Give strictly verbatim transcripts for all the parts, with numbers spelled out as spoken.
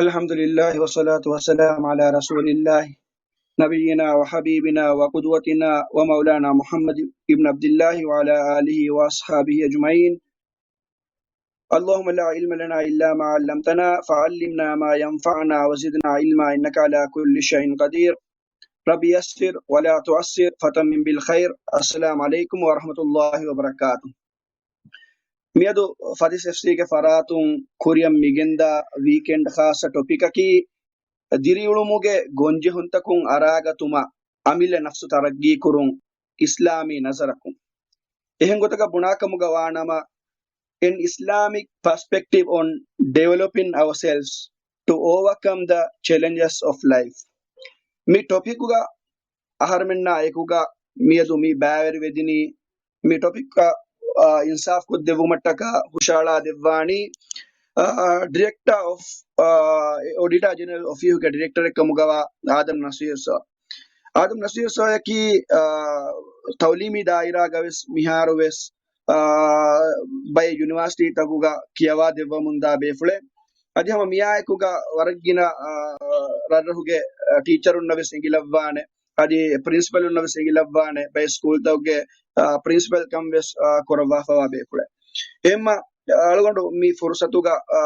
الحمد لله والصلاة والسلام على رسول الله نبينا وحبيبنا وقدوتنا ومولانا محمد بن عبد الله وعلى آله وأصحابه أجمعين. اللهم لا علم لنا إلا ما علمتنا فعلمنا ما ينفعنا وزدنا علما إنك على كل شيء قدير. رب يسر ولا تعسر فتمم بالخير. السلام عليكم ورحمة الله وبركاته. މިއަދު ފަދިސް އެފްސީގެ ފަރާތުން ކުރިއަށް މިގެންދާ ވީކެންޑް ޚާއްޞަ ޓޮޕިކަކީ، ދިރިއުޅުމުގެ ގޮންޖެހުންތަކުން އަރާގަތުމަށް އަމިއްލަ ނަފްސު ތަރައްގީކުރުން އިސްލާމީ ނަޒަރަކުން. އެހެން ގޮތަކަށް ބުނާކަމުގަ ވާނަމަ، an Islamic perspective on developing ourselves to overcome the challenges of life. މި ޓޮޕިކުގަ އަހަރެމެންނާ އެކުގަ މިއަދު މި ބައިވެރިވެދިނީ، މި ޓޮޕިކަށް، އާ، އިންސާފް ކޮށްދެއްވުމަށްޓަކާ ހުށަހަޅާ ދެއްވާނީ، އާ، ޑިރެކްޓާ އޮފް، އާ، އޮޑިޓާ ޖެނެރަލް އޮފީހުގެ ޑިރެކްޓަރެއް ކަމުގަވާ އާދަމް ނަސީރު ސާ. އާދަމް ނަސީރު ސާޔަކީ، އާ، ތައުލީމީ ދާއިރާގަވެސް މިހާރުވެސް، އާ، ބައެއް ޔުނިވާސިޓީތަކުގަ ކިޔަވާ ދެއްވަމުންދާ ބޭފުޅެއް. އަދި ހަމަ މިއާއެކުގަ ވަރަށްގިނަ، އާ، ރަށްރަށުގެ، އާ، ޓީޗަރުންނަށް ވެސް އެނގިލައްވާނެ. އަދި ޕްރިންސިޕަލުންނަށް ވެސް އެނގިލައްވާނެ. ބައެއް ސްކޫލްތަކުގެ، އާ، ޕްރިންސިޕަލް ކަން ވެސް، އާ، ކުރައްވާފަވާ ބޭފުޅެއް. އެހެންމަ އަޅުގަނޑު މި ފުރުސަތުގަ، އާ،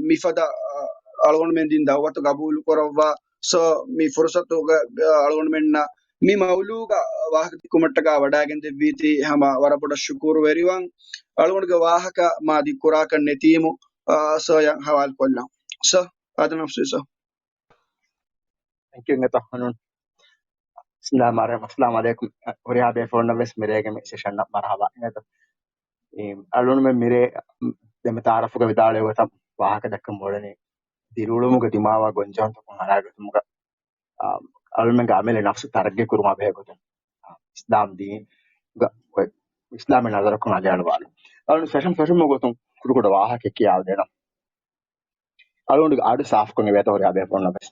މިފަދަ، އާ، އަޅުގަނޑުމެން ދިން ދައުވަތު ގަބޫލު ކުރައްވާ. ސޯ، މި ފުރުސަތުގަ، އާ، އަޅުގަނޑުމެންނަށް މި މައުލޫގަ ވާހަކަ ދެއްކުމަށްޓަކާ ވަޑާގެން ދެއްވީތީ ހަމަ ވަރަށް ބޮޑަށް ޝުކޫރު ވެރިވަން. އަޅުގަނޑުގެ ވާހަކަ މާ ދިއްކުރާކަށް ނެތީމު، އާ، ސޯޔަށް ހަވާލު ކޮށްލަން. ސޯ، އާދަމް ނަސީރު ސާ. ތެންކް ޔޫ އެތަ ހަނޫން. ބިސްމިއްލާހި ރަޙްމާނި ރަޙީމް. އައްސަލާމު ޢަލައިކުމް. ހުރިހާ ބޭފުޅުންނަށް ވެސް މިރޭގެ މި ސެޝަން މަރުޙަބާ. އިނގޭތޯ؟ އަޅުގަނޑުމެން މިރޭ ދެންމެ ތަޢާރަފުގަ ވިދާޅުވި ގޮތަށް ވާހަކަ ދައްކަން ބޮޑަނީ ދިރިއުޅުމުގެ ދިމާވާ ގޮންޖެހުންތަކުން އަރާގަތުމުގަ، އާ، އަޅުމެންގެ އަމިއްލަ ނަފްސު ތަރައްގީ ކުރުމާ ބެހޭ ގޮތުން، އާ، އިސްލާމް ދީންގަ އޮތް އިސްލާމީ ނަޒަރަކުން އަލިއަޅުވާލުން. އަޅުގަނޑު ފެށުން ފެށުމުގެ ގޮތުން ކުޑަކުޑަ ވާހަކަ ކިޔާދޭނަން. އަޅުގަނޑުގެ އަޑު ސާފުކޮށް އެބައޮތްތަ ހުރިހާ ބޭފުޅުންނަށް ވެސް؟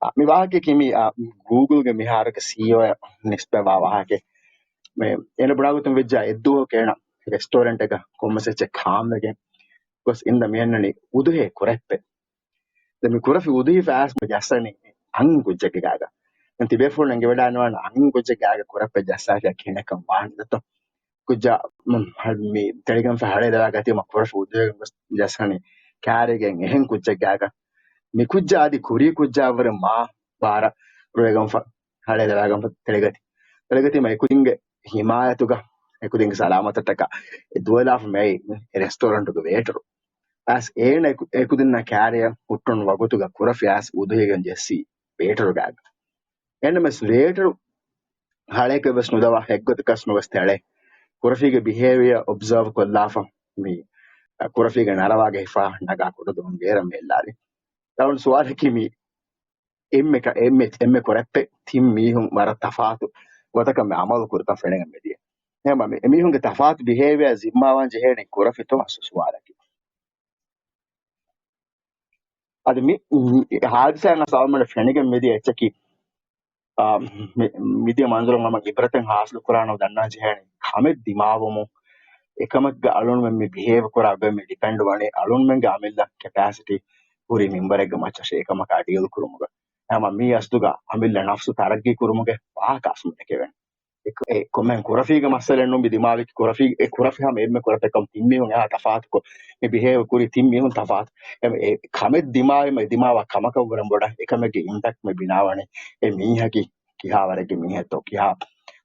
އާ، މި ވާހަކައަކީ މި، އާ، ގޫގުލްގެ މިހާރުގެ ސީއީއޯއަށް ނިސްބަތްވާ ވާހަކައެއް. މި އޭނަ ބުނާ ގޮތުން ވެއްޖާ އެއްދުވަހަކު އޭނަ ރެސްޓޯރެންޓެއްގަ ކޮންމެސް އެއްޗެއް ކާންވެގެން ގޮސް އިންދަ މި އަންނަނީ އުދުހޭ ކުރެއްޕެއް. ދެން މި ކުރަފި އުދުހި ފައިސް މި ޖައްސަނީ އަންހެން ކުއްޖެއްގެ ގާގަ. ދެން ތިބޭފުޅުން އެނގިވަޑާނުވާނެ އަންހެން ކުއްޖެއްގެ ގާގަ ކުރެއްޕެއް ޖައްސާފިޔާ ކިހިނެއްކަން ވާނެ ދެއްތޯ. ކުއްޖާ މ-، މި ތެޅިގެންފަ ހަޅޭ ދަޅާގަތީމަ ކުރަފި އުދުހި ގޮސް ޖައްސަނީ ކާރިގެން އެހެން ކުއްޖެއްގެ ގާގަ. މި ކުއްޖާ އަދި ކުރީ ކުއްޖާ ވުރެ މާ ބާރަށް ރޮއިގެންފަ ހަޅޭ ދަޅާގެންފަ ތެޅިގަތީ. ތެޅިގަތީމަ އެކުދިންގެ ހިމާޔަތުގަ އެކުދިންގެ ސަލާމަތަށްޓަކާ އެ ދުވެލާފަ މިއައީ އެ ރެސްޓޯރެންޓުގެ ވޭޓަރު. އައިސް އޭނަ އެކު-، އެކުދިންނާ ކާރިއަށް ހުއްޓުނު ވަގުތުގަ ކުރަފި އައިސް އުދުހިގެން ޖެއްސީ ވޭޓަރު ގާގަ. އެންމެސް ވޭޓަރު ހަޅޭކަށް ވެސް ނުދަވާ އެއްގޮތަކަސް ނުވެސް ތެޅޭ. ކުރަފީގެ ބިހޭވިއަރ އޮބްޒާވް ކޮށްލާފަ މި ކުރަފީގެ ނަރަވާގެ ހިފާ ނަގާ ކުޑަދޮރުން ބޭރަށް މި އެއްލާލި. އަޅުގަނޑު ސުވާލަކީ މި އެންމެ ކަ-، އެންމެ، އެންމެ ކުރެއްޕެއް ތިން މީހުން ވަރަށް ތަފާތު ގޮތަކަށް މި އަމަލު ކުރިތަން ފެނިގެން މިދިޔަ. އެހެންވީމަ މި އެމީހުންގެ ތަފާތު ބިހޭވިއަރ ޒިންމާވާން ޖެހޭނީ ކުރަފިތޯ އަސްލު ސުވާލަކީ. އަދި މި، މި ހާދިސާއިން އަސްލު އަޅުގަނޑަށް ފެނިގެން މިދިޔަ އެއްޗަކީ، އާ، މި-، މިދިޔަ މަންޒަރުން ހަމަ އިބްރަތެއް ހާސިލު ކުރާނަމަ ދަންނަވާން ޖެހޭނީ ކަމެއް ދިމާވުމުން އެކަމެއްގަ އަޅުގަނޑުމެން މި ބިހޭވް ކުރާ ގޮތް މި ޑިޕެންޑް ވަނީ އަޅުގަނޑުމެންގެ އަމިއްލަ ކެޕޭސިޓީ ހުރި މިންވަރެއްގެ މައްޗަށް އެކަމަކާ ޑީލް ކުރުމުގަ. ހަމަ މި އަސްލުގަ އަމިއްލަ ނަފްސު ތަރައްގީ ކުރުމުގެ ވާހަކަ އަސްލު ދެކެވޭނެ. އެ، އެ ކޮންމެހެން ކުރަފީގެ މައްސަލައެއް ނޫން މި ދިމާވި ކުރަފީ، އެ ކުރަފި ހަމަ އެންމެ ކުރަފެއް ކަމަށް ތިން މީހުން އެހާ ތަފާތުކޮށް، މި ބިހޭވް ކުރި ތިން މީހުން ތަފާތު. އެ، އެ ކަމެއް ދިމާވީމަ އެ ދިމާވާ ކަމަކަށް ވުރެން ބޮޑަށް އެކަމެއްގެ އިމްޕެކްޓް މި ބިނާވަނީ އެ މީހަކީ ކިހާވަރެއްގެ މީހެއްތޯ، ކިހާ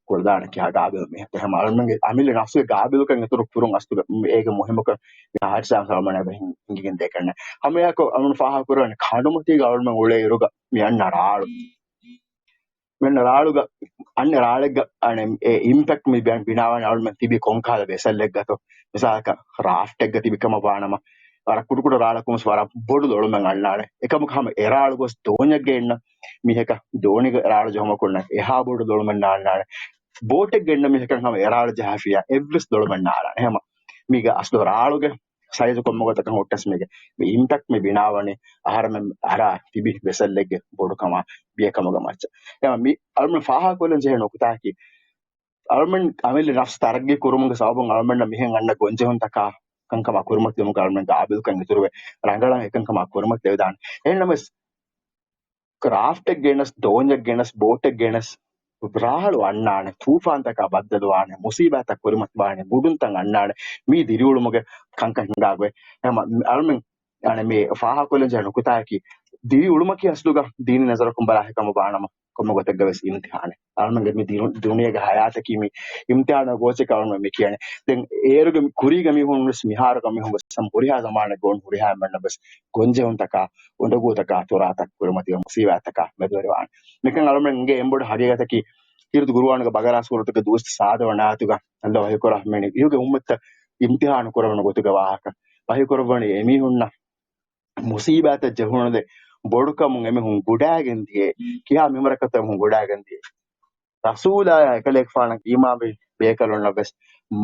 ކުޅަދާނަ ކިހާ ގާބިލް މީހެއްތޯ. ހަމަ އަޅުގަނޑުގެ އަމިއްލަ ނަފްސުގެ ގާބިލުކަން އިތުރު ކުރުން އަސްލުގަ އޭގެ މުހިއްމުކަން މި ހާދިސާ ސަލާމަނާ އެބަ ހިން-، ހިނގިގެން ދޭކަށްނެ. ހަމައެއާއެކު އަޅުގަނޑު ފާހަގަ ކުރަނީ ކަނޑުމަތީގަ އަޅުގަނޑުމެން އުޅޭ އިރުގަ މި އަންނަ ރާޅު. މި އަންނަ ރާޅުގަ، އަންނަ ރާޅެއްގަ އަނެއް އެ އިމްޕެކްޓް މި ބި-، ބިނާވަނީ އަޅުގަނޑުމެން ތިބީ ކޮންކަހަލަ ވެސައްލެއްގަތޯ. މިސާލަކަށް ރާފްޓެއްގަ ތިބި ކަމަށް ވާނަމަ، ވަރަށް ކުޑަކުޑަ ރާޅަކުން ވެސް ވަރަށް ބޮޑު ލޮޅުމެއް އަންނާނެ. އެކަމަކު ހަމަ އެ ރާޅު ގޮސް ދޯންޏެއްގަ އިންނަ މީހަކަށް ދޯނިގެ ރާޅު ޖަހުމަކުންނަށް އެހާ ބޮޑު ލޮޅުމެއް ނާންނާނެ. ބޯޓެއްގަ އިންނަ މީހަކަށް ހަމަ އެ ރާޅު ޖަހާފިޔާ އެއްވެސް ލޮޅުމެއް ނާރާނެ. ހަމަ މީގަ އަސްލު ރާޅުގެ ސައިޒު ކޮންމެ ގޮތަކަށް ހުއްޓަސް މީގެ މި އިމްޕެކްޓް މި ބިނާވަނީ އަހަރެމެން އަރާ ތިބި ވެސައްލެއްގެ ބޮޑުކަމާ ބިޔަކަމުގެ މައްޗަށް. އެހެންވީމަ މި އަޅުގަނޑު ފާހަގަކޮށްލަން ޖެހޭ ނުކުތާއަކީ، އަޅުމެން އަމިއްލަ ނަފްސު ތަރައްގީ ކުރުމުގެ ސަބަބުން އަޅުމެންނަށް މިހެން އަންނަ ގޮންޖެހުންތަކާ ކަންކަމާ ކުރިމަތިވުމުގަ އަޅުމެން ގާބިލްކަން އިތުރުވެ، ރަނގަޅަށް އެކަންކަމާ ކުރިމަތިވެދާނެ. އެހެންނަމަވެސް، ކްރާފްޓެއް ގެނަސް، ދޯންޏެއް ގެނަސް، ބޯޓެއް ގެނަސް، ރާޅު އަންނާނެ، ތޫފާންތަކާ ބައްދަލުވާނެ، މުސީބާތައް ކުރިމަތިވާނެ، ބުޑުންތައް އަންނާނެ، މީ ދިރިއުޅުމުގެ ކަންކަން ހިނގާގޮތް. އެހެން އަޅުމެން އަނެ މި ފާހަގަކޮށްލަން ޖެހޭ ނުކުތާއަކީ، ދިރިއުޅުމަކީ އަސްލުގަ ދީނީ ނަޒަރަކުން ބަލާ ހިކަމަ ބާނަމަ، ކޮންމެ ގޮތެއްގަ ވެސް އިމްތިހާނެއް. އަޅުމެންގެ މި ދިރު-، ދުނިޔޭގެ ހަޔާތަކީ މި އިމްތިހާނުގެ ގޯސްތަކަށް އަޅުމެން މި ކިޔަނީ. ދެން އޭރުގެ މި ކުރީގެ މީހުން ވެސް މިހާރުގެ މީހުން ވެސް ހަމަ ހުރިހާ ޒަމާނެއްގަ އޮން ހުރިހާ އެންމެންނަށް ވެސް ގޮންޖެހުންތަކާ، އުނދަގޫތަކާ، ތުރާތައް ކުރިމަތިވެ މުސީބާތަކާ މެދުވެރިވާނެ. މިކަން އަޅުމެން އެނގޭ އެނބޮޑު ހަގީގަތަކީ، ކީރިތި ގުރުއާނުގެ ބަގަރާ ސޫރަތުގެ ދުވަސް ސާދަ ވަނަ އާޔަތުގަ ﷲ ވަޙީކުރާ މި އިހުގެ އުއްމަތަށް އިމްތިހާނު ކުރެވުނު ގޮތުގެ ވާހަކަ. ވަޙީކުރައްވަނީ އެމީހުންނަށް މުސީބާތައް ޖެހުނުދެ ބޮޑުކަމުން އެމީހުން ގުޑާގެން ދިޔައީ، ކިހާ މިންވަރަކަށްތޯ އެމީހުން ގުޑާގެން ދިޔައީ. ރަސޫލާއާ އެކަލޭގެފާނަށް އީމާންވި ބޭކަލުންނަށް ވެސް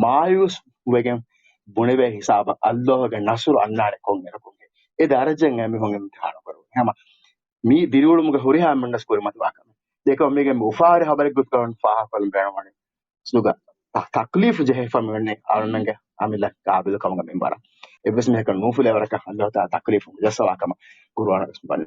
މާޔޫސް ވެގެން ބުނެވޭ ހިސާބަށް ﷲ ގެ ނަޞްރު އަންނާނެ ކޮން އިރަކުން. އެ ދަރަޖައިން އެމީހުން އިމްތިހާނު ކުރެވުނީ. ހަމަ މީ ދިރިއުޅުމުގެ ހުރިހާ އެންމެންނަސް ކުރިމަތިވާ ކަމެއް. ދެކޮށް މީގެ އުފާވެރި ހަބަރެއް ގޮތުގަ ފާހަގަކޮށްލަން ބޭނުންވަނީ. ސުގަ ތަ-، ތަކްލީފު ޖެހިފަ މިވަނީ އަޅުމެންގެ އަމިއްލަ ގާބިލުކަމުގެ މިންވަރަށް. އެއްވެސް މީހަކަށް ނޫފުލޭ ވަރަކަށް ﷲ ތަޢާލާ ތަކްލީފު ނުޖައްސަވާ ކަމަށް ޤުރުއާނުގަ ވަނީ.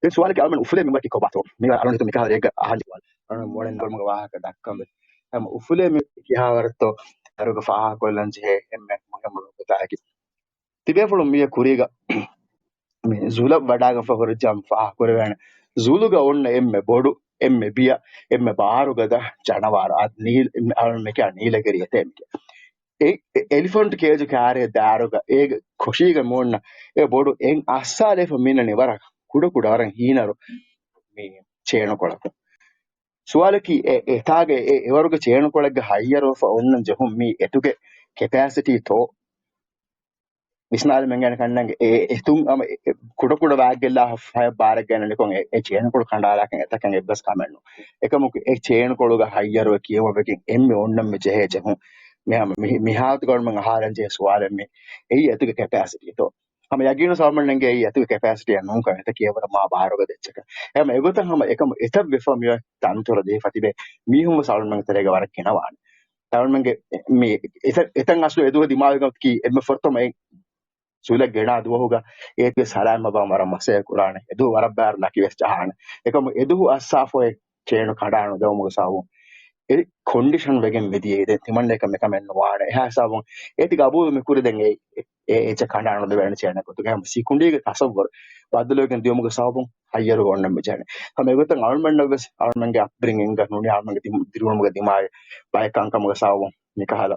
ދެން ސުވާލަކީ އަޅުމެން އުފުލޭ މިންވަރަކީ ކޮބާތޯ؟ މި އަޅުން ހިތު މިކަހަލަ ރެއެއްގަ އަހަން ސުވާލު. އަޅުން މޮޅެން ދޮރުމުގެ ވާހަކަ ދައްކަން ވެ. އެހެން އުފުލޭ މި ކިހާވަރަށްތޯ ދަރުގަ ފާހަގަކޮށްލަން ޖެހޭ އެންމެ މުހިއްމު ނުކުތާއަކީ. ތިބޭފުޅުން މިއަށް ކުރީގަ މި ޒުލަށް ވަޑާގަފަ ހުރެއްޖާމަ ފާހަގަކުރެވޭނެ. ޒުލުގަ އޮންނަ އެންމެ ބޮޑު، އެންމެ ބިޔަ، އެންމެ ބާރުގަދަ ޖަނަވާރު އަދި ނީލް-، އަޅުން މިކިޔާ ނީލަގެރި އެތޭ މިކިޔާ. އެ، އެ އެލިފަންޓް ކޭޖު ކާރޭ ދާރުގަ އޭގެ ކޮށީގަ މިއޮންނަ އެ ބޮޑު އެން އައްސާލެފަ މިނަނީ ވަރަށް ކުޑަކުޑަ ވަރަށް ހީނަރު މި ޗޭނުކޮޅަކުން. ސުވާލަކީ އެ، އެތާގެ އެ، އެވަރުގެ ޗޭނުކޮޅެއްގަ ހައްޔަރުވެފަ އޮންނަން ޖެހުން މީ އެތުގެ ކެޕޭސިޓީތޯ؟ ވިސްނާލަމެންގެން ކަންނަންގެ އެ، އެތުން އަމަ އެ، ކުޑަކުޑަ ވާގެއްލާ ފަޔަށް ބާރެއްގައި ނިކޮން އެ، އެ ޗޭނުކޮޅު ކަނޑާލާކަން އެތަކަން އެއްވެސް ކަމެއް ނޫން. އެކަމަކު އެ ޗޭނުކޮޅުގަ ހައްޔަރުވެ ކިޔެވުމަށް ވެގެން އެންމެ އޮންނަންމެ ޖެހޭ ޖެހުން މި ހަމަ މި، މިހާތުގަ އަޅުމެން އަހާލަން ޖެހޭ ސުވާލެއް މީ. އެއީ އެތުގެ ކެޕޭސިޓީތޯ؟ ހަމަ ޔަގީނު ސަވަމަންނެންގެ އެއީ އެތުގެ ކެޕޭސިޓީއެއް ނޫންކަން އެތަކީ އެވަރަށް މާ ބާރުގަދަ އެއްޗަކަށް. އެހެން އެގޮތަށް ހަމަ އެކަމު އެތައްވެފަ މިއޮތް ތަންތޮރަ ދީފަ ތިބެ މީހުން ވެސް އަޅުމެންގެ ތެރޭގަ ވަރަށް ގިނަވާނެ. އަޅުމެންގެ މި އެތަ-، އެތަން އަސްލު އެދުވަހު ދިމާވިގަތަކީ އެންމެ ފުރަތަމަ އެ ސުލެއް ގެނާ ދުވަހުގަ އޭތި ސަލާމް ބަބާ ވަރަށް މަސައްކަތް ކުރާނެ. އެދުވަހު ވަރަށް ބާރު ލަކި ވެސް ޖަހާނެ. އެކަމު އެދުވަހު އައްސާފަ އޮތް ޗޭނު ކަނޑާ ނުދެވުމުގެ ސަބަބުން އެ ކޮންޑިޝަން ވެގެން މިދިޔައީ. ދެން ތިމަންނައަކަށް މިކަމެއް ނުވާނެ. އެހާ ހިސާބުން އޭތި ގަބޫލު މިކުރި ދެން އެ، އެ، އެ އެއްޗެއް ކަނޑާ ނުދެވޭނެ ޗޭނެއް ގޮތުގަ. ހަމަ ސިކުނޑީގެ ތަސައްވަރު ބައްދަލުވެގެން ދިޔުމުގެ ސަބަބުން ހައްޔަރު އޮންނަން މި ޖެހެނީ. ހަމަ އެގޮތަށް އަޅުމެންނަށް ވެސް އަޅުމެންގެ އަޕްބްރިންގިންގަ ނޫނީ އަޅުމެންގެ ދި-، ދިރިއުޅުމުގެ ދިމާވި ބައެއް ކަންކަމުގެ ސަބަބުން މިކަހަލަ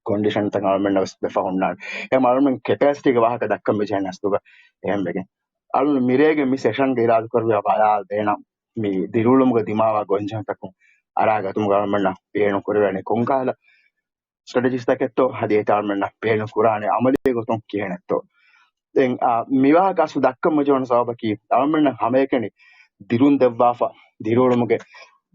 ކޮންޑިޝަންތައް އަޅުމެންނަށް ވެސް ވެފަ ހުންނާނެ. އެހެން އަޅުމެން ކެޕޭސިޓީގެ ވާހަކަ ދައްކަން މި ޖެހެނީ އަސްލުގަ އެހެން ވެގެން. އަޅުން މިރޭގެ މި ސެޝަންގެ އިރާދަކުރެއްވިޔާ ބަލާލަ ބޭނަން މި ދިރިއުޅުމުގަ ދިމާވާ ގޮންޖެހުންތަކުން އަރާ ގަތުމުގަ އަޅުމެންނަށް ބޭނުން ކުރެވޭނެ ކޮންކަހަލަ ސްޓްރެޓެޖީސްތަކެއްތޯ އަދި އެތާ އަޅުމެންނަށް ބޭނުން ކުރާނެ އަމަލީ ގޮތުން ކިހިނެއްތޯ. ދެން، އާ، މިވާހަކަ އަސްލު ދައްކަން މި ޖެހުނު ސަބަބަކީ އަޅުމެންނަށް ހަމައެކަނި ދިރުން ދެއްވާފަ، ދިރިއުޅުމުގެ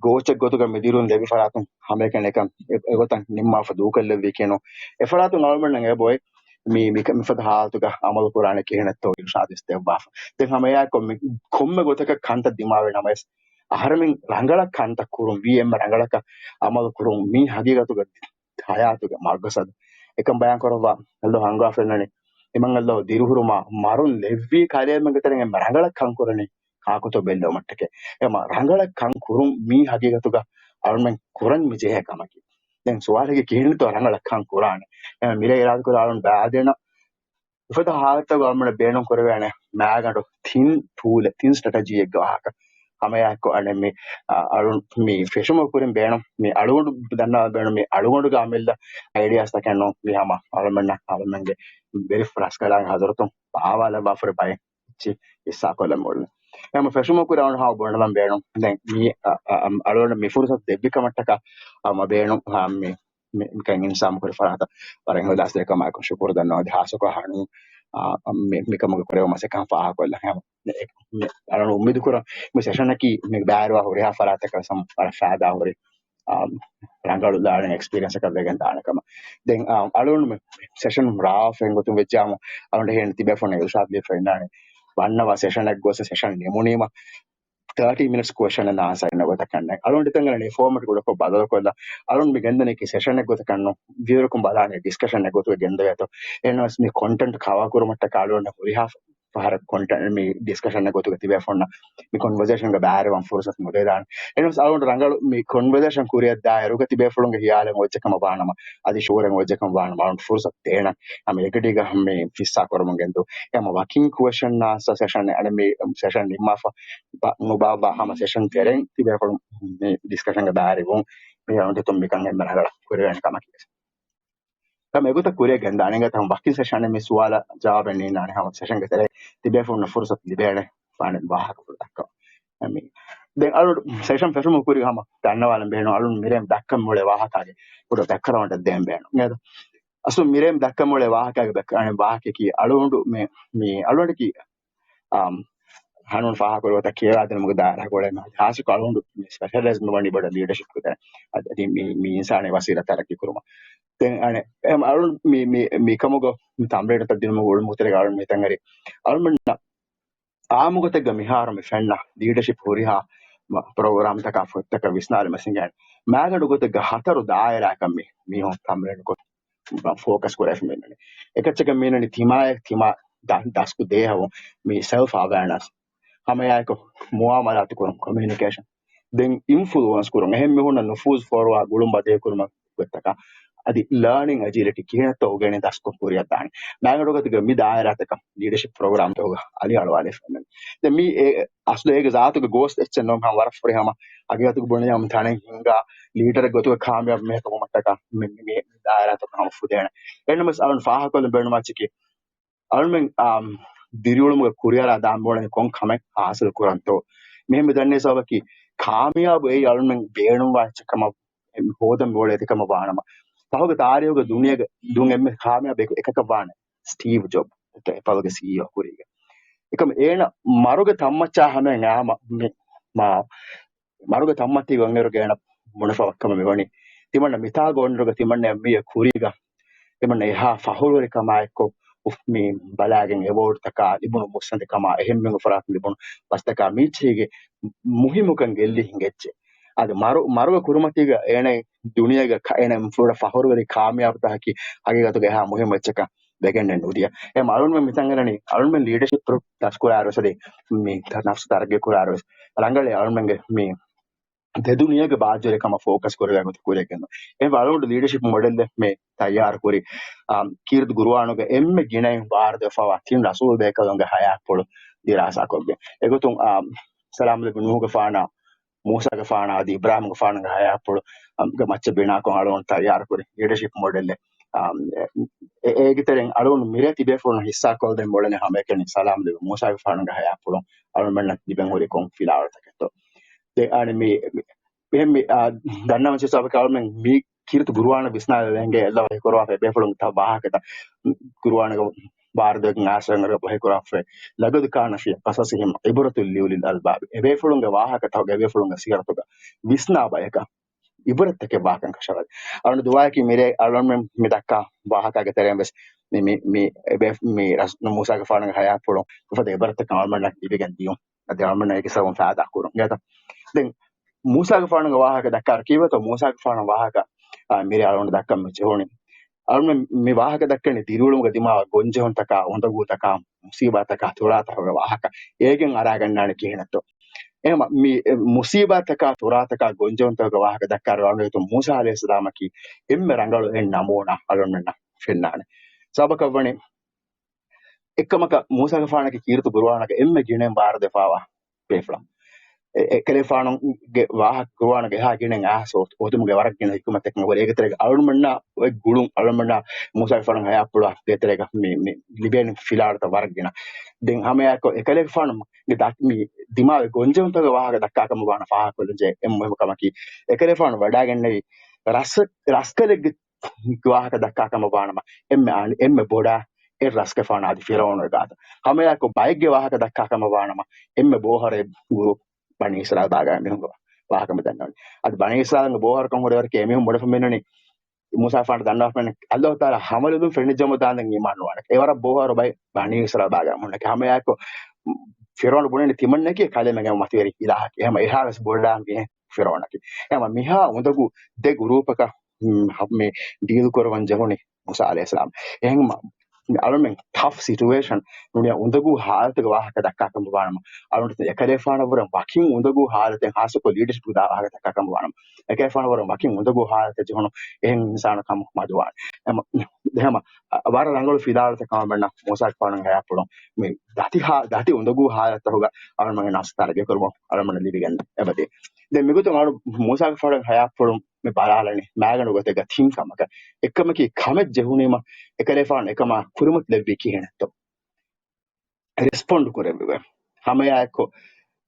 ގޯޗެއް ގޮތުގަ މި ދިރުން ދެއްވި ފަރާތުން ހަމައެކަނި އެކަން އެ-، އެގޮތަށް ނިންމާފަ ދޫކޮށްލެއްވީކީނު. އެފަރާތުން އަޅުމެންނަށް އެބައޮތް މި، މި، މިފަދަ ހާލަތުގަ އަމަލު ކުރާނެ ކިހިނެއްތޯ އިރުޝާދުވެސް ދެއްވާފަ. ދެން ހަމައެއާއެކު މި ކޮންމެ ގޮތަކަށް ކަންތައް ދިމާވެ ނަމަވެސް، އަހަރެމެން ރަނގަޅަށް ކަންތައް ކުރުން ވީ އެންމެ ރަނގަޅަކަށް އަމަލު ކުރުން މީ ހަގީގަތުގަ ހަޔާތުގެ މަގްސަދު. އެކަން ބަޔާން ކުރައްވާ ﷲ ހަނގުވާފަ އިންނަނީ. އިމާން ﷲ ދިރިހުރުމާ މަރުން ލެއްވި ކަލޭމެންގެ ތެރެއިން އެންމެ ރަނގަޅަށް ކަން ކުރަނީ ކާކުތޯ ބެއްލެވުމަށްޓަކައި. އެމަ ރަނގަޅަށް ކަން ކުރުން މީ ހަގީގަތުގަ އަޅުމެން ކުރަން މި ޖެހޭ ކަމަކީ. ދެން ސުވާލެއް ކިހިނެއްތޯ ރަނގަޅަށް ކަން ކުރާނެ؟ އެމަ މިރޭ އިރާދަކުރާ އަޅުން ބާދޭނަ އުފަދަ ހާލަތަކު އަޅުމެން ބޭނުން ކުރެވޭނެ މާގަނޑު ތިން ޓޫލެއް، ތިން ސްޓްރެޓެޖީއެއްގެ ވާހަކަ. ހަމައެއާއެކު އަނެއް މި، އަ، އަޅުން މި ފެށުމަށް ކުރިން ބޭނުން، މި އަޅުގަނޑު ދަންނަވާ ބޭނުން، މި އަޅުގަނޑުގެ އަމިއްލަ އައިޑިއާސްތަކެއް ނޫން. މި ހަމަ އަޅުމެންނަށް އަޅުމެންގެ ވެރިފަރާސްކަލާނގެ ހަޟްރަތުން ބާވާލައްވާފަ ހުރި ބައެއް އެއްޗި އިސްސާކޮށްލަން އުޅުނު. އެހެން ފެށުމަށް ކުރި އަޅުން ހަމަ ބުނެލަން ބޭނުން. ދެން މި، އަ، އަ، އަ، އަޅުގަނޑަށް މި ފުރުސަތު ދެއްވި ކަމަށްޓަކާ، އަ، މަ ބޭނުން، އަ، މި މި-، މިކަން އިންސާމް ކުރި ފަރާތަށް ވަރަށް އިހުލާސްތެރިކަމާއެކު ޝުކުރު ދަންނަވަން. އަދި ހާއްސަކޮށް ހަނޫ، އާ، މި-، މިކަމުގެ ކުރެވުމަށް އެކަން ފާހަގަކޮށްލަން. ހަމަ އަޅުން އުއްމީދު ކުރަން މި ސެޝަނަކީ މި ބާރުވާ ހުރިހާ ފަރާތަކަށް ވެސް ވަރަށް ފައިދާ ހުރި، އާ، ރަނގަޅު ލާނިން އެކްސްޕީރިއެންސަކަށް ވެގެން ދާނެ ކަމަށް. ދެން، އާ، އަޅުން މި ސެޝަން ރާވާފައި ގޮތުން ވެއްޖާމު އަޅުން ހޭން ތިބޭފުޅުން އިރުޝާދު ލިބިފަ އިންނާނެ. ވަންނަވާ ސެޝަނެއް ގޮސް ސެޝަން ނިމުނީމަ ތާޓީ މިނިޓްސް ކުއެޝަން އަށް އާންސަރ ދެން އޮތަކަށް ނެތް. އަޅުގަނޑު ތަނގަނީ ފޯމަޓް ގުޅަކޮށް ބަދަލުކޮށްލާ، އަޅުން މި ގެންދަނީ ސެޝަނެއް ގޮތަކަށް ނޫން، ވިއުއަރަކުން ބަލާނެ ޑިސްކަޝަނެއް ގޮތުގަ ގެންދެވޭތޯ. އެހެނަސް މި ކޮންޓެންޓް ކަވާ ކުރުމަށްޓަކާ އަޅުގަނޑަށް ހުރިހާ ފަހަރަށް ކޮންޓެންޓް މި ޑިސްކަޝަން ގޮތުގަ ތިބޭފުޅުންނަށް މި ކޮންވަރސޭޝަންގަ ބައިވެރިވާން ފުރުސަތު ނުދެވޭނެ. އެހެނަސް އަޅުގަނޑު ރަނގަޅު މި ކޮންވަރސޭޝަން ކުރިއަށް ދާއިރުގަ ތިބޭފުޅުންގެ ހިޔާލެއް އޮތްޖެކަމަށް ވާނަމަ، އަދި ޝުއަރެއް އޮތްޖެކަމަށް ވާނަމަ، އަޅުގަނޑު ފުރުސަތު ދޭނަން. ހަމަ އެކަޑީގަ މި ފިއްސާ ކުރަމުން ގެންދު. އެ ހަމަ ވަކިން ކުއެޝަން އާންސަ ސެޝަން އަނެ މި ސެޝަން ނިންމާފަ ނުބާ ބާ ހަމަ ސެޝަން ތެރެއިން ތިބޭފުޅުން މި ޑިސްކަޝަންގަ ބައިވެރިވުން. މި އަޅުގަނޑު މިކަން އެންމެ ރަނގަޅަށް ކުރެވޭނެ ކަމަކީ. ކަމެއް ގޮތަށް ކުރިއަށް ގެންދާނެ އިނގޭތަ ވަކިން ސެޝަނެއް މި ސުވާލަށް ޖަވާބެއް ނީންނާނެ ހަމަ ސެޝަންގެ ތެރޭ ތިބޭފުޅުންނަށް ފުރުސަތު ލިބޭނެ ފާނެ ވާހަކަފުޅު ދައްކަން. އެ މި ދެން އަޅު ސެޝަން ފެށުމުގެ ކުރި ހަމަ ދަންނަވާލަން ބޭނުން އަޅުން މިރޭ ދައްކަން މުޅޭ ވާހަކައިގެ ކުޑަ ދައްކަރަވަން ދޭން ބޭނުން. އެ އަސްލު މިރޭ ދައްކަން މުޅޭ ވާހަކައިގެ ވާހަކައަކީ އަޅުގަނޑު މި މި އަޅުގަނޑަކީ އާ، ހަނޫން ފާހަގަކުރި ގޮތަށް ކިޔަވާދިނުމުގެ ދާއިރާ ގުޅޭ މި ހާއްސަކޮށް އަޅުގަނޑު މި ސްޕެޝަލައިޒް ނުވަނީ ބޮޑަށް ލީޑަޝިޕް ކުދޭ. އަދި މި، މި އިންސާނީ ވަސީލަތް ތަރައްގީ ކުރުމަށް. ދެން އަނެއް، އެހެން އަޅުގަނޑު މި، މި، މިކަމުގަ މި ތަމްރީނުތައް ދިނުމުގެ އުޅުމުގެ ތެރޭގަ އަޅުގަނޑު މި ތަން އަރި. އަޅުގަނޑަށް އާއްމު ގޮތެއްގަ މިހާރު މި ފެންނަ ލީޑަޝިޕް ހުރިހާ މަ، ޕްރޮގްރާމްތަކާ ފޮތްތަކަށް ވިސްނާލަމަ ސިނގޭނެ. މާގަނޑު ގޮތެއްގަ ހަތަރު ދާއިރާއަކަށް މި މީހުން ތަމްރީނު ކޮށް ފޯކަސް ކުރެފަ މިންނަނީ. އެކައްޗަކަށް މިންނަނީ ތިމާއެ، ތިމާ ދަ، ދަސްކު ދޭހަވުން މި ސެލްފް އަވެއަރނަސް. ހަމައެއާއެކު މުއާމަލާތު ކުރުން، ކޮމިއުނިކޭޝަން. ދެން އިންފުލުއަންސް ކުރުން. އެހެން މީހުންނަށް ނުފޫޒު ފޯރުވާ ގުޅުން ބަދޭ ކުރުމަށް ގޮތްތަކާ. އަދި ލާނިން އެޖިލިޓީ ކިހިނެއްތޯ އުގެނި ދަސްކޮށް ކުރިއަށް ދާނެ. މާގަނޑު ގޮތުގަ މި ދާއިރާތަކަށް ލީޑަޝިޕް ޕްރޮގްރާމްތަކުގަ އަލިއަޅުވާލެވިފައި އިންނަނީ. ދެން މީ އެ އަސްލު އޭގެ ޒާތުގެ ގޯސް އެއްޗެއް ނޫން ހަމަ ވަރަށް ފުރިހަމަ ހަގީގަތުގަ ބުނެލަމުން ތަނެއް ހިންގާ ލީޑަރެއް ގޮތުގަ ކާމިޔާބު މީހަކަށް ވުމަށްޓަކާ މި، މި، މި ދާއިރާތަކު ހަމަ ފުދޭނެ. އެހެންނަމަވެސް އަޅުން ފާހަގަކޮށްލަން ބޭނުމާ އެއްޗަކީ އަޅުމެން، އާ، ދިރިއުޅުމުގެ ކުރިއަރާ ދާން ބޭނުން ކޮން ކަމެއް ހާސިލް ކުރަންތޯ؟ މިހެން މި ދަންނަ ސަބަބަކީ ކާމިޔާބު އެއީ އަޅުމެން ބޭނުންވާ އެއްޗެއް ކަމަށް ހޯދަން ބޭނުންވާ އެއްޗެއް ކަމަށް ވާނަމަ، ފަހުގެ ތާރީހުގަ ދުނިޔޭގަ ދުން އެންމެ ކާމިޔާބު އެކަކަށް ވާނެ ސްޓީވް ޖޮބް، އެޕަލްގެ ސީއީއޯ ކުރީގަ. އެކަމަ އޭނަ މަރުގެ ތައްމައްޗާ ހަމައިން އާ މަ، މި، މާ، މަރުގެ ތައްމަތީގަ އޮންއިރުގަ އޭނަ ބުނެފަ ވައްކަމަށް މިވަނީ. ތިމަންނަ މިތާގަ އޮންއިރުގަ ތިމަންނަ މިއަށް ކުރީގަ ތިމަންނަ އެހާ ފަޚުރުވެރިކަމާއެއްކޮށް އުފް، މި ބަލާގެން އެވޯޑްތަކާ ލިބުނު މުއްސަނދިކަމާ އެހެންމެ ފަރާތުން ލިބުނު ބަސްތަކާ މީޗީގެ މުހިއްމުކަން ގެއްލި ހިނގައްޖެ. އަދި މަރު، މަރުގެ ކުރިމަތީގަ އޭނަ ދުނިޔޭގަ ކަ، އޭނަ ފުރަ ފަޚުރުވެރި ކާމިޔާބުތަކަކީ ހަގީގަތުގަ އެހާ މުހިއްމު އެއްޗަކަށް ވެގެންނެއް ނުދިޔަ. އެހެން އަޅުންމެން މިތަން އެރަނީ އަޅުންމެން ލީޑަޝިޕް ދަސްކުރާއިރު އަދި މި ނަފްސު ތަރައްގީ ކުރާއިރު ރަނގަޅޭ އަޅުންމެންގެ މި ދެ ދުނިޔޭގެ ބާއްޖަވެރިކަމަށް ފޯކަސް ކުރެވޭ ގޮތަށް ކުރިއަށް ގެންދަން. އެ އަޅުގަނޑު ލީޑަޝިޕް މޮޑެލްއެއް މި ތައްޔާރު ކުރި، އާ، ކީރިތި ޤުރުއާނުގެ އެންމެ ގިނައިން ވާރިދުވެފަވާ ތިން ރަސޫލު ބޭކަލުންގެ ހަޔާތްޕުޅު ދިރާސާކޮށްގެން. އެގޮތުން، އާ، ސަލާމް ނަބީ ނޫހުގެފާނާ، މޫސާގެފާނާ އަދި އިބްރާހީމްގެފާނުގެ ހަޔާތްޕުޅު، އާ، ގެ މައްޗަށް ބިނާކޮށް އަޅުގަނޑު ތައްޔާރު ކުރި ލީޑަޝިޕް މޮޑެލްއެއް. އާ، އެ، އޭގެ ތެރެއިން އަޅުގަނޑު މިރޭ ތިބޭފުޅުން ހިއްސާކޮށްދޭން އުޅެނީ ހަމައެކަނި ސަލާމް ނަބީ މޫސާގެފާނުގެ ހަޔާތްޕުޅުން އަޅުގަނޑުމެންނަށް ލިބެން ހުރި ކޮން ފިލާވަޅުތަކެއްތޯ. ދެ، އާނ މި، މި، މި، އާ، ދަންނަވަން ސިސް އަބަކަ އަޅުމެން މި ކީރިތި ގުރުއާނަށް ވިސްނާލެވޭނގެ އެއްލަވަ ހިކުރުވާފަ އެބޭފުޅުން ތަ ވާހަކަތަ ގުރުއާނަގަ ވާރިދުވެގެން އާސަންގަ ވަހިކުރާފަ، "لقد كان في قصصهم عبرة لأولي الألباب." އެބޭފުޅުންގެ ވާހަކަތަކުގަ އެބޭފުޅުންގެ ސީރަތުގަ ވިސްނާ ބަޔަކަށް އިބުރަތްތަކެއް ވާކަން ކަށަވަރެ. އަޅުން ދުވާއަކީ މިރޭ އަޅުންމެން މި ދައްކާ ވާހަކަގެ ތެރެއިން ވެސް މި، މި، މި، އެބޭ، މި ރަސް، މޫސާގެފާނުގެ ހަޔާތްޕުޅުން އުފަދޭ އިބުރަތްތަކެއް އަޅުމެންނަށް ލިބިގެން ދިޔުން. އަދި އަޅުމެންނަށް އޭގެ ސަބަބުން ފައިދާ ކުރުން. އިނގޭތަ؟ ދެން މޫސާގެފާނުގެ ވާހަކަ ދައްކާ ކީއްވެތޯ؟ މޫސާގެފާނުގެ ވާހަކަ، އާ، މިރޭ އަޅުން ދައްކަން މި ޖެހުނީ. އަޅުމެން މި ވާހަކަ ދައްކަނީ ދިރިއުޅުމުގެ ދިމާވާ ގޮންޖެހުންތަކާ، އުނދަގޫތަކާ، މުސީބާތަކާ، ތުރާތަކުގެ ވާހަކަ. އޭގެން އަރާގަންނާނެ ކިހިނެއްތޯ؟ އެހެމަ މި މުސީބާތަކާ، ތުރާތަކާ، ގޮންޖެހުންތަކުގެ ވާހަކަ ދައްކާ އަޅުގަނޑު މޫސާ ޢަލައިހިއްސަލާމަކީ އެންމެ ރަނގަޅު އެއް ނަމޫނާ އަޅުގަނޑުމެންނަށް ފެންނާނެ. ސަބަބަކަށްވަނީ، އެއްކަމަކަށް މޫސާގެފާނަކީ ކީރިތި ގުރުއާނަކަށް އެންމެ ގިނައިން ވާރިދުވެފަވާ ބޭފުޅާ. އެ، އެކަލޭގެފާނުގެ ވާހަކަ ގުރުއާނުގެ އެހާ ގިނައިން އާސޯ އޮތުމުގެ ވަރަށް ގިނަ ހިކުމަތެއް ވަރެ އޭގެ ތެރޭގަ އަޅުމެންނާ އޮތް ގުޅުން އަޅުމެންނާ މޫސާގެފާނުގެ ހަޔާތްޕުޅާ ގެ ތެރޭގަ މި، މި ލިބޭނެ ފިލާވަޅުތައް ވަރަށް ގިނަ. ދެން ހަމައެއާއެކު އެކަލޭގެފާނުގެ ދަ، މި ދިމާވި ގޮންޖެހުންތަކުގެ ވާހަކަ ދައްކާ ކަމަށް ވާނަ ފާހަގަކޮށްލަންޖެހޭ އެންމެ މުހިއްމު ކަމަކީ، އެކަލޭގެފާނު ވަޑާގެންނެވި ރަސް، ރަސްކަލެއްގެ ވާހަކަ ދައްކާ ކަމަށް ވާނަމަ، އެންމެ އަނި، އެންމެ ބޮޑާ އެއް ރަސްގެފާނާ އަދި ފިރައުނުގެ ގާތަށް. ހަމައެއާއެކު ބައެއްގެ ވާހަކަ ދައްކާ ކަމަށް ވާނަމަ، އެންމެ ބޯހަރު އެއް ގުރޫޕް ބަނީ އިސްރާއީލް ބާގާ މީހުންގެ ވާހަކަ މި ދަންނަވަނީ. އަދި ބަނީ އިސްރާއީލްގެ ބޯހަރުކަން ހުރެވަރަކީ އެމީހުން ބުނެފަ މިންނަނީ، މޫސާފާނަށް ދަންނަވަފަ މިންނަނީ، ﷲ ތަޢާލާ ހަމަލުލުން ފެނިއްޖަމު ދާންދެން އީމާން ނުވާނެ. އެވަރަށް ބޯހަރު ބައެއް ބަނީ އިސްރާއީލް ބާގާ މީހުންނަކީ. ހަމައެއާއެކު ފިރޯނު ބުނެނީ ތިމަންނަކީ ކަލޭމެންގެ މަތިވެރި އިލާހަކީ. އެހެމަ އެހާވެސް ބޮޑާން ވިހެ ފިރޯނަކީ. އެހެމަ މިހާ އުނދަގޫ ދެ ގުރޫޕަކަށް މި ޑީލް ކުރަވަން ޖެހުނީ މޫސާ ޢަލައިހިއްސަލާމް. އެހެންމަ އަޅުމެން ޓަފް ސިޓުއޭޝަން ނޫނީ އުނދަގޫ ހާލަތުގެ ވާހަކަ ދައްކާކަން ވާނަމަ، އަޅުން އެކަލޭފާނަށްވުރެ ވަކިން އުނދަގޫ ހާލަތެއް ހާއްސަކޮށް ލީޑަޝިޕްގެ ދާ ވާހަކަ ދައްކާކަން ވާނަމަ، އެކަލޭފާނަށްވުރެ ވަކިން އުނދަގޫ ހާލަތެއް ޖެހުނު އެހެން އިންސާނު ކަމަށް މަދުވާނެ. އެހެމަ ވަރަށް ރަނގަޅު ފިލާވަޅުތައް ކަމަށް މެންނަ މޫސާގެފާނުގެ ހަޔާތްޕުޅުން މި ދަތި ހާ-، ދަތި އުނދަގޫ ހާލަތަކުގަ އަޅުމެންގެ ނަފްސު ތަރައްގީ ކުރުމަށް އަޅުމެންނަށް ލިބިގެން އެބަދޭ. ދެން މިގޮތުން އަޅު މޫސާގެފާނުގެ ހަޔާތްޕުޅުން މި ބަލާލަނީ މައިގަނޑު ގޮތެއްގަ ތިން ކަމަކަށް. އެއްކަމަކީ ކަމެއް ޖެހުނީމަ އެކަލޭފާނު އެކަމާ ކުރިމަތިލެއްވީ ކިހިނެއްތޯ؟ ރެސްޕޮންޑް ކުރެއްވި. ހަމައެއާއެއްކޮށް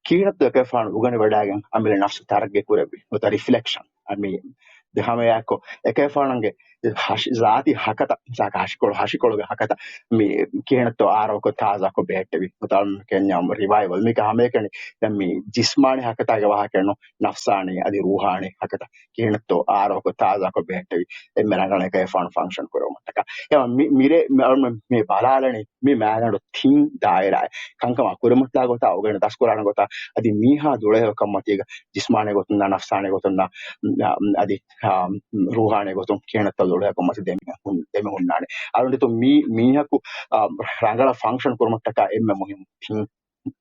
ކިހިނެއްތޯ އެކަލޭފާނު އުގަނެވަޑައިގެން އަމިއްލަ ނަފްސު ތަރައްގީ ކުރެއްވި؟ ނުވަތަ ރިފްލެކްޝަން. އަމި ދެ ހަމައެއާއެއްކޮށް އެކަލޭފާނުގެ ހަށި-، ޒާތީ ހަކަތަ، މިސާލަކަށް ހަށިކޮޅު، ހަށިކޮޅުގެ ހަކަތަ މި ކިހިނެއްތޯ އާރޯކޮށް ތާޒާކޮށް ބެހެއްޓެވި. މުތާލުމް ކެންޏާ ރިވައިވަލް. މީކަ ހަމައެކަނި ދެން މި ޖިސްމާނީ ހަކަތާގެ ވާހަކައެއް ނޫން، ނަފްސާނީ އަދި ރޫހާނީ ހަކަތަ ކިހިނެއްތޯ އާރޯކޮށް ތާޒާކޮށް ބެހެއްޓެވި. އެންމެ ރަނގަޅަށް އެކަލޭފާނު ފަންކްޝަން ކުރެވުމަށްޓަކާ. އެ މި-، މިރޭ-، މި-، އަޅުމެން މި ބަލާލަނީ މި މައިގަނޑު ތިން ދާއިރާއެއް. ކަންކަމާ ކުރިމަތިލާ ގޮތާ، އުގަނޑު ދަސްކުރާނެ ގޮތާ، އަދި މީހާ ދުޅަހެޔޮކަންމަތީގަ ޖިސްމާނީ ގޮތުންނާ، ނަފްސާނީ ގޮތުންނާ، އަދި، އާ، ރޫހާނީ ގޮތުން ކިހިނެއްތޯ ދުޅަހެޔޮކަންމަތީ ދެމި ހުން-، ދެމި ހުންނާނެ. އަޅުގަނޑު މީ-، މީހަކު، އާ، ރަނގަޅަށް ފަންކްޝަން ކުރުމަށްޓަކާ އެންމެ މުހިންމު ތިން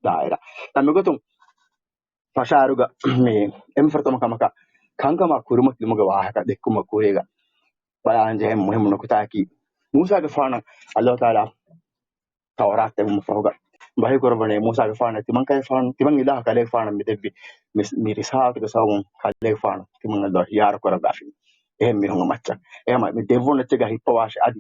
ދާއިރާ. ދެން މިގޮތުން ފަށާއިރުގަ މި އެންމެ ފުރަތަމަ ކަމަކަށް ކަންކަމާ ކުރިމަތިލުމުގެ ވާހަކަ ދެއްކުމަށް ކުރީގަ ބަލާން ޖެހޭ މުހިންމު ނުކުތާއަކީ، މޫސާގެފާނަށް ﷲ ތަޢާލާ ތައުރާތް ދެއްވުމަށް ފަހުގަ ވަޙީ ކުރައްވަނީ މޫސާގެފާނަށް ތިމަން ކަލޭފާނު، ތިމަން އިލާހު ކަލޭފާނަށް މި ދެއްވި މި، މި ރިސާލަތުގެ ސަބަބުން ކަލޭފާނު ތިމަން ﷲ ހިޔާރު ކުރައްވާފިން އެހެން މީހުންގެ މައްޗަށް. އެހެން މި ދެއްވުން އެއްޗެއްގަ ހިއްޕަވާށޭ އަދި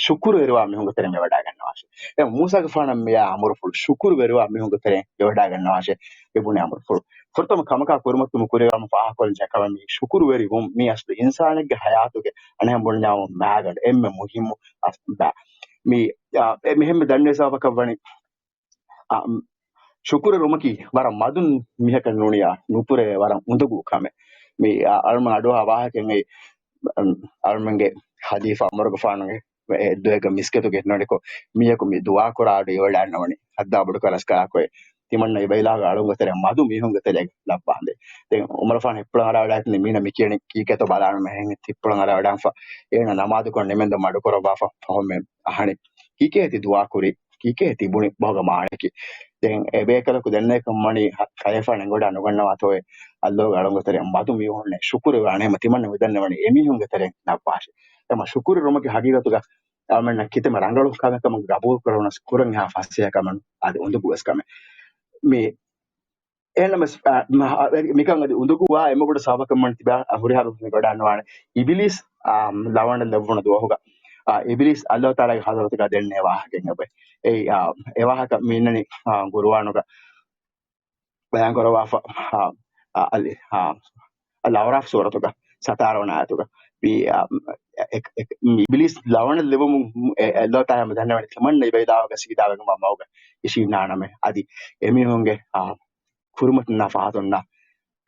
ޝުކުރުވެރިވާ މީހުންގެ ތެރެއިން ވެވަޑައިގަންނަވާށޭ. އެ މޫސާގެފާނަށް މިއާ އަމުރުފުޅު، ޝުކުރުވެރިވާ މީހުންގެ ތެރެއިން ވެވަޑައިގަންނަވާށޭ އެ ބުނެ އަމުރުފުޅު. ފުރަތަމަ ކަމަކާ ކުރިމަތިލުމުގެ ކުރިއަށް ފާހަގަކޮށްލަން ޖެހޭ ކަމެއް މީ ޝުކުރުވެރިވުން. މީ އަސްލު އިންސާނެއްގެ ހަޔާތުގެ އަނެއްހެން ބުނަންޏާ މައިގަނޑު އެންމެ މުހިއްމު އަސް-، ބައި. މީ، އާ، އެ މިހެން މި ދަންނަވާ ސަބަބަކަށް ވަނީ، އާ، ޝުކުރުވެރިވުމަކީ ވަރަށް މަދުން މީހަކަށް ނޫނިއްޔާ ނުޕުރޭ ވަރަށް އުނދަގޫ ކަމެއް. މި، އާ، އަޅުމެން އަޑުއަހާ ވާހަކައެއް އެ، އަޅުމެންގެ ޚަލީފާ ޢުމަރުގެފާނުގެ އެ ދުވެއްގަ މިސްކިތުގަ އިންނަނިކޮށް މީހަކު މި ދުޢާ ކުރާ އަޑު އިވަޑައިންނަވަނީ ހައްދާ ބޮޑުކަލަސް ކާކޮއެ ތިމަންނަ އިބައިލާގެ އަޅުންގެ ތެރެ މަދު މީހުންގެ ތެރޭގަ ލައްވާނދޭ. ދެން ޢުމަރުގެފާނު ހިތްޕުޅަށް އަރާވަޑައިގަތީ މީނަ މި ކިޔަނީ ކީކޭތޯ ބަލާނަމޭ ހިތްޕުޅަށް އަރާވަޑައިގެންފަ އޭނަ ނަމާދުކޮށް ނިމެންދެން މަޑުކުރައްވާފަ ފަހުމެ އަހަނީ ކީކޭ ތި ދުޢާ ކުރީ؟ ކީކޭ ތި ބުނި ބަހުގަ މާނައަކީ؟ ދެން އެ ބޭކަލަކު ދެންނެވިކަން ވަނީ ކަލޭފާނު އެނގިވަޑައި ނުގަންނަވާތޯއޭ ﷲ ގެ އަޅުންގެ ތެރެ މަދު މީހުންނޭ ޝުކުރުވާނެ. އެހެމަ ތިމަންނަ މިދަންނަވަނީ އެމީހުންގެ ތެރެއިން ލައްވާށޭ. އެހެމަ ޝުކުރުވެރިވުމަކީ ހަގީގަތުގަ އަޅުމެންނަށް ކިތަންމެ ރަނގަޅު ކަމެއް ކަމަށް ގަބޫލު ކުރެވުނަސް ކުރަން އެހާ ފަސޭހަ ކަމެއް ނޫން. އަދި އުނދަގޫވެސް ކަމެއް. މި އެހެންނަމަވެސް، އާ، މަ-، އާ، މިކަން އަދި އުނދަގޫވާ އެންމެ ބޮޑު ސަބަބަކަށް ވަނީ ތިބާ ހުރިހާ މީހުން ވަޑައިގަންނަވާނެ އިބިލީސް، އާ، ލަވަނަށް ލެއްވުނު ދުވަހުގަ، އާ، އިބިލީސް ﷲ ތަޢާލާގެ ޙަޟްރަތުގަ ދެންނެވި ވާހަކައެއް އެބަ. އެ، އާ، އެ ވާހަކަ މި އިންނަނީ، އާ، ޤުރުއާނުގަ ބަޔާން ކުރައްވާފަ، އާ، އާ، އަލް-، އާ، އަލް އަޢުރާފް ސޫރަތުގަ ސަތާރަ ވަނަ އާޔަތުގަ ވީ، އާ، އެ-، އެ-، އިބިލީސް ލަވަނަށް ލެއްވުމުން އެ-، އެ ﷲ ތަޢާލާ ދަންނަވަނީ ތިމަންނަ އިބައިލާގަ ސީދާވެގެންވާ މަގުގަ އިށީންނާނަމޭ. އަދި އެމީހުންގެ، އާ، ކުރިމަތިންނާ ފަހަތުންނާ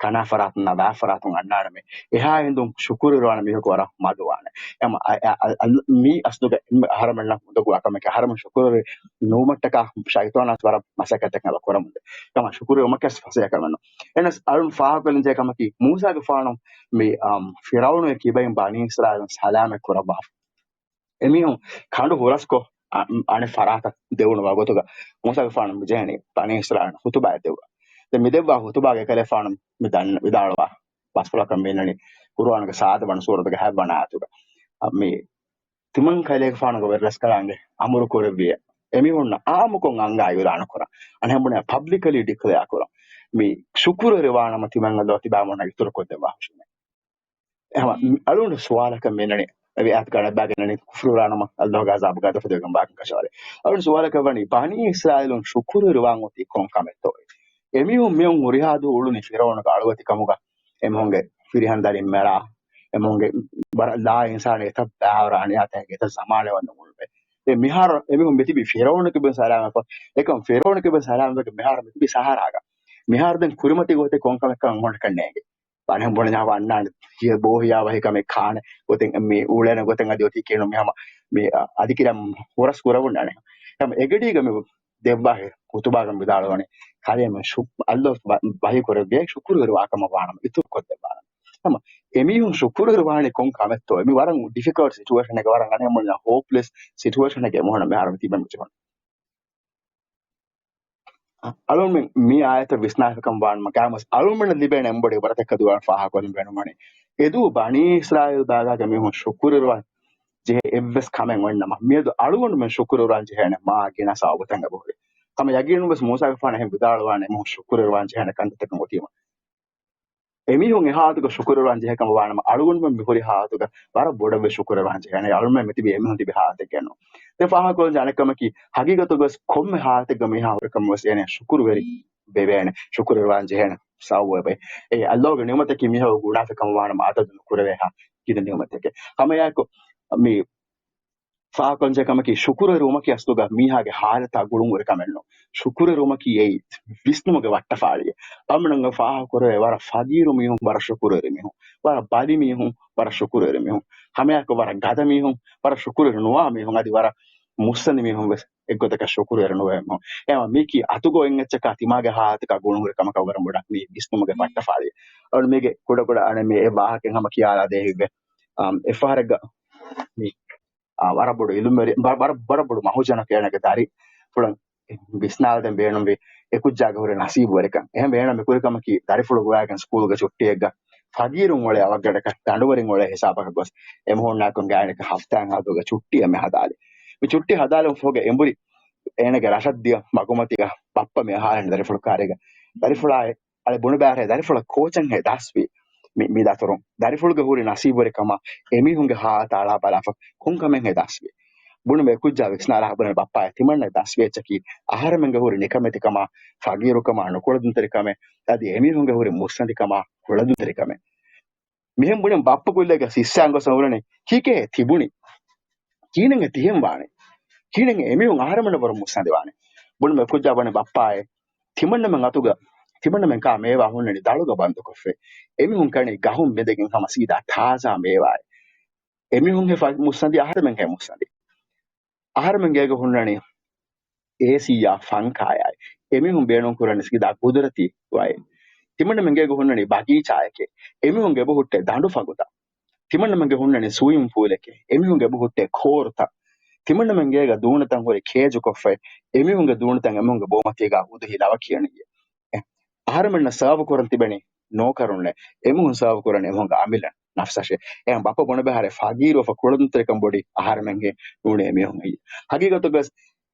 ކަނާ ފަރާތުންނާ ބާ ފަރާތުން އަންނާނަމޭ. އެހާ ހިނދުން ޝުކުރުވެރިވާނެ މީހަކު ވަރަށް މަދުވާނެ. އެމަ-، އަ-، އަ-، އަ-، އަ-، މީ އަސްލުގަ އަހަރަމެންނަށް އުނދަގޫވާ ކަމެކޭ. އަހަރަމެން ޝުކުރުވެރި ނުވުމަށްޓަކާ ޝައިޠާނާސް ވަރަށް މަސައްކަތެއް އެބަ ކުރަމުންދޭ. އެމަ ޝުކުރުވެރިވުމަކަށް ފަސޭހަ ކަމެއް ނޫން. އެހެނަސް އަޅުން ފާހަގަކޮށްލަން ޖެހޭ ކަމަކީ، މޫސާގެ ފާނު މި، އަމް، ފިރައުނުގެ ކިބައިން ބަނީ އިސްރާއީލުން ސަލާމަތް ކުރައްވާފަ. އެމީހުން ކަނޑު ހުރަސްކޮށް، އަ-، އަނެއް ފަރާތަށް ދެވުނު ވަގުތުގަ މޫސާގެފާނު މިޖެހެނީ ބަނީ އިސްރާއީލުން ޚުތުބާއެއް ދެއްވާ. ދެން މި ދެއްވާ ޚުތުބާގަ އެކަލޭފާނު މި ދަން-، ވިދާޅުވާ ބަސްފުޅަކަށް މި އިންނަނީ ޤުރުއާނުގެ ސާދަ ވަނަ ސޫރަތުގެ ހަތްވަނަ އާޔަތުގަ. އަ، މި ތިމަން ކަލޭގެފާނުގެ ވެރިރަސްކަލާނގެ އަމުރު ކުރެއްވިއޭ އެމީހުންނަށް އާއްމުކޮށް އަންގާ އިޢުލާނު ކުރަން. އަނެއްހެން ބުނެ ޕަބްލިކަލީ ޑިކްލެއާ ކުރަން. މި ޝުކުރުވެރިވާނަމަ ތިމަން ﷲ ތިބާމުންނަށް އިތުރުކޮށްދެއްވާ ހުށިމޭ. އެހެން އަޅުގަނޑު ސުވާލަކަށް މި އިންނަނީ، އެ އާޔަތުގަ އަނެއްބައިގެން އިންނަނީ ކުފުރުވެރިވާނަމަ ﷲ ގެ ޢަޒާބުގަ ދަފުދެވިގެން ވާކަން ކަށަވަރޭ. އަޅުގަނޑު ސުވާލަކަށް ވަނީ، ބަނީ އިސްރާއީލުން ޝުކުރުވެރިވާން އޮތީ ކޮން ކަމެއްތޯ؟ އެމީހުން މިއޮން ހުރިހާ ދުވަހު އުޅުނީ ފިރައުނުގެ އަޅުވެތިކަމުގަ. އެމީހުންގެ ފިރިހެން ދަރިން މެރާ، އެމީހުންގެ ވަރަށް ލާ އިންސާނީ އެތައް ބައިވަރު އަނިޔާތަކެއް އެތައް ޒަމާނެއް ވަންދެން އުޅުމޭ. ދެން މިހާރު އެމީހުން މިތިބީ ފިރައުނު ކިބައިން ސަލާމަތްކޮށް، އެކަމް ފިރައުނު ކިބައިން ސަލާމަތްވެގެން މިހާރު މިތިބީ ސަހަރާގަ. މިހާރު ދެން ކުރިމަތީ ގޮތެއް ކޮން ކަމެއްކަން އަންހެނަކަށް ނޭނގެ. ބަނެ ބުނެ ނާ ވަންނާނެ. ހިޔަ ބޯ ހިޔާ ވަހި ކަމެއް ކާނެ ގޮތެއް މި އުޅޭނެ ގޮތެއް އަދި އޮތީ ކިޔެނު މި ހަމަ މި އަ-، އަދި ކިރަން ހުރަސް ކުރަވުން ނާނެ. ހަމަ އެގަޑީގަ މި ދެއްވާހެ ޚުތުބާގަ ވިދާޅުވަނީ، ކަލޭމެން ޝު-، އައްލާހު ބަ-، ބަލިކުރެއްވިޔޭ ޝުކުރުވެރިވާކަމަށް ވާނަމަ، އިތުރުކޮށްދެއްވާނަމަ. ހަމަ އެމީހުން ޝުކުރުވެރިވާނީ ކޮން ކަމެއްތޯ؟ މި ވަރަށް ޑިފިކަލްޓް ސިޗުއޭޝަނެއްގަ، ވަރަށް އަނެއް ހޯޕްލެސް ސިޗުއޭޝަނެއްގަ އެމީހުންނަށް މިހާރު ތިބެން ޖެހުނު. އަޅުމެން މި އާޔަތަށް ވިސްނާފިކަމަށް ވާނަމަ، ގާމަސް އަޅުމެންނަށް ލިބޭނެ އެނބޮޑު އިބްރަތެއް ކަދުވާން ފާހަގަކޮށްލަން ބޭނުންވަނީ. އެދުވަހު ބަނީ އިސްރާއީލް ބާގާގެ މީހުން ޝުކުރުވެރިވާން ޖެހޭ އެއްވެސް ކަމެއް އޮންނަމަ، މިއަދު އަޅުގަނޑުމެން ޝުކުރުވެރިވާން ޖެހޭނެ މާ ގިނަ ސަބަބުތަކެއް އެބަހުރި. ހަމަ ޔަގީނުންވެސް މޫސާގެފާނު އެހެން ވިދާޅުވާނެ އެމީހުން ޝުކުރުވެރިވާން ޖެހޭނެ ކަންތައްތަކުން އޮތީމަ. އެމީހުން އެ ހާލަތުގަ ޝުކުރުވެރިވާން ޖެހޭ ކަމަށް ވާނަމަ، އަޅުގަނޑުމެން މި ހުރި ހާލަތުގަ ވަރަށް ބޮޑަށްވެސް ޝުކުރުވެރިވާން ޖެހޭނެ. އަޅުމެން މިތިބީ އެމީހުން ތިބި ހާލަތެއްގައެއް ނޫން. ދެން ފާހަގަކޮށްލަން ޖެހޭ އަނެއް ކަމަކީ، ހަގީގަތުގަވެސް ކޮންމެ ހާލަތެއްގަ މީހާ ހުރިކަމަށްވެސް އޭނަ ޝުކުރުވެރި ވެވޭނެ، ޝުކުރުވެރިވާން ޖެހޭނެ ސަބަބު އެބައި. އެ އައްލާހުގެ ނިޢުމަތަކީ މީހާ ގުނާފިކަމަށް ވާނަމަ އަދަދު ނުކުރެވޭހާ ގިނަ ނިޢުމަތެކެއް. ހަމައެއާއެކު މި ފާހަގަކޮށްލަންޖެހޭ ކަމަކީ، ޝުކުރުވެރިވުމަކީ އަސްލުގަ މީހާގެ ހާލަތާ ގުޅުންހުރި ކަމެއް ނޫން. ޝުކުރުވެރިވުމަކީ އެއީ ވިސްނުމުގެ ވައްޓަފާޅިއެއް. އަޅުމެންނަށް ފާހަގަކުރެވޭ ވަރަށް ފަގީރު މީހުން ވަރަށް ޝުކުރުވެރި މީހުން، ވަރަށް ބަލި މީހުން ވަރަށް ޝުކުރުވެރި މީހުން، ހަމައެއާއެކު ވަރަށް ގަދަ މީހުން، ވަރަށް ޝުކުރުވެރި ނުވާ މީހުން، އަދި ވަރަށް މުއްސަނދި މީހުން ވެސް އެއްގޮތަކަށް ޝުކުރުވެރި ނުވޭ މީހުން. އެހެންވީމަ މީކީ އަތުގަ އޮތް އެއްޗަކާ ތިމާގެ ހާލަތަކާ ގުޅުންހުރި ކަމަކަށް ވަރަށް ބޮޑަށް މީ ވިސްނުމުގެ ވައްޓަފާޅިއެއް. އަޅުގަނޑު މީގެ ކުޑަކުޑަ އަނެއް މި އެއް ވާހަކައެއް ހަމަ ކިޔާލާ ދޭ ހިތްވޭ. އާ، އެއްފަހަރެއްގަ މި، އާ، ވަރަށް ބޮޑު އިލްމުވެރި، ވަ-، ވަރަށް، ވަރަށް ބޮޑު މަހުޖަނަކު އޭނަގެ ދަރިފުޅަށް ވިސްނާލަދޭން ބޭނުންވި އެކުއްޖާގެ ހުރި ނަސީބުވެރިކަން. އެހެންވެ އޭނަ މި ކުރި ކަމަކީ ދަރިފުޅު ގޮވައިގެން ސްކޫލްގެ ޗުއްޓީއެއްގަ ފަގީރުން އުޅޭ އަވަށްގަނޑަކަށް ދަނޑުވެރިން އުޅޭ ހިސާބަކަށް ގޮސް އެމީހުންނާއެކު ގާތްގަނޑަކަށް ހަފްތާއެއް ހަދާލި. މި ޗުއްޓީ ހަދާލުމަށް ފަހުގަ އެނބުރި އޭނަގެ ރަށަށްދިޔަ މަގުމަތީގަ ބައްޕަ މި އަހާލިން ދަރިފުޅު ކާރީގަ. ދަރިފުޅާއި އަޅެ ބުނެބައި އަހަރެ ދަރިފުޅަށް ކޯޗެއްހޭ ދަސްވީ؟ މި، މި ދަތުރުން ދަރިފުޅުގެ ހުރި ނަސީބުވެރިކަމާ އެމީހުންގެ ހާލަތާ އަޅާ ބަލާފަ ކޮން ކަމެއްހޭ ދަސްވީ؟ ބުނުމަށް އެކުއްޖާ ވިސްނާލާ ބުނެ ބައްޕާއޭ ތިމަންނަ ދަސްވި އެއްޗަކީ އަހަރެމެންގެ ހުރި ނިކަމެތިކަމާ، ފަގީރުކަމާ، ނުކުޅަދުންތެރިކަމެއް، އަދި އެމީހުންގެ ހުރި މުއްސަނދިކަމާ، ކުޅަދުންތެރިކަމެއް. މިހެން ބުނި ބައްޕަ ކުއްލިއަށް ހިއްސާން ގޮސް އުޅެނީ ކީކޭ ތިބުނީ؟ ކިހިނެއް ތިހެން ވާނީ؟ ކިހިނެއް އެމީހުން އަހަރެމެންނަށް ވަރު މުއްސަނދި ވާނީ؟ ބުނުމަށް އެކުއްޖާ ވަނީ ބައްޕާއޭ ތިމަންނަމެން އަތުގަ ތިމަންނަމެން ކާ މޭވާ ހުންނަނީ ދަޅުގަ ބަންދުކޮށްފައި. އެމީހުން ކަނީ ގަހުން ބިނދެގެން ހަމަ ސީދާ ތާޒާ މޭވާއެއް. އެމީހުން ހޭ ފަ-، މުއްސަނދި އަހަރެމެން ހޭ މުއްސަނދި. އަހަރެމެން ގޭގަ ހުންނަނީ އޭސީއާ ފަންކާޔާއި. އެމީހުން ބޭނުން ކުރަނީ ސީދާ ގުދުރަތީ ވައެއް. ތިމަންނަމެން ގޭގަ ހުންނަނީ ބަގީޗާއެކޭ. އެމީހުން އެބަހުއްޓޭ ދަނޑު ފަނގުތައް. ތިމަންނަމެންގެ ހުންނަނީ ސުވިމް ޕޫލެކޭ. އެމީހުން އެބަހުއްޓޭ ކޯރުތައް. ތިމަންނަމެން ގޭގަ ދޫނިތައް ހުރި ކޭޖުކޮށްފައި. އެމީހުންގެ ދޫނިތައް އެމީހުންގެ ބޯމަތީގަ އުދުހި ލަވަ ކިޔަނިއްޔޭ. އަހަރެމެންނަށް ސާވު ކުރަން ތިބެނީ ނޯކަރުންނޭ. އެމީހުން ސާވު ކުރަނީ އެމީހުންގެ އަމިއްލަ ނަފްސަށޭ. އެހެން ބައްޕަ ބުނެބަހަރެ ފަގީރުވެފަ ކުޅަދުންތެރިކަން ބޮޑީ އަހަރެމެންގެ ނޫނޭ އެމީހުން ހެއްޔޭ. ހަގީގަތުގަސް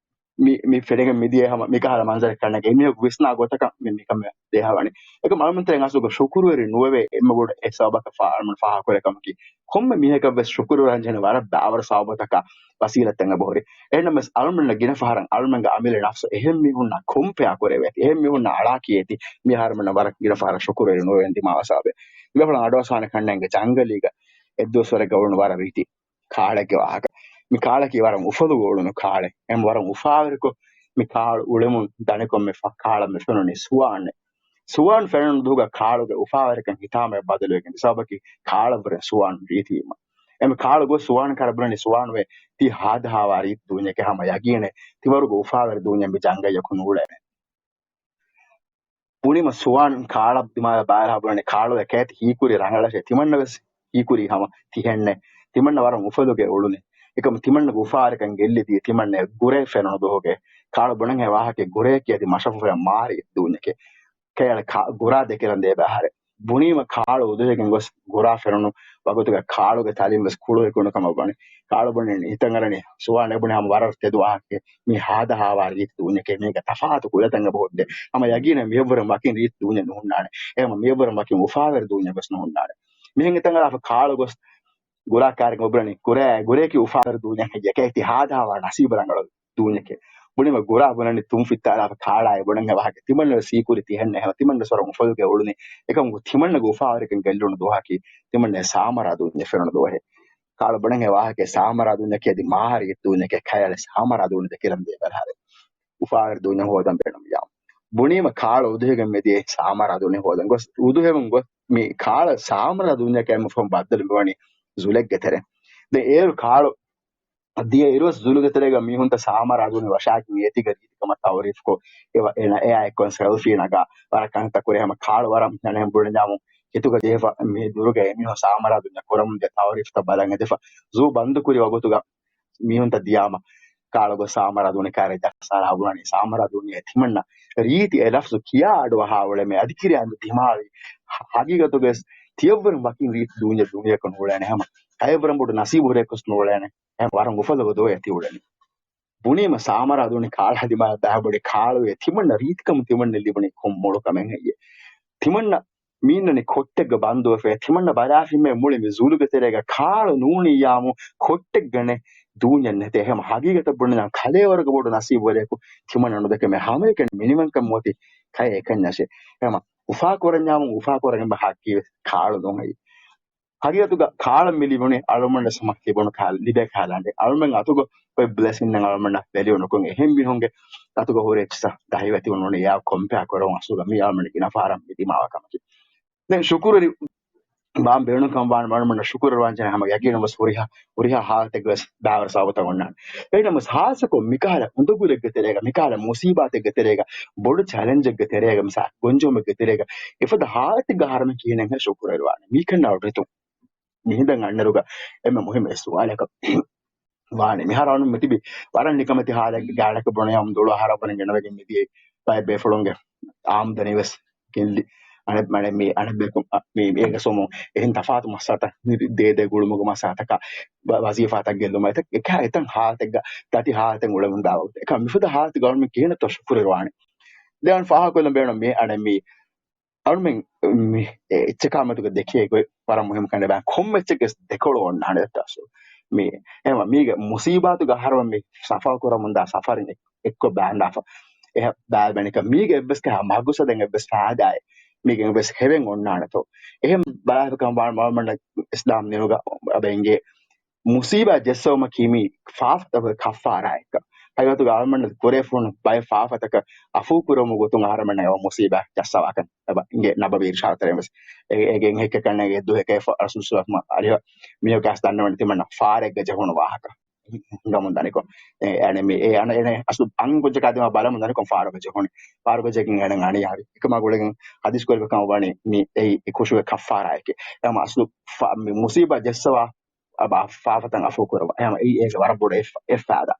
މި، މި ފެނިގެން މިދިޔަ ހަމަ މިކަހަލަ މަންޒަރެއް ކަންނޭނގެ އެމީހަކު ވިސްނާ ގޮތަކަށް މި، މިކަމެއް ދޭހަވަނީ. އެކަމް އަޅުމެންތެރެ އަސްލުގަ ޝުކުރުވެރި ނުވެވޭ އެންމެ ބޮޑު އެއް ސަބަބަކަށް ފާ-، އަޅުމެން ފާހަގަކުރޭ ކަމަކީ ކޮންމެ މީހަކަށްވެސް ޝުކުރުވެރިވާން ޖެހޭނެ ވަރަށް ދާވަރު ސަބަބުތަކާ ވަސީލަތެއް އެބަހުރި. އެހެންނަމަވެސް އަޅުމެންނަށް ގިނަ ފަހަރަށް އަޅުމެންގެ އަމިއްލަ ނަފްސު އެހެން މީހުންނާ ކޮމްޕެއާ ކުރެވޭތީ، އެހެން މީހުންނާ އަޅާ ކިޔޭތީ، މި އަހަރުމެންނަށް ވަރަށް ގިނަ ފަހަރަށް ޝުކުރުވެރި ނުވެވެން ދިމާވާ ސަބަބެއް. މި ފަޅަން އަޑުއައްސާނެ ކަންނޭނގެ ޖަންގަލީގަ އެއްދުވަސްވަރެއްގަ އުޅުނު ވަރަށް ރީތި ކާޅެއްގެ ވާހަކަ. މި ކާޅަކީ ވަރަށް އުފަލުގަ އުޅުނު ކާޅެއް. އެހެން ވަރަށް އުފާވެރިކޮށް، މި ކާޅު އުޅެމުން ދަނިކޮށް މި ފަ-، ކާޅަށް މި ފެނުނީ ސުވާނެއް. ސުވާން ފެނުނު ދުވަހުގަ ކާޅުގެ އުފާވެރިކަން ހިތާމަޔަށް ބަދަލުވެގެން، ސަބަބަކީ ކާޅަށްވުރެ ސުވާން ރީތިވީމަ. އެމެ ކާޅު ގޮސް ސުވާން ކާޅަށް ބުނަނީ ސުވާން ވޭ ތީ ހާދަހާވާ ރީތި ދޫންޏެކޭ. ހަމަ ޔަގީނެއް ތިވަރުގެ އުފާވެރި ދޫންޏެއް މި ޖަންގައްޔަކު ނޫޅޭނެ. ބުނީމަ ސުވާން ކާޅަށް ދިމާލަށް ބާރަށް ބުނަނީ ކާޅު އެކޭތި ހީކުރި ރަނގަޅަށޭ. ތިމަންނަވެސް ހީކުރީ ހަމަ ތިހެންނޭ. ތިމަންނަ ވަރަށް އުފަލުގަ އުޅުނީ. އެކަމު ތިމަންނަގެ އުފާވެރިކަން ގެއްލިދީ ތިމަންނަ ގުރޭ ފެނުނު ދުވަހުގެ. ކާޅު ބުނަންހޭ ވާހަކަ ގުރޭ ކިޔަދި މަށަފުށު މާރި ދޫންޏެކޭ. ކަޔަޅަ ކާ-، ގުރާ ދެކިލަން ދޭބަ އަހަރެ. ބުނީމަ ކާޅު އުދުހިގެން ގޮސް ގުރާ ފެނުނު ވަގުތުގަ ކާޅުގެ ތަލިން ވެސް ކުޅު ހެކުނު ކަމަށް ވަނީ. ކާޅު ބުނި ހިތަށް އަރަނީ ސުވާން އެބުނި ހަމަ ވަރަށް ތެދު ވާހަކަ. މީ ހާދަހާވާ ރީތި ދޫންޏެކޭ. މީގަ ތަފާތު ކުލަތައް އެބަ ހުއްދޭ. ހަމަ ޔަގީނެއް މިއަށްވުރެ ވަކިން ރީތި ދޫންޏެއް ނުހުންނާނެ. އެހެން މިއަށްވުރެ ވަކިން އުފާވެރި ދޫންޏެއް ވެސް ނުހުންނާނެ. މިހެން ހިތަށް އަރާފަ ކާޅު ގޮސް ގުރާ ކާރިން އޮބުރަނީ ގުރޭ، ގުރޭކީ އުފާވެރި ދޫންޏެއް ހެއްޔޭ. އެކޭ ތި ހާދަހާވާ ނަސީބު ރަނގަޅު ދޫންޏެކޭ. ބުނީމަ ގުރާ ބުނަނީ ތުންފިއްތާލާފަ ކާޅާއޭ ބުނަންހޭ ވާހަކަ. ތިމަންނަވެސް ހީކުރީ ތިހެންނޭ. ހަމަ ތިމަންނަވެސް ވަރަށް އުފަލުގަ އުޅުނީ. އެކަމަކު ތިމަންނަގެ އުފާވެރިކަން ގެއްލުނު ދުވަހަކީ ތިމަންނަ ސާމަރާ ދޫންޏެއް ފެނުނު ދުވަހޭ. ކާޅު ބުނަންހޭ ވާހަކަ ސާމަރާ ދޫންޏެކޭ އަދި މާހަރީ ދޫންޏެކޭ. ކަޔަޅެ ސާމަރާ ދޫނި ދެކިލަން ދޭބަ އަހަރެ. އުފާވެރި ދޫންޏެއް ހޯދަން ބޭނުންވިއްޔާ. ބުނީމަ ކާޅު އުދުހިގެން މިދިޔައީ ސާމަރާ ދޫނި ހޯދަން ގޮސް އުދުހެވުން ގޮސް މި ކާޅަ ސާމަރާ ދޫންޏަކަށް އެންމެ ފަހުން ބައްދަލު މިވަނީ ޒުލެއްގެ ތެރެ. ދެން އޭރު ކާޅު ދިޔަ އިރުވެސް ޒުލުގެ ތެރޭގަ މީހުންތައް ސާމަރާ ދޫނި ވަށާގެން އޭތިގަ ރީތިކަމަށް ތައުރީފްކޮށް، އެ ވަ-، އޭނަ އެއާ އެއްކޮށް ސެލްފީ ނަގާ، ވަރަށް ކަންތައް ކުރޭ. ހަމަ ކާޅު ވަރަށް ނަނެހެން ބުނެ ނާމު ހިތުގަ ޖެހިފަ މި ދުރުގެ އެމީހުން ސާމަރާ ދޫންޏަށް ކުރަމުން ދިޔަ ތައުރީފްތައް ބަލަން ހެދިފަ، ޒޫ ބަންދު ކުރި ވަގުތުގަ މީހުންތައް ދިޔާމަ ކާޅުގަ ސާމަރާ ދޫނި ކާރެއް ޖައްސާލާ ބުނަނީ. ސާމަރާ ދޫނި ތިމަންނަ ރީތި އެ ލަފްޒު ކިޔާ އަޑު އަހާ އުޅެމެ އަދި ކިރިޔާންދު ތިމާވި. ހަ-، ހަގީގަތުގަސް ތިޔައްވަރުން ވަކިން ރީތި ދޫންޏެއް ދުނިޔެކަ ނޫޅޭނެ ހަމަ. ކައެއްވަރަށް ބޮޑު ނަސީބު ހުރޭކުސް ނޫޅޭނެ. އެ ވަރަށް އުފަލުގަ ދޯ އެ ތިއުޅެނީ. ބުނީމަ ސާމަރާ ދޫނި ކާޅަ ދިމާލަށް ދާ ބޮޑެ ކާޅުވެ ތިމަންނަ ރީތިކަމު ތިމަންނަ ލިބުނީ ކޮން މޮޅު ކަމެއް ހެއްޔޭ؟ ތިމަންނަ މީންނަނީ ކޮއްޓެއްގަ ބަންދުވެފަ. ތިމަންނަ ބަލާފިމޭ މުޅި މި ޒުލުގެ ތެރޭގަ ކާޅު ނޫނިއްޔާމު ކޮއްޓެއްގަނެ ދޫންޏެއް ނެތޭ. ހަމަ ހަގީގަތަށް ބުނިނަމަ ކަލޭވަރުގެ ބޮޑު ނަސީބުވެރިޔަކު ތިމަންނަ ނުދެކެމޭ. ހަމައެކަނި މިނިވަންކަން މޯތި ކައެއް އެކަންޏަށޭ. ހަމަ އުފާކުރަންޏާމު އުފާކުރަން އެބަ ހައްޤީ ކާޅު ނޫން ހައި. ހަގީގަތުގަ ކާޅަށް މި ލިބުނީ އަޅުމަންނަށް ހަމަ ލިބުނު ކާ-، ލިބޭ ކާލާނގެ. އަޅުމެން އަތުގަ އޮތް ބްލެސިން އަޅުމަންނަށް ވެލިއު ނުކޮށް އެހެން މީހުންގެ އަތުގަ ހުރި އެއްޗިއްސަށް ދަހިވެތި ނޫނީ އެއާ ކޮމްޕެއާ ކުރަމުން އަސްލުގަ މީ އަޅުމަން ގިނަ ފަހަރަށް މި ދިމާވާ ކަމަކީ. ދެން ޝުކުރުވެރި ވާން ބޭނުންކަން ވާން މަނުމަންނަށް ޝުކުރުވެރިވާންޖެހޭ ހަމަ ޔަގީނުން ވެސް ހުރިހާ، ހުރިހާ ހާލަތެއްގަ ވެސް ބާވަރު ސަބަބުތައް އޮންނާނެ. އެހެންނަމަވެސް ހާއްސަކޮށް މިކަހަލަ އުނދަގުލެއްގެ ތެރޭގަ، މިކަހަލަ މުސީބާތެއްގެ ތެރޭގަ، ބޮޑު ޗެލެންޖެއްގެ ތެރޭގަ، މިސާ ގޮންޖެހުމެއްގެ ތެރޭގަ، އެފަދަ ހާލަތެއްގަ އަހަރެމެން ކިހިނެއްހޭ ޝުކުރުވެރިވާނެ. މީކަންނާ ރިތުން މިހިނދަން އަންނައިރުގަ އެންމެ މުހިއްމު އެއް ސުވާލަކަށް ވާނެ. މިހާރު އަޅުން މިތިބި ވަރަށް ނިކަމެތި ހާލެއްގެ ގާޑަކަށް ބުނެ އަމް ދޮޅު އަހަރަށް ވަނެ ގެނަވެގެން މިދިޔަ ބައެއް ބޭފުޅުންގެ އާމްދަނީ ވެސް ގެއްލި. އަނެއް، އަނެއް މި، އަނެއް ބޭކު، އަ، މި، މި އޭގެ ސޮމު އެހެން ތަފާތު މައްސަލަތައް ދޭ ދޭ ގުޅުމުގެ މައްސަލަތަކާ ވަ-، ވަޒީފާތައް ގެއްލުމާ އެތައް އެކާ އެތަން ހާލަތެއްގަ ދަތި ހާލަތެއް އުޅެމުން ދާ ވަގުތު އެކާ މިފަދަ ހާލަތެއްގަ އަޅުމެން ކިހިނެއްތޯ ޝުކުރުވެރިވާނެ. ދެން ފާހަގަކޮށްލަން ބޭނުން މި އަނެއް މި އަޅުމެން މި އެ އެއްޗަކާ މެދުގަ ދެކޭ ގޮތް ވަރަށް މުހިއްމު ކަންނޭނގެ. ކޮންމެ އެއްޗެއްގެ ދެކޮޅު އޮންނާނެ އަސްލު. މި އެހެންވީމަ މީގެ މުސީބާތުގެ އަހަރު މި ސަފާ ކުރަމުންދާ ސަފަރިން އެއްކޮށް ބާންދާފަ. އެހެން ބާބެނިކަ މީގެ އެއްވެސް ކަހަ މަގުސަދެއް އެއްވެސް ފާއިދާއެއް މީގެ އެއްވެސް ހެވެން އޮންނާނެތޯ. އެހެން ބާބެކަން ވާން މަޅުމަންނަށް އިސްލާމް ދީނުގަ އެނގޭ މުސީބާ ޖެއްސެވުމަކީ މީ ފާފަތަކުގެ ކައްފާރާއެއްކަން. ހަގީގަތުގަ އަޅުމެންނަށް ކުރެވިފަ ހުންނަ ބައެއް ފާފަތަކަށް އަފޫ ކުރުމުގެ ގޮތުން އަހަރެމެންނަށް އެބަ މުސީބާ ޖައްސަވާކަން އެބަ އިނގޭ ނަބަވީ އިރުޝާދު ތެރެއިން ވެސް. އެ، އޭގެ އެން ހެއްކެއް ކަންނޭނގެ ދު ހެކޭ ރަސޫލު ސައްލަﷲ އަލައިހި މީހަކު އަސް ދަންނަވަން ތިމަންނަ ފާރެއްގަ ޖެހުނު ވާހަކަ. ހިނގަމުން ދަނިކޮށް. އެ، އަނެ މި، އެ، އަނެ، އަނެ، އަސްލު އަން ކުއްޖަކާ ދިމާ ބަލަމުން ދަނިކޮށް ފާރުގަ ޖެހުނީ. ފާރުގަ ޖެހިގެން އަނެ އަނިޔާވި. އެކަމާ ގުޅިގެން ހަދީސް ކުރެވި ކަމަށް ވަނީ މި އެއީ އެ ކުށުގެ ކައްފާރާއެކޭ. އެހެންވީމަ އަސްލު ފާ-، މި މުސީބާ ޖެއްސަވާ އަބާ ފާފަތައް އަފޫ ކުރަވާ. އެހެންވީމަ އެއީ އޭގެ ވަރަށް ބޮޑު އެއް ފަ-، އެއް ފާއިދާ.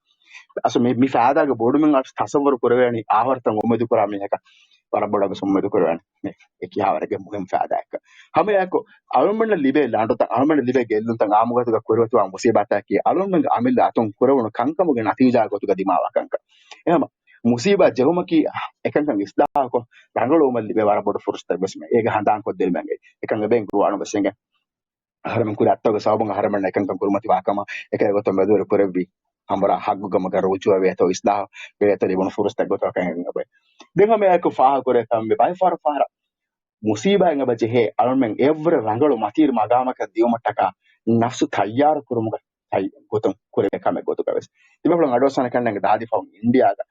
އަސްލު މި، މި ފާއިދާގެ ބޮޑުމިން އަސް ތަސައްވަރު ކުރެވޭނީ އާޚިރަތަށް އުއްމީދު ކުރާ މީހަކަށް ވަރަށް ބޮޑަށް ވެސް އުއްމީދު ކުރެވޭނެ. މި އެ ކިހާވަރެއްގެ މުހިންމު ފާއިދާއެއްކަން. ހަމައެއާއެކު އަޅުމެންނަށް ލިބޭ ލަނޑުތައް، އަޅުމެންނަށް ލިބޭ ގެއްލުންތައް އާއްމުގޮތުގަ ކުރިމަތިވާން މުސީބާތަކީ އަޅުމެންގެ އަމިއްލަ އަތުން ކުރެވުނު ކަންކަމުގެ ނަތީޖާ ގޮތުގަ ދިމާވާ ކަންކަން. އެހެންވީމަ މުސީބާ ޖެހުމަކީ އެކަންކަން އިސްލާހުކޮށް ރަނގަޅުވުމަށް ލިބޭ ވަރަށް ބޮޑު ފުރުސަތެއް ވެސް މެ. އޭގެ ހަނދާންކޮށްދިނުމެއް އެކަން އެބައިން ގުރުއާނު ވެސް އެނގޭ. އަހަރެމެން ކުރި އަތޮޅުގެ ސަބަބުން އަހަރެމެންނަށް އެކަންކަން ކުރިމަތިވާ ކަމަށް އެކަލޭގެ ގޮތުން މެދުވެރި ކުރެއްވި ހަމަރާ ހައްގު ގަމުގަ ރުޖޫޢަވެ އެތޯ އިސްލާހު ވެ އެތޯ ލިބުނު ފުރުސަތެއް ގޮތަކަށް އެނގޭ. ދެން ހަމައެއާއެކު ފާހަގަކުރޭ ކަމެއް ބައެއް ފަހަރު ފަހަރަށް މުސީބާއިން އެބަ ޖެހޭ އަޅުމެން އެއަށްވުރެ ރަނގަޅު މަތީރު މަގާމަކަށް ދިޔުމަށްޓަކާ ނަފްސު ތައްޔާރު ކުރުމުގަ ތައް-، ގޮތުން ކުރެވޭ ކަމެއް ގޮތުގަ ވެސް. ތިބޭފުޅުން އަޑުއައްސާނެ ކަންނޭނގެ ދާދި ފަހުން އިންޑިއާގަ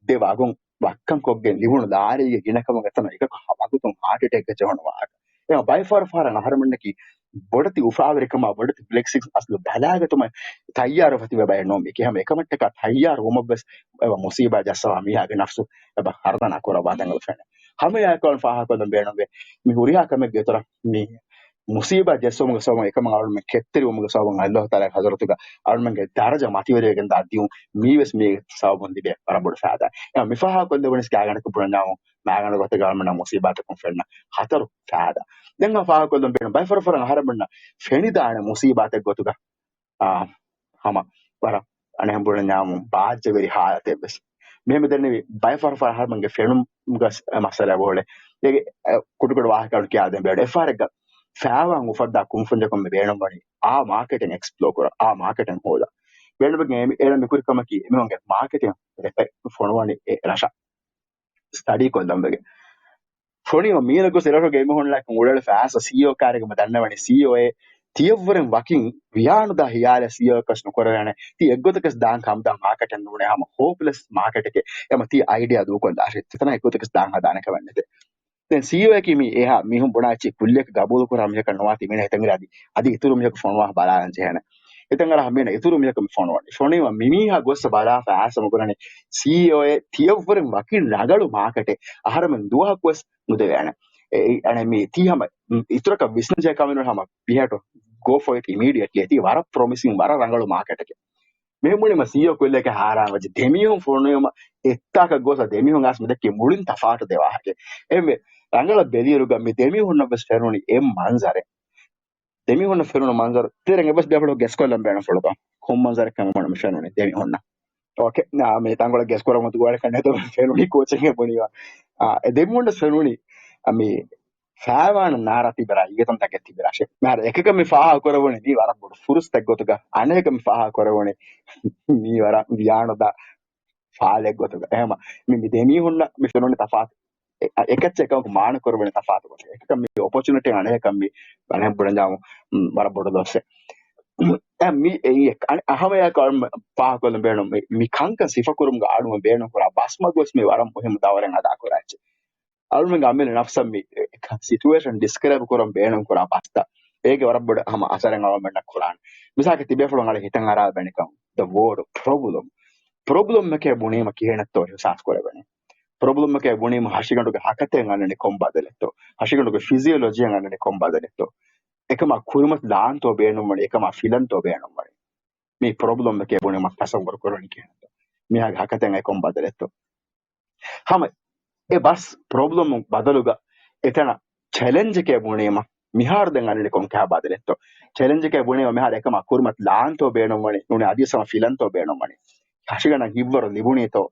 ދެ ވަގުން ވައްކަން ކޮށްގެން ލިބުނު ލާރީގެ ގިނަކަމުގެ ތަނަށް އެކަކު ވަގުތުން ހާޓް އެޓޭކްގަ ޖެހުނު ވާހަކަ. އެ ބައެއް ފަހަރު ފަހަރަށް އަހަރެމެންނަކީ ބޮޑެތި އުފާވެރިކަމާ ބޮޑެތި ބްލެސިން އަސްލު ބަލާގަތުމަށް ތައްޔާރުވެފަ ތިބޭ ބައެއް ނޫން. އެކަމަކު އެކަމަށްޓަކާ ތައްޔާރު ވުމަށްވެސް އެބަ މުސީބާ ޖައްސަވާ މީހާގެ ނަފްސު އެބަ ހަރުދަނާ ކުރައްވާ ތަން އެބަ ފެނޭ. ހަމައެއާއެކު އަޅުން ފާހަގަކޮށްލަން ބޭނުންވޭ މި ހުރިހާ ކަމެއްގެ އިތުރަށް މި މުސީބާ ޖެއްސުމުގެ ސަބަބުން އެކަމަށް އަޅުމެން ކެތްތެރިވުމުގެ ސަބަބުން އައްލާހު ތަޢާލާގެ ޙަޟްރަތުގަ އަޅުމެންގެ ދަރަޖަ މަތިވެރިވެގެން ދާ ދިޔުން މީވެސް މީގެ ސަބަބުން ލިބޭ ވަރަށް ބޮޑު ފައިދާ. އެ މި ފާހަގަކޮށްލެވުނީސް ގާތްގަނޑަކަށް ބުނަންޏާމު މާގަނޑު ގޮތެއްގަ އަޅުމެންނަށް މުސީބާތަކުން ފެންނަ ހަތަރު ފައިދާ. ދެން އަ ފާހަގަކޮށްލަން ބޭނުން ބައެއް ފަހަރު ފަހަރަށް އަހަރެމެންނަށް ފެނިދާނެ މުސީބާތެއް ގޮތުގަ އާ، ހަމަ ވަރަށް އަނެއްހެން ބުނަންޏާމު ބާއްޖަވެރި ހާލަތެއް ވެސް. މިހެން ދެންނެވި ބައެއް ފަހަރު ފަހަރަށް އަހަރެމެންގެ ފެނުމުގަ މައްސަލަ އެބައުޅޭ. އޭގެ އެ، ކުޑަކުޑަ ވާހަކަ ކިޔާދޭން ބޭނުން. އެއްފަހަރެއްގަ ފައިވާން އުފައްދާ ކުންފުންޏަކުން މި ބޭނުންވަނީ އާ މާކެޓެއް އެކްސްޕްލޯ ކުރަން، އާ މާކެޓެއް ހޯދަން. ބޭނުމެއް އޭ މި-، އޭނަ މިކުރި ކަމަކީ އެމީހުންގެ މާކެޓެއް ރެޕެ ފޮނުވަނީ އެ ރަށަށް ސްޓަޑީ ކޮށްލަން ވެގެން. ފޮނުވީމަ މީނަ ގޮސް އެރަށުގެ އެމީހުންނާއެކު އުޅެލިފަ އާސަ ސީއީއޯ ކާރެއްގަ ދަންނަވަނީ ސީއީއޯއޭ ތިޔައްވަރެން ވަކިން ވިޔާނުދާ ހިޔާލެއް ސީއީއޯއަކަށް ނުކުރެވޭނެ. ތީ އެއްގޮތަކަސް ދާން ކަމުދާ މާކެޓެއް ނޫނޭ ހަމަ ހޯޕްލެސް މާކެޓެކޭ. އެމަ ތީ އައިޑިއާ ދޫކޮށްލާށޭ. ތިތަނަށް އެއްގޮތަކަސް ދާން ހަދާނެ ކަމެއް ނެތޭ. ދެން ސީއީއޯއަކީ މީ އެހާ މީހުން ބުނާ އެއްޗެއް ކުއްލިއަކަށް ގަބޫލު ކުރާ މީހަކަށް ނުވާތީ މީނަ ހިތަށް އިރާދީ އަދި އިތުރު މީހަކު ފޮނުވާ ބަލާލަން ޖެހޭނެ. އެތަން އަރާ ހަމީނަ އިތުރު މީހަކަށް މި ފޮނުވަނީ. ފޮނުވީމަ މި މީހާ ގޮސް ބަލާފަ އާސަމަ ކުރަނީ ސީއީއޯއެއް ތިޔަށްވުރެން ވަކި ރަނގަޅު މާކެޓެއް އަހަރެމެން ދުވަހަކުވެސް ނުދެވޭނެ. އެ، އެ، އަނެ މީ ތީ ހަމަ އިތުރަކަށް ވިސްނަޖެހޭ ކަމެއް ނޫން ހަމަ we have to go for it immediately. ތީ ވަރަށް ޕްރޮމިސިން، ވަރަށް ރަނގަޅު މާކެޓެކޭ. މިހެން ބުނީމަ ސީއީއޯ ކޮއްލޭކޭ ހާރާން ވެއްޖެ ދެމީހުން ފޮނުވީމަ އެއްތާކަށް ގޮސް ދެމީހުން އައިސް މި ދެއްކީ މުޅިން ތަފާތު ދެ ވާހަކައެއް. އެހެންވެ ރަނގަޅަށް ބެލިއިރުގަ މި ދެމީހުންނަށް ވެސް ފެނުނީ އެ މަންޒަރެއް. ދެމީހުންނަށް ފެނުނު މަންޒަރު ތެރެން އެއްވެސް ބޭފުޅަކު ގެސްކޮށްލަން ބޭނުންފުޅުކަން ކޮން މަންޒަރެއްކަން މި ފެނުނީ ދެމީހުންނަށް. އޯކޭ، މި ތަންކޮޅެއް ގެސްކުރަމުން ދުވަހަކަށް ނެތުން ފެނުނީ ކޯޗެއް ބުނީމަ. އާ، އެ ދެމީހުންނަށް ފެނުނީ އަ، މި ފާވާން ނާރާ ތިބި ރައްޔިތުންތަކެއް ތިބި ރަށެއް. މިހާރު އެކަކަށް މި ފާހަގަ ކުރެވުނީ މީ ވަރަށް ބޮޑު ފުރުސަތެއް ގޮތުގަ، އަނެކަކަށް މި ފާހަގަ ކުރެވުނީ މީ ވަރަށް ވިޔާނުދާ ފާލެއް ގޮތުގަ. އެހެމަ މި، މި ދެމީހުންނަށް މި ފެނުނީ ތަފާތު، އެ، އެ، އެކައްޗެއް އެކަމަކު މާނަ ކުރެވުނީ ތަފާތު ގޮތެއް. އެކަކަށް މި އޮޕޮޗުނިޓީ އަނެކަކަށް މި ވަނެ ބުނެދާމު، މް، ވަރަށް ބޮޑު ލޮސްއެއް. އެ، މި އެއީ އަނެ އަހަމަޔަކަށް ފާހަގަކޮށްލަން ބޭނުން މި، މި ކަންކަން ސިފަކުރުމުގަ އަޅުމަ ބޭނުން ކުރާ ބަސްމަގުވެސް މި ވަރަށް މުހިއްމު ދައުރެއް އަދާ ކުރާ އެއްޗެއް. އަޅުމެންގެ އަމިއްލަ ނަފްސަށް މި ސިޗުއޭޝަން ޑިސްކްރައިބް ކުރަން ބޭނުން ކުރާ ބަސްތައް އޭގެ ވަރަށް ބޮޑަށް ހަމަ އަސަރެއް އަޅުމެންނަށް ކުރާނެ. މިސާލަކަށް ތިބޭފުޅުން އަޅެ ހިތަށް އަރާ ބެނިކަން ދަ ވޯޑް ޕްރޮބްލަމް. ޕްރޮބްލަމްއެކޭ ބުނީމަ ކިހިނެއްތޯ އިހުސާސް ކުރެވެނީ. ޕްރޮބްލަމްއެކޭ ބުނީމަ ހަށިގަނޑުގެ ހަކަތައަށް އަންނަނީ ކޮން ބަދަލެއްތޯ. ހަށިގަނޑުގެ ފިޒިއޮލޮޖީއަށް އަންނަނީ ކޮން ބަދަލެއްތޯ. އެކަމާ ކުރިމަތި ލާންތޯ ބޭނުންވަނީ، އެކަމާ ފިލަންތޯ ބޭނުންވަނީ. މި ޕްރޮބްލަމްއެކޭ ބުނީމަ ތަސައްވަރު ކުރަނީ ކިހިނެއްތޯ. މީހާގެ ހަކަތައަށް އެ ކޮން ބަދަލެއްތޯ. ހަމަ އެ ބަސް ޕްރޮބްލަމު ބަދަލުގަ އެތަނަށް ޗެލެންޖެކޭ ބުނީމަ މިހާރު ދެން އަންނަނީ ކޮންކަހަ ބަދަލެއްތޯ. ޗެލެންޖެކޭ ބުނީމަ މިހާރު އެކަމާ ކުރިމަތި ލާންތޯ ބޭނުންވަނީ، ނޫނީ އަދިވެސް ހަމަ ފިލަންތޯ ބޭނުންވަނީ. ހަށިގަނޑަށް ހިތްވަރު ލިބުނީތޯ،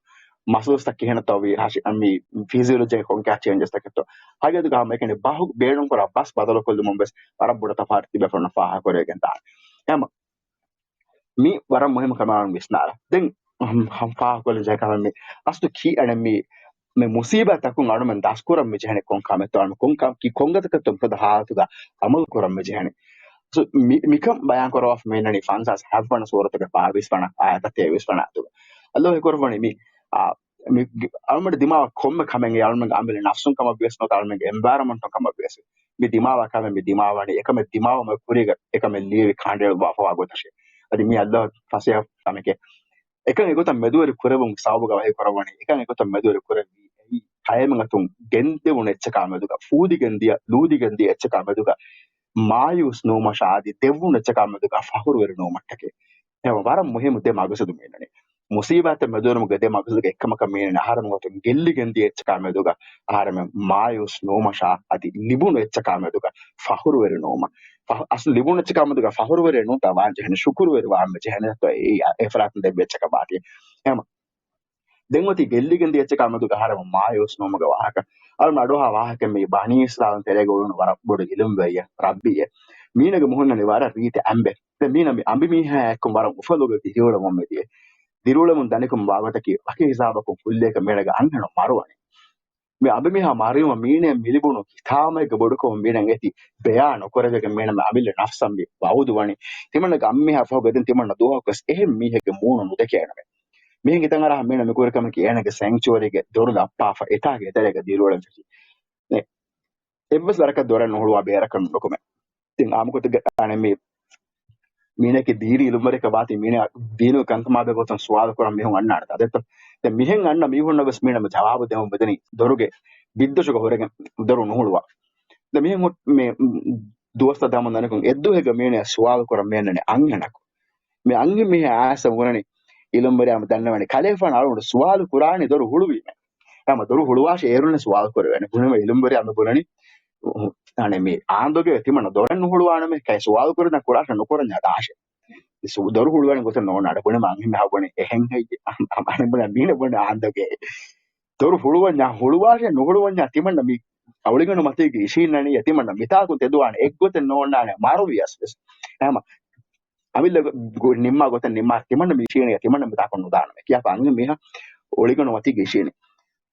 މަސްލުސްތައް ކިހިނެއްތޯ ވީ، ހަށި، މި ފިޒިއޮލޮޖީ ކޮންކަހަ ޗޭންޖަސްތަކެއްތޯ. ހަގީގަތުގަ ހަމަ އެކަނި ބަހު ބޭނުންކުރާ ބަސް ބަދަލުކޮށްލުމުން ވެސް ވަރަށް ބޮޑަށް ތަފާތު ތިބޭފުޅުންނަށް ފާހަގަކުރެވިގެން ދާނެ. އެހެމަ މި ވަރަށް މުހިއްމު ކަމެއް ވިސްނާލަ. ދެން ހަމް، ހަމް ފާހަގަކޮށްލަން ޖެހޭ ކަމެއް މި އަސްލު ކީ އަނެއް މި، މި މުސީބާތަކުން އަޅުމެން ދަސްކުރަން މި ޖެހެނީ ކޮން ކަމެއްތޯ؟ އަޅުމެން ކޮން ކަ-، ކީ ކޮން ގޮތަކަށްތޯ މިފަދަ ހާލަތުގަ އަމަލު ކުރަން މި ޖެހެނީ؟ ސޯ، މި، މިކަން ބަޔާން ކުރައްވާފަ މި އިންނަނީ ފަންސާސް ހަތްވަނަ ސޫރަތުގެ ބާވީސް ވަނަ އާޔަތާ ތޭވީސް ވަނަ އާޔަތުގަ. އައްލާހު ހެކިވެރި ވަނީ މި، އާ، މި ގި-، އަޅުމެން ދިމާވާ ކޮންމެ ކަމެއް އަޅުމެންގެ އަމިއްލަ ނަފްސުން ކަމަށް ވިޔަސް ނުވަތަ އަޅުމެންގެ އެންވަޔަރަމަންޓުން ކަމަށް ވިޔަސް މި ދިމާވާ ކަމެއް މި ދިމާވަނީ އެކަމެއް ދިމާވުމުގެ ކުރީގަ އެކަމެއް ލިޔެވި ކަނޑައެޅުއްވާފަވާ ގޮތަށޭ. އަދި މި އައްލާހު ފަސޭހަ ކަމެކޭ. އެކަން އެގޮތަށް މެދުވެރި ކުރެވުން ސަބަބުގަ ވަހީ ކުރައްވަނީ، އެކަން އެގޮތަށް މެދުވެރި ކުރެއްވީ އެއީ ކައިމެން އަތުން ގެންދެވުނު އެއްޗަކާ މެދުގަ، ފޫދިގެން ދިޔަ، ލޫދިގެން ދިޔަ އެއްޗަކާ މެދުގަ މާޔޫސް ނުވުމަށާ އަދި ދެއްވުނު އެއްޗަކާ މެދުގަ ފަޚުރުވެރި ނުވުމަށްޓަކައި. އެ ވަރަށް މުހިއްމު ދެ މަގުސަދު މި އިންނަނީ. މުސީބާތެއް މެދުވުމުގެ ދެ މަގުސަދުގެ އެއްކަމަކަށް މީނަނީ އަހަރެމެން ގޮތުން ގެއްލިގެން ދިޔަ އެއްޗަކާ މެދުގަ އަހަރެމެން މާޔޫސް ނުވުމަށާ އަދި ލިބުނު އެއްޗަކާ މެދުގަ ފަޚުރުވެރި ނުވުމަށް. ފަޚު-، އަސްލު ލިބުނު އެއްޗަކާ މެދުގަ ފަޚުރުވެރި ނުވަން ވާން ޖެހެނީ، ޝުކުރުވެރި ވާން ޖެހެނީ އެ އެފްރާތުން ދެއްވި އެއްޗަކަށް ވާތީ. އެހެމަ ދެން އޮތީ ގެއްލިގެން ދިޔަ އެއްޗަކާ މެދުގަ އަހަރެމެން މާޔޫސް ނުވުމުގެ ވާހަކަ. އަޅުމެން އަޑުއަހާ ވާހަކަ މީ ބަނީ އިސްރާއީލުން ތެރޭގަ އުޅުނު ވަރަށް ބޮޑު އިލްމުވެރިއެއް ރައްބީއެއް. މީނަގެ މުހުންނަނީ ވަރަށް ރީތި އަނބެއް. ދެން މީނަ މި އަނބިމީހާއާ އެއްކޮށް ވަރަށް އުފަލުގަ ދިރިއުޅެމުން މިދިޔަ. ދިރިއުޅެމުން ދަނިކޮށް ވާގޮތަކީ ވަކި ހިސާބަކުން ކުއްލިއަކަށް މީނަގެ އަންހެނުން މަރުވަނީ. މި އަނބިމީހާ މަރުވީމަ މީނަ މިލިބުނު ހިތާމައިގެ ބޮޑުކަމުން މީނަ އެތި ބެޔާ ނުކުރެވިގެން މީނަ މި އަމިއްލަ ނަފްސަށް މި ވައުދު ވަނީ. ތިމަންނަގެ އަނބިމީހާ ފަހު ގެދެން ތިމަންނަ ދުވަހަކުވެސް އެހެން މީހެއްގެ މޫނު ނުދެކޭނަމޭ. މިހެން ހިތަށް އަރާ މީނަ މި ކުރި ކަމަކީ އޭނަގެ ސެންޗުއަރީގެ ދޮރު ލައްޕާފަ އެތާގެ އެތެރޭގަ ދިރިއުޅެން ފެށި. އެ، އެއްވެސް ވަރަކަށް ދޮރެއް ނުހުޅުވާ ބޭރަކަށް ނުކުމެ. ތިން އާއްމުގޮތެއްގަ އަނެއް މީ، މީނަކީ ދީނީ އިލްމުވެރިއެއްކަ ވާތީ މީނަ ދީނު ކަންކަމާ ބެ ގޮތުން ސުވާލު ކުރަން މީހުން އަންނާނެ. އަދެއްތޯ؟ ދެން މިހެން އަންނަ މީހުންނަށް ވެސް މީނަ މި ޖަވާބު ދެމުން މިދަނީ ދޮރުގެ ބިއްދަށުގަ ހުރެގެން ދޮރު ނުހުޅުވާ. ދެން މިހެން ހު-، މި ދުވަސްތައް ދަމުން ދަނިކޮށް އެއްދުވަހެއްގަ މީނަ ސުވާލު ކުރަން މި އަންނަނީ އަންހެނަކު. މި އަންހެން މީހާ އައިސް ބުނަނީ އިލްމުވެރިޔާ ދަންނަވަނީ ކަލޭފާނު އަޅުގަނޑު ސުވާލު ކުރާނީ ދޮރު ހުޅުވީމޭ. ހަމަ ދޮރު ހުޅުވާށޭ އޭރުން ސުވާލު ކުރެވޭނެ. ބުނީމަ އިލްމުވެރިޔާ މި ބުނަނީ، އަނެއް މި އާނދޮގެ ތިމަންނަ ދޮރެއް ނުހުޅުވާނަމޭ، ކައި ސުވާލު ކުރަން ކުރާށޭ ނުކުރަންޏާ ދާށޭ. ސު-، ދޮރު ހުޅުވަނީ ގޮތެއް ނޯންނާނެ. ބުނީމަ އަންހެން މީހާ ބުނީ އެހެން ހެއްޔޭ؟ އަނެއް ބުނީ މީނަ ބުނީ އާނދޮގެ. ދޮރު ހުޅުވަންޏާ ހުޅުވާށޭ ނުހުޅުވަންޏާ ތިމަންނަ މި އަޅުގަނޑު މަތީގަ އިށީންނަނީ ތިމަންނަ މިތާކުން ތެދުވާނެ އެއްގޮތެއް ނޯންނާނެ މަރުވިޔަސް ވެސް. ހަމަ އަމިއްލަ ގޮ-، ނިންމާ ގޮތަށް ނިންމާ ތިމަންނަ މި އިށީނެ ތިމަންނަ މިތާކުން ނުދާނަމޭ. ކިޔާފަ އަންހެން މީހާ އޮޅިގަނޑު މަތީގަ އިށީނެ.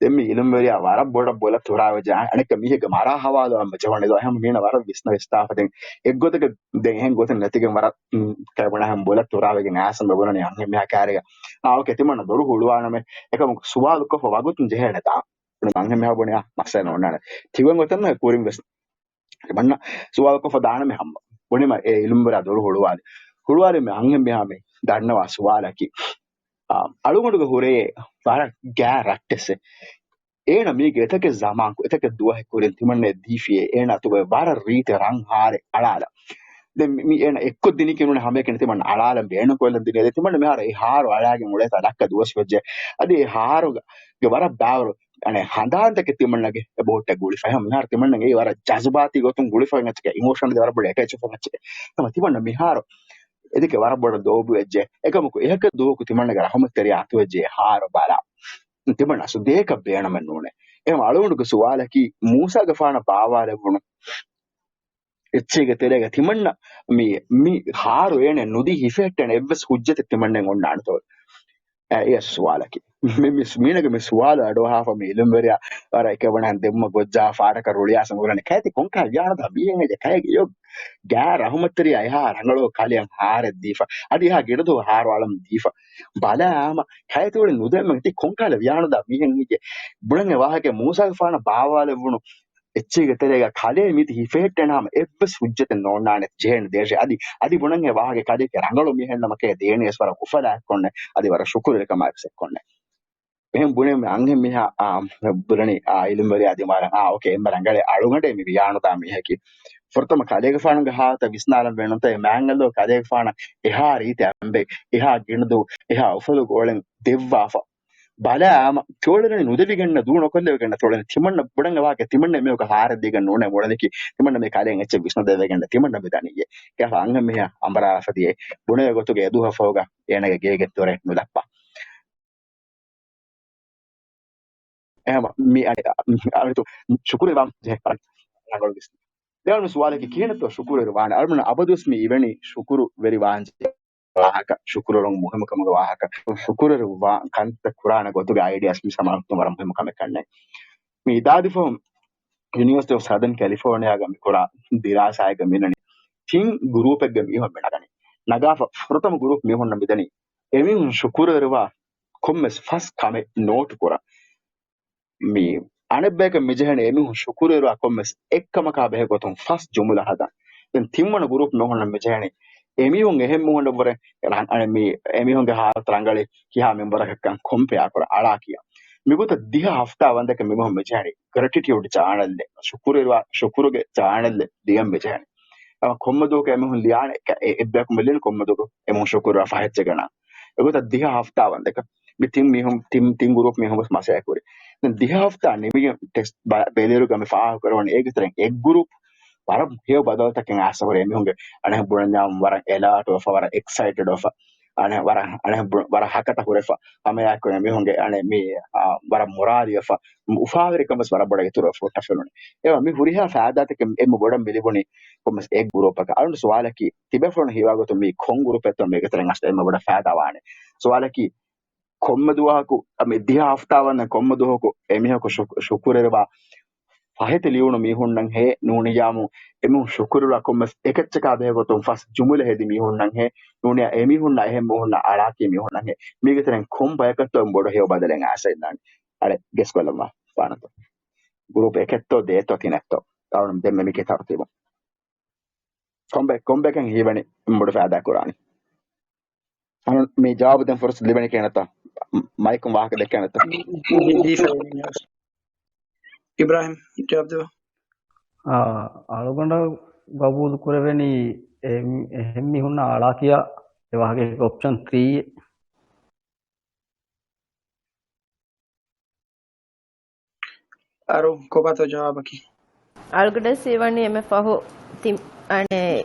ދެން މި އިލްމުވެރިޔާ ވަރަށް ބޮޑަށް ބޮލަށް ތުރާވެއްޖެ. އަނެއްކާ މީހެއްގެ މަރާ ހަވާލު އަނބަ ޖެހުނެދޯ އެހެން މީނަ ވަރަށް ވިސްނަ ވިސްނާފަ ދެން އެއްގޮތަކަށް ދެން އެހެން ގޮތެއް ނެތިގެން ވަރަށް، މް، ކައިބުނާހެން ބޮލަށް ތުރާވެގެން އާސަންބެ ބުނަނީ އަންހެން މީހާ ކާރިގަ. އާ، އޯކޭ، ތިމަންނަ ދޮރު ހުޅުވާނަމޭ. އެކަމަކު ސުވާލު ކޮށްފަ ވަގުތުން ޖެހޭނެ ދާ. އަންހެން މީހާ ބުނި އާ، މައްސަލަ ނޯންނާނެ. ތިގޮން ގޮތަށް ނުހޭ ކުރިން ވެސް. ތިމަންނަ ސުވާލު ކޮށްފަ ދާނަމޭ ހަމަ. ބުނީމަ އެ އިލްމުވެރިޔާ ދޮރު ހުޅުވާލި. ކުޅުވާލި މި އަންހެން މީހާ މި ދަންނަވާ ސުވާލަކީ، އާ، އަޅުގަނޑުގެ ހުރޭ ވަރަށް ގާތް ރައްޓެއްސެއް. އޭނަ މީގެ އެތަކެއް ޒަމާން ކު-، އެތަކެއް ދުވަހެއް ކުރިން ތިމަންނަ ދީފިއޭ. އޭނަ އަތުގައި ވަރަށް ރީތި ރަން ހާރެއް އަޅާލަ. ދެން މި-، މި އޭނަ އެއްކޮށް ދިނީކީ ނޫނީ ހަމައެކަނި ތިމަން އަޅާލަން ބޭނުންކޮށްލަން ދިނީ. ދެން ތިމަންނަ މިހާރު އެ ހާރު އަޅާގެން އުޅޭތާ ލައްކަ ދުވަސް ވެއްޖެ. އަދި އެ ހާރުގަ-، ގެ ވަރަށް ބާވަރު އަނެއް ހަނދާންތަކެއް ތިމަންނަގެ އެ ބޯޓް ގުޅިފަ. ހަމަ މިހާރު ތިމަންނަގެ އެ ވަރަށް ޖަޒުބާތީ ގޮތުން ގުޅިފަ އެއްޗެކޭ، އިމޯޝަނަލް ވަރަށް ބޮޑަށް އެޓޭޗް ވެފަ އެއްޗެކޭ. ހަމަ ތިމަންނަ މިހާރު އެދެކެ ވަރަށް ބޮޑަށް ލޯބިވެއްޖެ. އެކަމަކު އެހަކަ ދުވަހަކު ތިމަންނަގެ ރަހުމަތްތެރިޔާ އަތުވެއްޖެ އެ ހާރު ބަލާ. ތިމަން އަސްލު ދޭކަށް ބޭނަމެއް ނޫނޭ. އެހެން އަޅުގަނޑުގެ ސުވާލަކީ، މޫސާގެފާނަށް ބާވާލެއްވުނު އެއްޗެއްގެ ތެރޭގަ ތިމަންނަ މި، މި ހާރު އޭނަ ނުދީ ހިފެހެއްޓޭނެ އެއްވެސް ހުއްޖަތެއް ތިމަންނައަށް އޮންނާނެތޯ؟ އެ، އެ ސުވާލަކީ. މި، މި، މީނަގެ މި ސުވާލު އަޑުއަހާފަ މި އިލްމުވެރިޔާ ވަރަށް އެކެވަނަ ދެއްމަ ގޮއްޖާ ފާޑަކަށް ރުޅިއާސަން އުރަނީ. ކައިތި ކޮންކަހަލަ ވިޔާނުދާ މީހެއް އެއްޗެއް ކައިގެ އިޔޮ ގާ ރަހުމަތްތެރިޔާ އެހާ ރަނގަޅު ކަލެއަށް ހާރެއް ދީފަ. އަދި އެހާ ގިނަ ދުވަހު ހާރު އަޅަން ދީފަ. ބަލާ ހަމަ ކައިތި އުޅެން ނުދެމެ ތި ކޮންކަހަލަ ވިޔާނުދާ މީހެއް އެއްޗެއް. ބުނަން އެ ވާހަކަ މޫސާގެފާނަށް ބާވާލެއްވުނު އެއްޗެއްގެ ތެރޭގަ ކަލޭ މީތި ހިފެހެއްޓޭނެ ހަމަ އެއްވެސް ހުއްޖަތެއް ނޯންނާނެ ޖެހޭނެ ދޭށޭ. އަދި، އަދި ބުނަން އެ ވާހަކަ ކަލޭގެ ރަނގަޅު މީހެއް ނަމަކޭ ދޭނެ ވެސް ވަރަށް އުފަލާ އެއްކޮންނެ. އަދި ވަރަށް ޝުކުރުވެރިކަމާ ވެސް އެއްކޮންނެ. އެހެން ބުނެ މި އަންހެން މީހާ، އާ، ބުނަނީ، އާ، އިލްމުވެރިޔާ ދިމާލަށް، އާ، އޯކޭ، އެންމެ ރަނގަޅޭ އަޅުގަނޑޭ މި ވިޔާނުދާ މީހަކީ. ފުރަތަމަ ކަލޭގެފާނުގެ ހާލަތަށް ވިސްނާލަން ބޭނުންތަ އެ މާތް ﷲ ކަލޭގެފާނަށް އެހާ ރީތި އަނބެއް، އެހާ ގިނަ ދުވަހު، އެހާ އުފަލުގެ އޮޅެން ދެއްވާފަ. ބަލާ ހަމަ ތިއޮޅެލަނީ ނުދެވިގެންނަ ދޫ ނުކޮށްލެވިގެންނަ ތިއޮޅެނީ ތިމަންނަ ބުނަން އެ ވާހަކަ ތިމަންނަ މީހަކަށް ހާރެއް ދީގެން ނޫނޭ އުޅެނީކީ ތިމަންނަ މި ކަލޭ އެއްޗެއް ވިސްނަދެވިގެން ތިމަންނަ މި ދަނީއޭ. ކިޔާފަ އަންހެން މީހާ އަނބަރާފަ ދިޔައީ ބުނެވޭ ގޮތުގަ އެ ދުވަހު ފަހުގަ އޭނަގެ ގޭގެ ދޮރެއް ނުލައްޕާ. އެހެން މި އަނެއް އަނެއް ޝުކުރުވެރިވާން ޖެހޭ ރަނގަޅު ވިސްނުން. ދެވަނަ ސުވާލަކީ ކިހިނެއްތޯ ޝުކުރުވެރިވާނެ؟ އަޅުގަނޑު އަބަދުވެސް މި އިވެނީ ޝުކުރުވެރިވާން ޖެހޭ ވާހަކަ، ޝުކުރުވެރިވުން މުހިއްމުކަމުގެ ވާހަކަ، ޝުކުރުވެރިވާ ކަންތައް ކުރާނެ ގޮތުގެ އައިޑިއާސް މި ސަމާލުކޮށް ވަރަށް މުހިއްމު ކަމެއް ކަންނޭނގެ. މި އިދާދިފަހު ޔުނިވަރސިޓީ އޮފް ސަދަން ކެލިފޯނިއާގަ މި ކުރާ ދިރާސާއެއްގަ މިނަނީ ތިން ގްރޫޕެއްގެ މީހުން މި ނަގަނީ. ނަގާފަ ފުރަތަމަ ގްރޫޕް މީހުންނަށް މިދަނީ އެމީހުން ޝުކުރުވެރިވާ ކޮންމެސް ފަސް ކަމެއް ނޯޓު ކުރަން. މި އަނެއްބަޔަކަށް މިޖެހެނީ އެމީހުން ޝުކުރުވެރިވާ ކޮންމެސް އެއްކަމަކާ ބެހޭ ގޮތުން ފަސް ޖުމުލަ ހަދަން. ދެން ތިންވަނަ ގްރޫޕް މީހުންނަށް މިޖެހެނީ އެމީހުން އެހެން މީހުންނަށްވުރެ ރަން-، އަނެއް މި އެމީހުންގެ ހާލަތު ރަނގަޅީ ކިހާ މެމްބަރަކަށްކަން ކޮމްޕެއާ ކުރަން އަޅާ ކިޔަން. މިގޮތަށް ދިހަ ހަފްތާ ވަންދެކެ މިމީހުން މިޖެހެނީ ގްރެޓިޓިއުޑް ޗާނަލްއެއް، ޝުކުރުވެރިވާ، ޝުކުރުގެ ޗާނަލްއެއް ލިޔަން މިޖެހެނީ. އަ، ކޮންމެ ދުވަހަކު އެމީހުން ލިޔާނެ އެއް-، އެއް-، އެއްބަޔަކު މި ލިޔަނީ ކޮންމެ ދުވަހަކު އެމީހުން ޝުކުރުވެރިވާ ފަހެއްޗެއް ގަންނަން. އެގޮތަށް ދިހަ ހަފްތާ ވަންދެކެ މި ތިން މީހުން، ތިން، ތިން ގްރޫޕް މީހުން ވެސް މަސައްކަތް ކުރި. ދެން ދިހަ ހަފްތާ ނިމިގެން ޓެސްޓް ބަ-، ބެލިއިރުގަ މި ފާހަގަކުރެވުނު އޭގެ ތެރެއިން އެއް ގްރޫޕް ވަރަށް ހެޔޮ ބަދަލުތަކެއް އައިސް ހުރި. އެމީހުންގެ އަނެއް ބުނަންޏާ ވަރަށް އެލާޓް ވެފަ، ވަރަށް އެކްސައިޓެޑް ވެފަ، އަނެއް ވަރަށް، އަނެއް ބު-، ވަރަށް ހަކަތަ ހުރެފަ. ހަމައެއާއެކު އެމީހުންގެ އަނެއް މި، އާ، ވަރަށް މުރާލި ވެފަ، އުފާވެރިކަން ވެސް ވަރަށް ބޮޑަށް އިތުރު ވެފަ ހުއްޓަފަ އެޅުނީ. އެވަ މި ހުރިހާ ފައިދާތަކެއް އެންމެ ބޮޑަށް މި ލިބުނީ ކޮންމެސް އެއް ގްރޫޕަކަށް. އަޅުގަނޑު ސުވާލަކީ ތިބޭފުޅުން ހީވާ ގޮތުން މީ ކޮން ގްރޫޕެއްތޯ މީގެ ތެރެއިން އަސްލު އެންމެ ބޮޑަށް ފައިދާ ވާނެ؟ ސުވާލަކީ ކޮންމެ ދުވަހަކު މި ދިހަ ހަފްތާ ވަންދެން ކޮންމެ ދުވަހަކު އެމީހަކު ޝު-، ޝުކުރުވެރިވާ ފަހެތި ލިޔުނު މީހުންނަށް ހޭ ނޫނިއްޔާމު އެމީހުން ޝުކުރުވެރިވާ ކޮންމެސް އެކައްޗަކާ ބެހޭ ގޮތުން ފަސް ޖުމުލަ ހެދި މީހުންނަށް ހޭ ނޫނިއްޔާ އެމީހުންނާ އެހެން މީހުންނާ އަޅާކީ މީހުންނަށް ހޭ މީގެ ތެރެއިން ކޮން ބަޔަކަށްތޯ އެންމެ ބޮޑު ހެޔޮ ބަދަލެއް އައިސް އިންނާނީ؟ އަޅެ ގެސް ކޮށްލަންވާ ފާނަތޯ. ގްރޫޕް އެކެއްތޯ ދޭތޯ ތިނެއްތޯ؟ އަޅުގަނޑު ދެންމެ މީގެ ތަރުތީބު. ކޮންބެ-، ކޮންބެކެން ހީވަނީ އެންމެ ބޮޑު ފައިދާ ކުރާނީ؟ އަން މި ޖަވާބު ދޭން ފުރުސަތު ލިބެނީ ކިހިނެއްތަ؟ މައިކުން ވާހަކަ ދެއްކޭނެއްތަ؟ އިބްރާހިމް ޖަވާބު ދެވޭ. އާ، އަޅުގަނޑަށް ގަބޫލު ކުރެވެނީ އެ-، އެހެން މީހުންނާ އަޅާ ކިޔާ އެ ވާހަކަ އޮޕްޝަން ތްރީ. އަރު، ކޮބާތޯ ޖަވާބަކީ؟ އަޅުގަނޑަށް ހީވަނީ އެންމެ ފަހު ތިން، އަނެއް،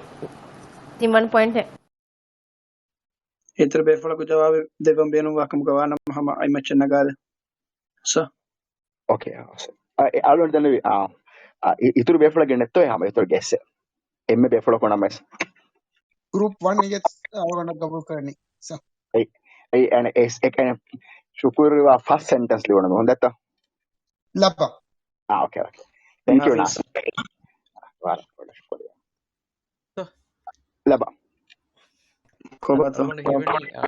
ތިންވަނަ ޕޮއިންޓެއް. އިތުރު ބޭފުޅަކު ޖަވާބެއް ދެއްވަން ބޭނުންވާ ކަމުގަ ވާނަމަ ހަމަ އަތްމައްޗަށް ނަގާލަ. ސަ. އޯކޭ، ސަ. އަ، އެ، އަޅުގަނޑު ދެންނެވި، އާ، އަ، އި-، އިތުރު ބޭފުޅަކު ގެންނެއްތޯ ހަމަ އިތުރު ގެއްސެއް. އެންމެ ބޭފުޅަކު ނަމަވެސް. ގްރޫޕް ވަން އިގެތް އަޅުގަނޑަށް ގަބޫލު ކުރަނީ. ސަ. އެ، އެ، އަނެއް، އެ، އެ، އަނެއް، ޝުކުރުވެރިވާ ފަސް ސެންޓެންސް ލިޔުނު މި ހުންދެއްތަ؟ ލައްބަ. އާ، އޯކޭ، އޯކޭ. ތެންކް ޔޫ ނާ. ވަރަށް ބޮޑަށް ޝުކުރިއްޔާ. ލައްބަ. ކޮބާތޯ؟ އަޅުގަނޑަށް ހީވަނީ، އާ،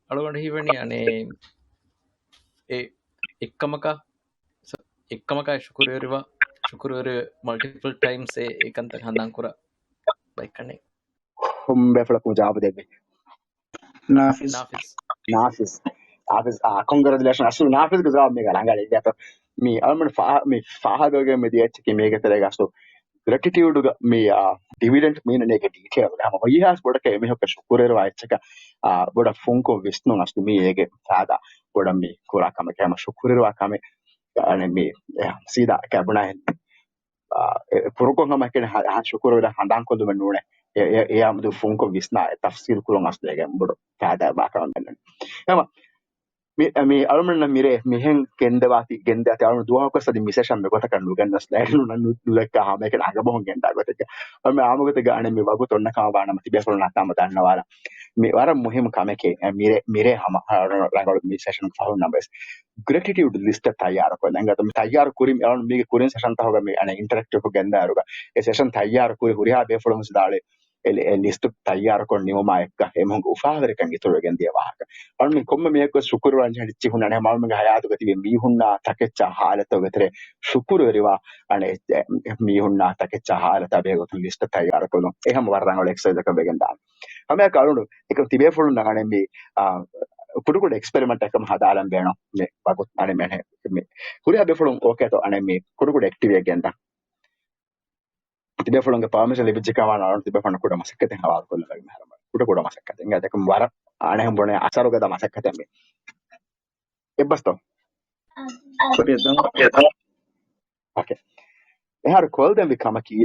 އަޅުގަނޑަށް ހީވަނީ އަނެއް، އެ، އެއްކަމަކާ، ސަ-، އެއްކަމަކާ ޝުކުރުވެރިވާ، ޝުކުރުވެރި މަލްޓިޕަލް ޓައިމްސް އެ، އެ ކަންތައް ހަނދާން ކުރާ ބައެއްކަންނޭ. ކޮން ބޭފުޅަކު ޖަވާބު ދެއްވި؟ ނާފިޒް. ނާފިޒް. ނާފިޒް. ނާފިޒް. އާ، ކޮންގްރެޗުލޭޝަން. އަސްލު ނާފިޒްގެ ޖަވާބު މީގަ ރަނގަޅީ. އެގޭތޯ މި އަޅުމެން ފާ-، މި ފާހަގަވެގެން މިދިޔަ އެއްޗަކީ މީގެ ތެރޭގަ އަސްލު ގްރެޓިޓިއުޑުގަ މި، އާ، ޑިވިޑެންޑް މީނަނީގެ ޑީޓެއިލް ހަމަ ވައްޔާސް ބޮޑަކަށް އެމީހަކަށް ޝުކުރުވެރިވާ އެއްޗަކަށް، އާ، ބޮޑަށް ފުންކޮށް ވިސްނުން އަސްލު މީ އޭގެ ފާދަ ބޮޑަށް މި ކުރާ ކަމެއް ހަމަ ޝުކުރުވެރިވާ ކަމެއް. އަނެ މި، އެ، ސީދާ ކަބުނާ އެ، އެ، ކުރުކޮށް ހަމަ ކެނެ ހަ-، ހަ-، ޝުކުރުވެރި ހަނދާންކޮށްލުމެއް ނޫނޭ. އެ، އެ، އެ އާ މެދު ފުންކޮށް ވިސްނާ އެ ތަފްސީލް ކުރުން އަސްލު އޭގެ ބޮޑު ފާއިދާ ބާކަމަށް މެންނަނީ. ހަމަ މި، މި އަޅުމެންނަށް މިރޭ މިހެން ގެންދަވާތީ، ގެންދަވާތީ އަޅުމެން ދުވަހަކުވެސް އަދި މި ސެޝަން މި ގޮތަކަށް ނުގެންދަސް ލައިނުން ނު-، ނުލައްކާ ހަމައެކަނި އަގަބަހުން ގެންދާ ގޮތެއްގަ. އަޅުމެން އާމުގޮތެއްގަ އަނެއް މި ވަގުތު އޮންނަ ކަމަށް ވާނަމަ ތިބޭފުޅުންނަށް ހަމަ ދަންނަވާލަން. މި ވަރަށް މުހިއްމު ކަމެކޭ. އެ، މިރޭ، މިރޭ ހަމަ ރަނގަޅު މި ސެޝަން ފަހުން ނަމަވެސް ގްރެޓިޓިއުޑް ލިސްޓެއް ތައްޔާރުކޮށްލަން. އެނގޭތޯ މި ތައްޔާރު ކުރި، އަޅުން މީގެ ކުރިން ސެޝަންތަކުގަ މި އަނެއް އިންޓަރެކްޓިވް ގެންދާއިރުގަ އެ ސެޝަން ތައްޔާރު ކުރި ހުރިހާ ބޭފުޅުން ވެސް ދާޅެ އެ، އެ ލިސްޓު ތައްޔާރުކޮށް ނިމުމާ އެއްކަ އެމީހުންގެ އުފާވެރިކަން އިތުރުވެގެން ދިޔަ ވާހަކަ. އަޅުން ކޮންމެ މީހަކު ވެސް ޝުކުރުވާން ޖެހި ހުންނާނެ. އަޅުމެންގެ ހަޔާތުގަ ތިބި މީހުންނާ ތަކެއްޗާ ހާލަތުގެ ތެރޭ ޝުކުރުވެރިވާ އަނެއް މީހުންނާ ތަކެއްޗާ ހާލަތާ ބެހޭ ގޮތުން ލިސްޓް ތައްޔާރުކޮށްލުން. އެ ހަމަ ވަރަށް ރަނގަޅު އެކްސަސައިޒަކަށް ވެގެން ދާނެ. ހަމައެކަ އަޅުން އެކަމް ތިބޭފުޅުންނަށް އަނެއް މި، އާ، ކުޑަކުޑަ އެކްސްޕެރިމެންޓް އެއްކަމަށް ހަދާލަން ބޭނުން. މި ވަގުތު އަނެއް މެން ހެ-، މި ހުރިހާ ބޭފުޅުން އޯކޭތޯ އަނެއް މި ކުޑަކުޑަ އެކްޓިވިޓީއެއް ގެންދަން. ތިބޭފުޅުންގެ ޕާމިޝަން ލިބިއްޖެކަމާ އަޅުން ތިބޭފުޅުން ކުޑަ މަސައްކަތެއް ހަވާލުކޮށްލަން މިހާރު. ކުޑަކުޑަ މަސައްކަތެއް. އެނގޭތޯ ވަރަށް އަނެއް ބުނެ އަސަރުގަދަ މަސައްކަތެއް މި. އެއްބަސްތޯ؟ ކުރިއަށް ދަން. އޯކޭ. އެހާރު ކޮލް ދެންވި ކަމަކީ،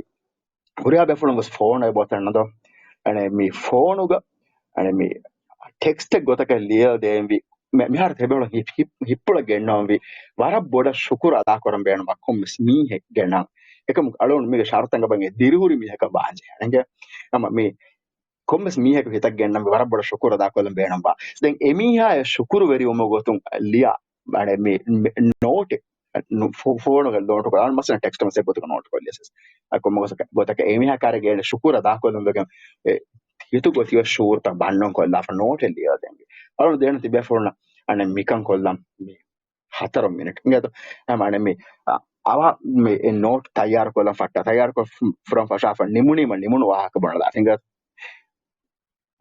ހުރިހާ ބޭފުޅުން ވެސް ފޯނު އެބޯތަން ނަދޯ. އަނެ މި ފޯނުގަ، އަނެ މި ޓެކްސްޓެއް ގޮތަކަށް ލިޔަ ދޭންވި، މި-، މިހާރު ތިބޭފުޅުން ހި-، ހި-، ހިއްޕުޅަށް ގެންނަވަންވީ، ވަރަށް ބޮޑަށް ޝުކުރު އަދާކުރަން ބޭނުން ކޮންމެސް މީހެއް ގެންނަން. އެކަމު އަޅުން މީގެ ޝަރުތައް ބަން ދިރިހުރި މީހަކަށް ވާންޖެހޭ. އެނގޭ؟ އަމަ މި ކޮންމެސް މީހަކު ހިތަށް ގެންނަން ވަރަށް ބޮޑަށް ޝުކުރު އަދާކޮށްލަން ބޭނުންވާ. ދެން އެމީހާ އެ ޝުކުރު ވެރިވުމުގެ ގޮތުން ލިޔާ، އަނެ މި، މި ނޯޓެއް، ނު-، ފޯ-، ފޯނުގަ ނޯޓު ކޮށް، މަސަލަން ޓެކްސްޓް މެސެޖް ގޮތަކަށް ނޯޓު ކޮށްލިޔަސް. އަ، ކޮންމެ ގޮތަކަށް، ގޮތަކަށް އެމީހާ ކާރެ ގޭނެ ޝުކުރު އަދާކޮށްލުން ވެގެން އެ ހިތުގަ ތިބޭ ޝުޢޫރުތައް ބަންނަން ކޮށްލާފަ ނޯޓެއް ލިޔަދޭންވީ. އަޅުން ދޭން ތިބޭފުޅުންނަށް އަނެއް މިކަން ކޮށްލަން މި ހަތަރު މިނެޓް. އިނގޭތޯ؟ އަނެއް މި، އަ، އަވަހަށް މި އެ ނޯޓް ތައްޔާރު ކޮށްލަން ފައްޓާ، ތައްޔާރު ކޮށް ފު-، ފުރަން ފަށާފަ ނިމުނީމަ ނިމުނު ވާހަކަ ބުނެލާ. އިނގޭތޯ؟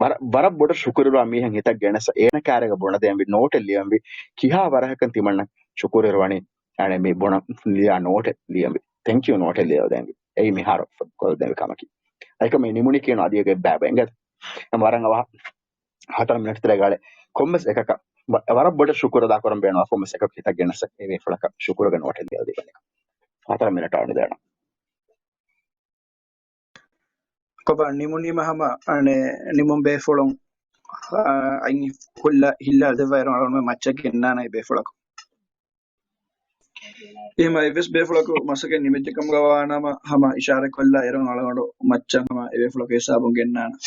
ވަރަށް، ވަރަށް ބޮޑަށް ޝުކުރުވާ މީހެއް ހިތަށް ގެނެސް އޭނަ ކާރޭގަ ބުނެދޭންވީ ނޯޓެއް ލިޔަންވީ. ކިހާ ވަރަހަކަށް ތިމަންނަ ޝުކުރުވެރިވަނީ؟ އަނެއް މި ބުނަ ލިޔާ ނޯޓެއް ލިޔަންވީ. ތެންކް ޔޫ ނޯޓެއް ލިޔަދޭންވީ. އެއީ މިހާރު ކޮށްދޭންވީ ކަމަކީ. އެކަމް މި ނިމުނީ ކިޔަން އަދި އެގެ ބައި ބައި. އިނގޭތޯ؟ ވަރަށް އަވަހަށް ހަތަރު މިނެޓް ތެރޭގަ އަޅެ ކޮންމެސް އެކަކަށް ވަ-، ވަރަށް ބޮޑަށް ޝުކުރު އަދާކުރަން ބޭނުންވާ ކޮންމެސް އެކަކު ހިތަށް ގެނެސް އެ ބޭފުޅަކަށް ޝުކުރުގެ ނޯޓެއް ލިޔަދީފަ. ހަތަރު މިނެޓް އަޅުގަނޑު ދޭނަން. ކޮބާ ނިމުނީމަ ހަމަ އަނެއް ނިމުން ބޭފުޅުން، އަ، އައި ކުއްލަ ހިއްލާ ދެއްވާއިރު އަޅުގަނޑު މައްޗަށް ގެންނާނެ އެ ބޭފުޅަކު. އެހެމަ އެއްވެސް ބޭފުޅަކު މަސައްކަތް ނިމިއްޖެ ކަމުގަ ވާނަމަ ހަމަ އިޝާރަތް ކޮށްލާ އިރުން އަޅުގަނޑު މައްޗަށް ހަމަ އެ ބޭފުޅަކު ހިސާބުން ގެންނާނަން.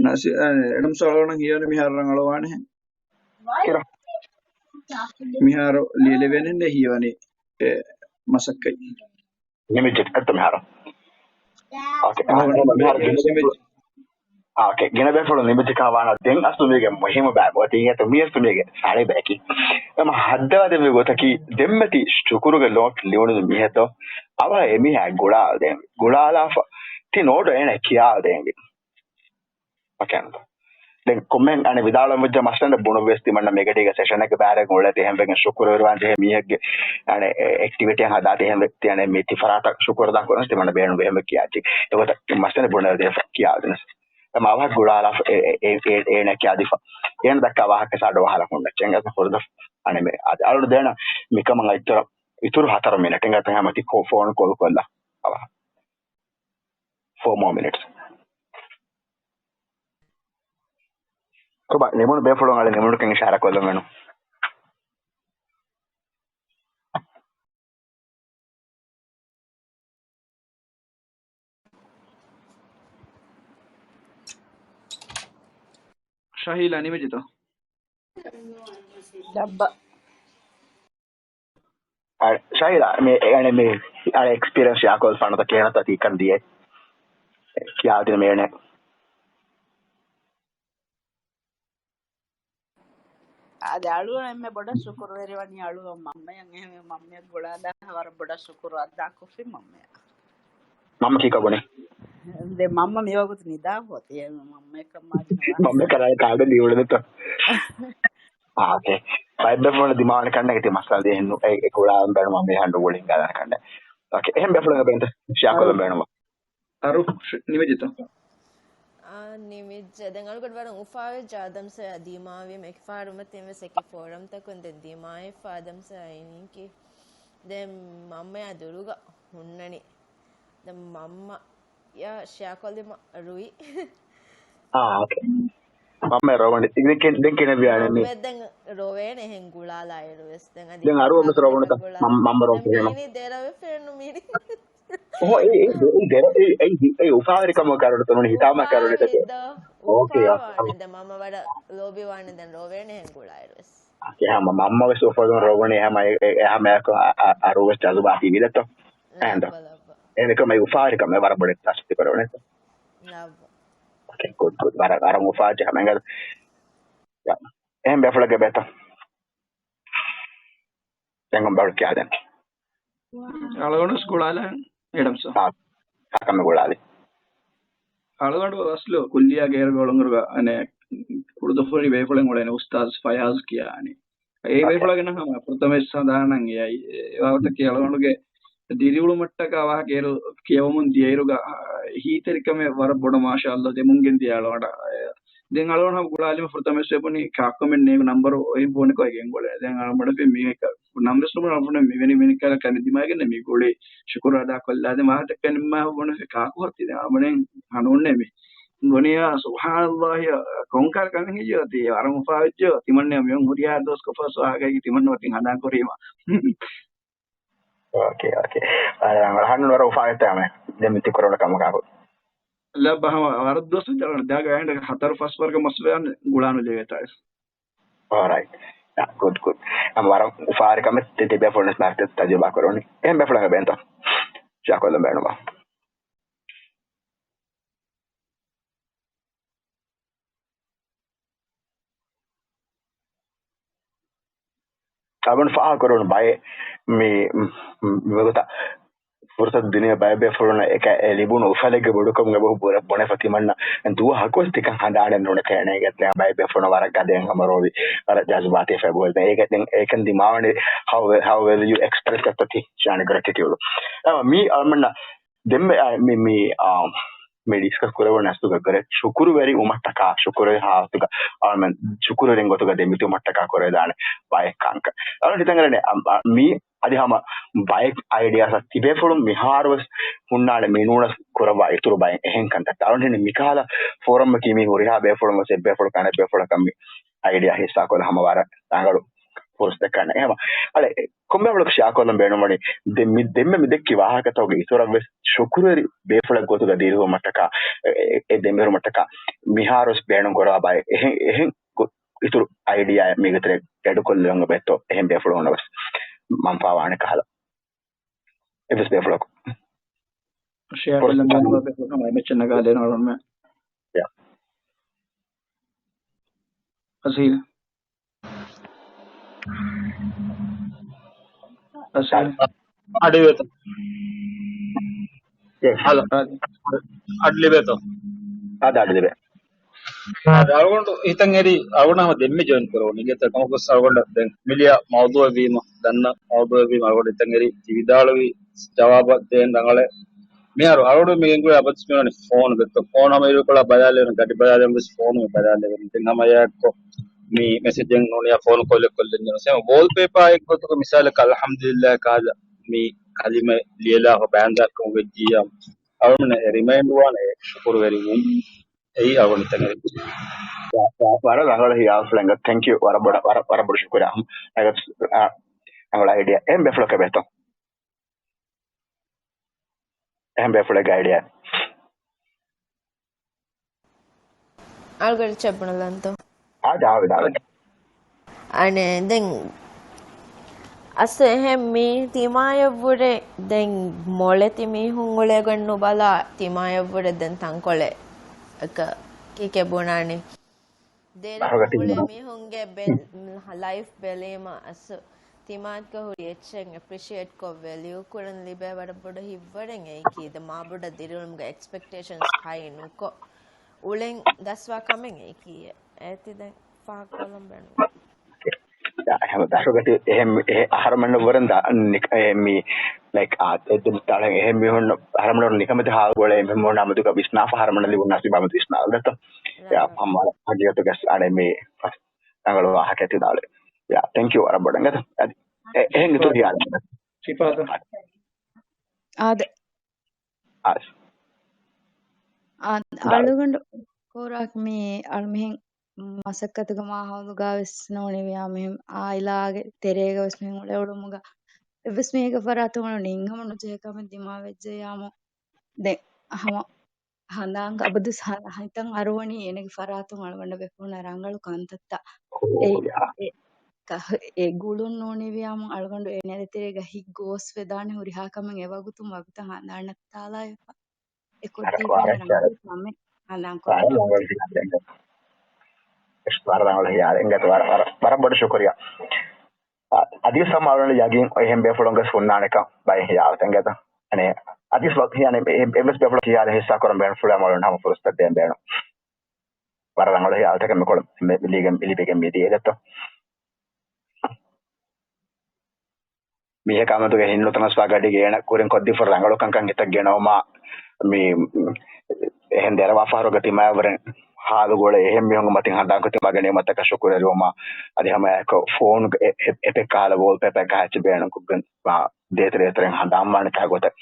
ނަސި-، އެ، އެޑަމްސް އަޅުގަނޑަށް ހީވަނީ މިހާރު ރަނގަޅުވާނެހެން. ކިރަ. މިހާރު ލިޔެލެވޭނެންނޭ ހީވަނީ އެ މަސައްކަތް. ނިމިއްޖެ އެއްތަ މިހާރު؟ އޯކޭ. އާ، ނިމިއްޖެ. އާ، އޯކޭ. ގިނަ ބޭފުޅުން ނިމިއްޖެ ކަމަށް ވާނަމަ ދެން އަސްލު މީގެ މުހިއްމު ބައި އޮތީ އިނގޭތޯ މީ އަސްލު މީގެ ސަޅި ބަޔަކީ. އެމަ ހައްދަވާ ދެއްވި ގޮތަކީ ދެންމެ ތި ޝުކުރުގެ ނޯޓް ލިޔުނު މީހެއްތޯ އަވަހަށް އެމީހާ ގުޅާލަދޭންވީ. ގުޅާލާފަ ތި ނޯޓު އޭނަ ކިޔާލަދޭންވީ. އޯކޭ. ދެން ކޮމެންޓް އަނެއް ވިދާޅުވަން ވެއްޖެ މައްސަލަ ބުނުއްވިޔަސް ތިމަންނަ މެގަޑީގަ ސެޝަނެއްގެ ބާރެއް އުޅޭ ތިހެންވެގެން ޝުކުރުވެރިވާން ޖެހޭ މީހެއްގެ އަނެއް އެ-، އެކްޓިވިޓީއެއް ހަދާ ތިހެންވެ ތި އަނެއް މި ތި ފަރާތަށް ޝުކުރު ދާ ކުރަން ތިމަންނަ ބޭނުން ވެހެންވެ ކިޔާއްޖެ. އެގޮތަށް މައްސަލަ ބުނެލަދީފަ ކިޔާދިނަސް. އެމަ އަވަހަށް ގުޅާލާފަ އެ-، އެ-، އެ-، އެ-، އޭނަ ކިޔާދީފަ. އޭނަ ދައްކާ ވާހަކަ ސާޑު ވަހަރަށް ހުންނަ ޗެން އަސް ހުރިދަ އަނެއް މެ އަދި އަޅު ދޭނަ މިކަމަށް އިތުރަށް އިތުރު ހަތަރު މިނެޓެއް ގަތަ ހަމަ ތި ކޯ-، ފޯނު ކޯލް ކޮށްލާ އަވަހަށް. Four more minutes. ކޮބާ ނިމުނު ބޭފުޅުން އަޅެ ނިމުނުކަން އިޝާރާ ކޮށްލަމެނު. ޝަހީލާ ނިމިއްޖެތޯ؟ ލައްބަ. އަ، ޝަހީލާ، މި، އަނެ، މި، އަނެ، އެކްސްޕީރިއަންސް ޝެއާ ކޮށްފާނަތަ ކިހިނެއްތަ ތީ ކަން ދިޔައީ؟ ކިޔާދިނު މޭނެ. އާދެ، އަޅުގަނޑު އެންމެ ބޮޑަށް ޝުކުރުވެރިވަނީ އަޅުގަނޑު މަންމަޔަށް. އެހެންވެ، މަންމަޔަށް ގުޅާލާ ވަރަށް ބޮޑަށް ޝުކުރު އަދާކޮށްފި މަންމަޔަށް. މަންމަ ކީކަ ބުނި؟ ދެ މަންމަ މިވަގުތު ނިދާ ހޯތި. މަންމަ ކަމާ މަންމަ ކަރާ ކާޑު ދިއުޅެދެތޯ. އާ، އޯކޭ. ބައެއް ބޭފުޅުން ދިމާވަނި ކަންނޭނގެ ތި މައްސަލަ ދިޔަ ހެންނު. އެ، އެ ކުޅާލަން ބޭނުމާ މި ހަނޑު ގުޅި ހިނގާލާނެ ކަންނޭ. އޯކޭ. އެހެން ބޭފުޅުން ބޭނުންތަ؟ ޝެއާ ކޮށްލަން ބޭނުމާ. އަރު ނިމިދިތަ؟ އާ، ނިމިއްޖެ. ދެން އަޅުގަޑު ވަރަށް އުފާވެއްޖެ އާދަމްސަ ދިމާވީމަ އެކި ފަހަރު މަތިން ވެސް އެކި ފޯރަމްތަކުން ދެން ދިމާވެފަ އާދަމްސަ އިނީކީ. ދެން މަންމަޔާ ދުރުގަ ހުންނަނީ. ދެން މަންމަޔާ ޝެއާ ކޮށްލީމަ ރުއި. އާ، އޯކޭ. މަންމަ ރޮވަނީ. ދެން ކި-، ދެން ކިހިނެއްވި އާނެ މި؟ މަންމަ ދެން ރޮވޭނެ އެހެން ގުޅާލާއިރު ވެސް. ދެން އަދި ދެން އަރުވަން ވެސް ރޮވަނުތަ؟ މަން-، މަންމަ ރޮވަން ކިހިނެއް؟ މީނީ ދެރަވެފައެއްނު މީނީ. އޯ، އެ، އެ، ދެ-، އެ، ދެރަ-، އެ، އެ، އެ އުފާވެރިކަމަށް ކަރުނު ތަނުނި ހިތާމަ ކަރުނި ތަކެ. އުފާވެރި ދޯ، އޯކޭ، އޯކޭ. އުފާވާނެ. ދެން މަންމަ ވަރަށް ލޯބިވާނެ ދެން ރޮވޭނެ އެހެން ގުޅާއިރު ވެސް. އެހާ މަ-، މަންމަ ވެސް އުފަލުން ރޮވަނީ އެހާ މަ-، އެ-، އެހާ މަޔަކު އަ-، އަ-، އަރު ވެސް ޖަޒުބާތީ ވިދަތޯ. އެހެންދޯ؟ އެހެން ކަމަށް އުފާވެރިކަމެއް ވަރަށް ބޮޑެތި ތަސްދީޤު ކުރެވުނެތޯ. އޯކޭ، ގުޑް، ގުޑް. ވަރަށް، ވަރަށް އުފާވެއްޖެ ހަމަ އެނގޭ. ޔާ. އެހެން ބޭފުޅެއްގެ ބޭތަ؟ އެނގުން ބަހުޅު ކިޔާދެން. އަޅުގަނޑު ސްކޫލާލަން އެޑަމްސް. އާ، ކަމެއް ގުޅާލި. އަޅުގަނޑު އަސްލު ކުއްލިއާގެ އޭރުގަ އުޅުނުރުގަ އަނެއް ކުޑަދުފުރި ބޭފުޅެއް އުޅޭނެ އުސްތާޒް ފަޔާޒް ކިޔާނެ. އެ އޯކޭ. ބޭފުޅާގެ ނަހަމަ ފުރަތަމަ ސަނދާނަން އެއައި. އެ ވާހަކަތަކީ އަޅުގަނޑުގެ ދިރިއުޅުމަށްޓަކާ ވާހަކަ އޭރު ކިޔަވަމުން ދިޔައިރުގަ، އާ، ހީތެރިކަމެއް ވަރަށް ބޮޑަށް މާޝާﷲ ދެމުންގެން ދިޔަ އަޅުގަނޑަށް. ދެން އަޅުގަނޑު ހަމަ ގުޅާލީމަ ފުރަތަމަ ވެސް ބުނި ކާކު ކޮމެންޓް ނޭނގު ނަންބަރު އޮތް ފޯނެއް ގެންގުޅޭ. ދެން އަޅުގަނޑު މީހަކަށް ނަމަވެސް ނުބުނެ އަޅުގަނޑު މިވެނި މީހަކަށް ކަން ދިމާގެން މި ގުޅި ޝުކުރު އަދާ ކޮށްލާ. ދެން ވާހަކަ ދެއްކަނީމަ ބުނެ ކާކު ހޮތި ދެން އަޅުގަނޑު ހަނދުންނޭ މި. ދުނިޔެ ސުބްޙާނަﷲ ކޮންކަހަލަ ކަމެއް ހެއްޔޭ އޮތީ ވަރަށް އުފާވެއްޖެ ތިމަންނަ މިއޮން ހުރިހާ ދުވަސް ކޮފާސް ވާހަކައިގެ ތިމަންނަ ވަތިން ހަނދާން ކުރީމަ. އޯކޭ، އޯކޭ. އަ، އަ، ހަންނަ ވަރަށް އުފާވެއްޖެ ދެން މި ތި ކުރެވުނު ކަމަކާ. ލައްބަ ހަމަ ވަރަށް ދުވަސް ދާގަ އަހަން ހަތަރު ފަސް ވަރަކަށް މަސްވެ ގުޅާނު ލެވޭތާ. އޯރައިޓް. އާ، ގުޑް، ގުޑް. ހަމަ ވަރަށް އުފާވެރި ކަމެއް ތި ތިބޭފުޅުން ވެސް މާތް ތަޖުރިބާ ކުރެވުނީ. އެހެން ބޭފުޅެއް ބޭނުންތަ؟ ޝެއާ ކޮށްލަން ބޭނުންވާ. އަޅުގަނޑު ފާހަގަކުރެވުނު ބައެއް މި، މި، މިވަގުތަށް ފުރުސަތު ދިނީ ބައެއް ބޭފުޅުންނަށް އެކަ އެ ލިބުނު އުފަލެއްގެ ބޮޑުކަމުގެ ބަހު ބުރަ-، ބުނެފަ ތިމަންނަ ދުވަހަކުވެސް ތިކަން ހަނދާނެއް ނުނެތޭނެ ގެތް ބައެއް ބޭފުޅުން ވަރަށް ގަދައިން ހަމަ ރޯވި ވަރަށް ޖަޒުބާތީ ފެބުވެ. ދެން އޭގެ ދެން އޭކަން ދިމާވަނީ how, how well you express empathy and gratitude. މީ އަޅުމަންނަށް ދެންމެ، އާ، މި، މި، އާ، މި ޑިސްކަސް ކުރެވުނު އަސްލުގަ ގަރެ ޝުކުރުވެރި ވުމަށްޓަކާ، ޝުކުރުވެރި ހާލަތުގަ، އާ، ޝުކުރުވެރިން ގޮތުގަ ދެމިތިބުމަށްޓަކާ ކުރެވިދާނެ ބައެއް ކަންކަން. އަޅުގަނޑު ހިތަށް އަރަނީ، އާ، އާ، މި އަދި ހަމަ ބައެއް އައިޑިއާސް ތިބޭފުޅުން މިހާރުވެސް ހުންނާނެ މިނޫނަސް ކުރައްވާ އިތުރު ބައެއް އެހެން ކަންތައްތައް. އަޅުގަނޑު މިކަހަލަ ފޯރަމްއަކީ މީ ހުރިހާ ބޭފުޅުން ވެސް އެއްބޭފުޅަކު އަނެއްބޭފުޅަކަށް މި އައިޑިއާ ހިއްސާކޮށްލަ ހަމަ ވަރަށް ރަނގަޅު ފުރުސަތެއް ކަންނޭ. އެހެން އަޅެ ކޮންމެ ފުޅަކު ޝެއާކޮށްލަން ބޭނުންވަނީ ދެ-، މި ދެންމެ މި ދެއްކި ވާހަކަތަކުގެ އިތުރަށް ވެސް ޝުކުރުވެރި ބޭފުޅެއް ގޮތުގަ ދިރިހުރުމަށްޓަކާ، އެ، އެ، އެ ދެމިހުރުމަށްޓަކާ މިހާރުވެސް ބޭނުން ކުރާ ބައެއް އެހެން، އެހެން ގޮ-، އިތުރު އައިޑިއާއެއް މީގެ ތެރޭ އެޑުކޮށްލެވުން އެބައޮތްތޯ އެހެން ބޭފުޅުންނަށް ވެސް މަންފާވާނެ ކަހަލަ. އެއްވެސް ބޭފުޅަކު. ޝެއާކޮށްލަން ބޭނުންވާ ބޭފުޅުން ހަމަ އެމެޗެއް ނަގާލޭނު އަޅުގަނޑުމެން. ޔާ. އަސީލް. އަސީލް. އަޑިވޭތޯ؟ އެ. ހަލޯ. އަޑި ލިބޭތޯ؟ އާދެ، އަޑި ލިބޭ. އާދެ، އަޅުގަނޑު ހިތަށް އެރި، އަޅުގަނޑު ހަމަ ދެންމެ ޖޮއިން ކުރެވުނީ. އިނގޭތަ ކަމަކުވެސް އަޅުގަނޑަށް ދެން މި ލިޔާ މައުޟޫއެއް ވީމަ، ދަންނަ މައުޟޫއެއް ވީމަ، އަޅުގަނޑު ހިތަށް އެރި ތި ވިދާޅުވި ޖަވާބަށް ދޭން ރަނގަޅޭ. މިހާރު އަޅުގަނޑު މި ގެންގުޅޭ އަބަދު މިވަނީ ފޯނު ދެއްތޯ. ފޯނު ހަމަ އިރުކޮޅާ ބަލާލެވެން، ގަޑި ބަލާލެވެން ވެސް ފޯނު މި ބަލާލެވެން. ދެން ހަމަ އެއާއެއްކޮށް މި މެސެޖެއް ނޫނިޔާ ފޯނު ކޯލެއް ކޮށްލެން ޖެނުސް. އެހެން ވޯލްޕޭޕާއެއް ގޮތުގަ މިސާލަކަށް އަލްޙަމްދުލިއްލާހް ކަހަލަ މި ކަލިމަ ލިޔެލާފަ ބާންދާ ކަމުގަ ޖީއަ އަޅުގަނޑު ރިމައިންޑް ވާނެ ޝުކުރުވެރިވުން. އެއީ އަޅުގަނޑު ހިތަށް އެރި. ވަ-، ވަ-، ވަރަށް ރަނގަޅު ހިޔާލުފުޅެއް. ތެންކް ޔޫ. ވަރަށް ބޮޑަށް، ވަރަށް، ވަރަށް ބޮޑަށް ޝުކުރިއްޔާ. އަ، ރަނގަޅު އައިޑިއާ. އެހެން ބޭފުޅަކަށް ބޭތޯ؟ އެހެން ބޭފުޅެއްގެ އައިޑިއާ. އަޅުގަޑި ޗެއްބުނަލަންތޯ؟ އާ، ދާވެ، ދާވެ. އަނެއް، ދެން އަސް އެހެން މީ ތިމާޔަށްވުރެ ދެން މޮޅެތި މީހުން އުޅޭގޮތް ނުބަލާ، ތިމާޔަށްވުރެ ދެން ތަންކޮޅެއް އެކަ ކިކެ ބުނާނެ. ދެރަ އުޅޭ މީހުންގެ ބެ-، ލައިފް ބެލީމަ އަސް ތިމާތްގަ ހުރި އެއްޗެއް އެޕްރިޝިއޭޓް ކޮށް ވެލިއު ކުރަން ލިބޭ ވަރަށް ބޮޑަށް ހިތްވަރެއް އެއީކީ. ދެ މާބޮޑަށް ދިރިއުޅުމުގެ އެކްސްޕެކްޓޭޝަންސް ހައި ނުކޮށް އުޅެން ދަސްވާ ކަމެއް އެއީކީ. އޭތި ދެން ފާހަގަކޮށްލަން ބޭނުން. އެހެން ދަށުގަތި އެހެން، އެހެން އަހަރަމެންނަށް ވުރެން ދާ، ނިކ-، އެ މި، ލައިކް، އާ، އެ ދެން ތާޅަން އެހެން މީހުން އަހަރަމެންނަށް ނިކަމެތި ހާލު ގުޅޭ މީހުން އަމަދުގަ ވިސްނާފަ އަހަރަމެންނަށް ލިބުން ނަސީބު އަމަދު ވިސްނާލަތަ. ޔާ، ހަމަ ހަގީގަތުގަސް އަނެ މި ރަނގަޅު ވާހަކަ ތިދާޅެ. ޔާ، ތެންކް ޔޫ ވަރަށް ބޮޑަށް ގަތަ. އަދި އެ-، އެހެން އިތުރު ހިޔާލެއް ނެތް. ޝިފާ ދޯ. އާދެ. އާ. އާ، ދާ. އަޅުގަނޑު ކޯރާކް މި އަޅު މިހެން މަސައްކަތުގެ މާހައުލުގަ ވެސް ނޫނީ ވިޔާ މިހެން އާއިލާގެ ތެރޭގަ ވެސް މިހެން އުޅެ އުޅުމުގަ އެއްވެސް މީހެއްގެ ފަރާތުން އަޅު ނިންހަމު ނުޖެހޭ ކަމެއް ދިމާވެއްޖެ ޔާމު. ދެން ހަމަ ހަނދާން އަބަދު ހަ-، ހިތަށް އަރުވަނީ އޭނަގެ ފަރާތުން އަޅުގަނޑަށް ވެފަ ހުންނަ ރަނގަޅު ކަންތައްތައް. އެ، އެ ކަ-، އެ ގުޅުން ނޫނީ ވިޔާމު އަޅުގަނޑު އޭނަ ދޭތެރޭގަ ހިތް ގޯސް ވެދާނެ ހުރިހާ ކަމެއް އެވަގުތުން ވަގުތަށް ހަނދާން ނައްތާލާ އެ ކޮށްދީފަ ވަރަށް ރަނގަޅު ކަމެއް ހަނދާން ކޮށްދެއްވާ. ވަރަށް ރަނގަޅު ހިޔާލެއް އިނގޭތަ، ވަރަށް، ވަރަށް، ވަރަށް ބޮޑަށް ޝުކުރިއްޔާ. އަ-، އަދިވެސް ހަމަ އަޅުގަނޑު ޔަގީން އެހެން ބޭފުޅުންގެ ހުންނާނެކަން ބައެއް ހިޔާލުތައް އިނގޭތަ. އަނެ، އަދިވެސް ވަ-، ހިޔާނެ އެ-، އެއްވެސް ބޭފުޅަކު ހިޔާލެއް ހިއްސާ ކުރަން ބޭނުންފުޅުވާ އަޅުގަނޑު ހަމަ ފުރުސަތު ދޭން ބޭނުން. ވަރަށް ރަނގަޅު ހިޔާލުތަކެއް މިކޮޅު މި-، މި ލިބިގެން، ލިބިގެން މިދިޔަ އިނގޭތަ. މީހަކާ މެދުގެ ހިތްނުތަނަސްފާ ގަޑީގަ އޭނަ ކުރިން ކޮށްދީފަ ރަނގަޅު ކަންކަން ހިތަށް ގެނައުމާ، މި އެހެން ދެރަވާ ފަހަރުގަ ތިމާޔަށްވުރެން ހާލު ގުޅޭ އެހެން މީހުންގެ މަތިން ހަނދާންކޮށް ތިމާގެ ނިޢުމަތަކަށް ޝުކުރުވެރިވުމާ، އަދި ހަމައެއާއެކު ފޯނުގެ އެ-، އެ-، އެޕެއް ކަހަލަ ވޯލްޕޭޕައެއް ކަހައްޗެއް ބޭނުންކޮށްގެން ދޭތެރޭ ދޭތެރެއިން ހަނދާންވާނެ ކަހަލަ ގޮތެއް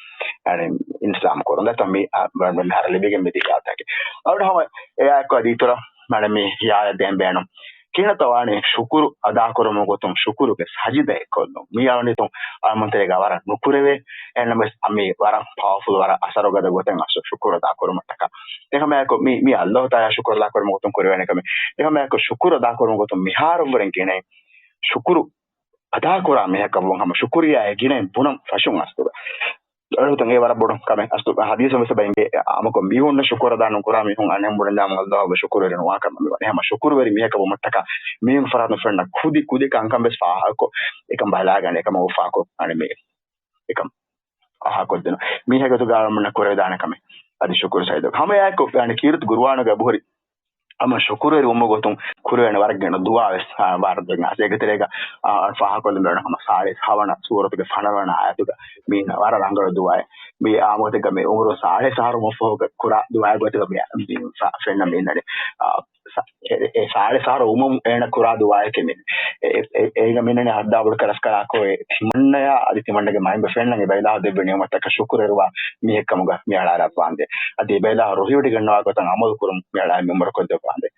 އަނެއް އިންސާން ކުރުން ދަތަ މި، އަ، މި ހަރަ ލިބިގެން މިދިޔަ ހިޔާލުތަކެއް. އަޅުގަނޑު ހަމަ އެއާއެކު އަދި އިތުރަށް މަނަ މި ހިޔާލަށް ދޭން ބޭނުން. ކިހިނެއްތަ ވާނީ ޝުކުރު އަދާކުރުމުގެ ގޮތުން ޝުކުރުގެ ސަޖިދައެއް ކޮށްލުން. މީ އަޅުގަނޑު ހިތުން އަޅުގަނޑުމެން ތެރޭގަ ވަރަށް ނުކުރެވޭ. އެހެންނަމަވެސް މީ ވަރަށް ޕަވަރފުލް، ވަރަށް އަސަރުގަދަ ގޮތެއް އަސް ޝުކުރު އަދާކުރުމަށްޓަކާ. އެކަމަކު މީ، މީ އައްލާހު ތަޢާލާ ޝުކުރު އަދާކުރުމުގެ ގޮތުން ކުރެވޭނެ ކަމެއް. އެކަމަކު ޝުކުރު އަދާކުރުމުގެ ގޮތުން މިހާރަށްވުރެން ގިނައިން ޝުކުރު އަދާކުރާ މީހަކަށްވުން ހަމަ ޝުކުރިއްޔާ ގިނައިން ބުނަން ފަށުން އަސްލުގަ. އަޅުގަނޑު އެ ވަރަށް ބޮޑު ކަމެއް. އަސްލު ހަދީސުން ވެސް އެބަ އިނގޭ، އާއްމުކޮށް މީހުންނަށް ޝުކުރު އަދާ ނުކުރާ މީހުން އަނެއް ބުނެދާމަ އައްލާހު ޝުކުރުވެރި ނުވާ ކަމަށް މިވަނީ. ހަމަ ޝުކުރުވެރި މީހަކަށް ވުމަށްޓަކާ މީހުން ފަރާތުން ފެންނަ ކުދި ކުދި ކަންކަން ވެސް ފާހަގަކޮށް، އެކަން ބަލާގަނެ، އެކަމަށް އުފާކޮށް އަނެއް މީ އެކަން ފާހަގަކޮށްދިނުން. މީހެއް ގޮތުގަ އަޅުގަނޑުމެންނަށް ކުރެވިދާނެ ކަމެއް. އަދި ޝުކުރު ސަޖިދަ. ހަމައެއާއެކު އަނެއް ކީރިތި ގުރުއާނުގަ އެބަހުރި ހަމަ ޝުކުރުވެރިވުމުގެ ގޮތުން ކުރެވޭނެ ވަރަށް ގިނަ ދުޢާ ވެސް، އާ، ވާރަދު ވެގެން އަސް އޭގެ ތެރޭގަ، އާ، ފާހަގަކޮށްލަން ބޭނުން ހަމަ ސާޅީސް ހަވަނަ ސޫރަތުގެ ފަނަރަވަނަ އާޔަތުގަ މީ ވަރަށް ރަނގަޅު ދުޢާއެއް. މީ އާއްމުކޮށް މި އުމުރު ސާޅީސް އަހަރު ވުމަށްފަހުގަ ކުރާ ދުޢާއެއް ގޮތުގަ މި، މި ފެންނަ މި އިންނަނީ. އާ، ސާ-، އެ، އެ ސާޅީސް އަހަރު ވުމުން އޭނަ ކުރާ ދުޢާއެކޭ މި. އެ، އެ، އޭގަ މި އިންނަނީ ހައްދާ ބޮޑު ކަރަސްކަރާކޮށް ތިމަންނަޔާ އަދި ތިމަންނަގެ މައިންބަފައިންނަށް އެބައިލާހު ދެއްވި ނިޢުމަތަކަށް ޝުކުރުވެރިވާ މީހެއްކަމުގަ މި އަޅާލައްވާނދޭ. އަދި އެބައިލާހު ރުހިވޮޑިގަންނަވާ ގޮތަށް އަމަލުކުރުން މި އަޅާ މި އުމުރަކޮށްދެއްވާނދޭ.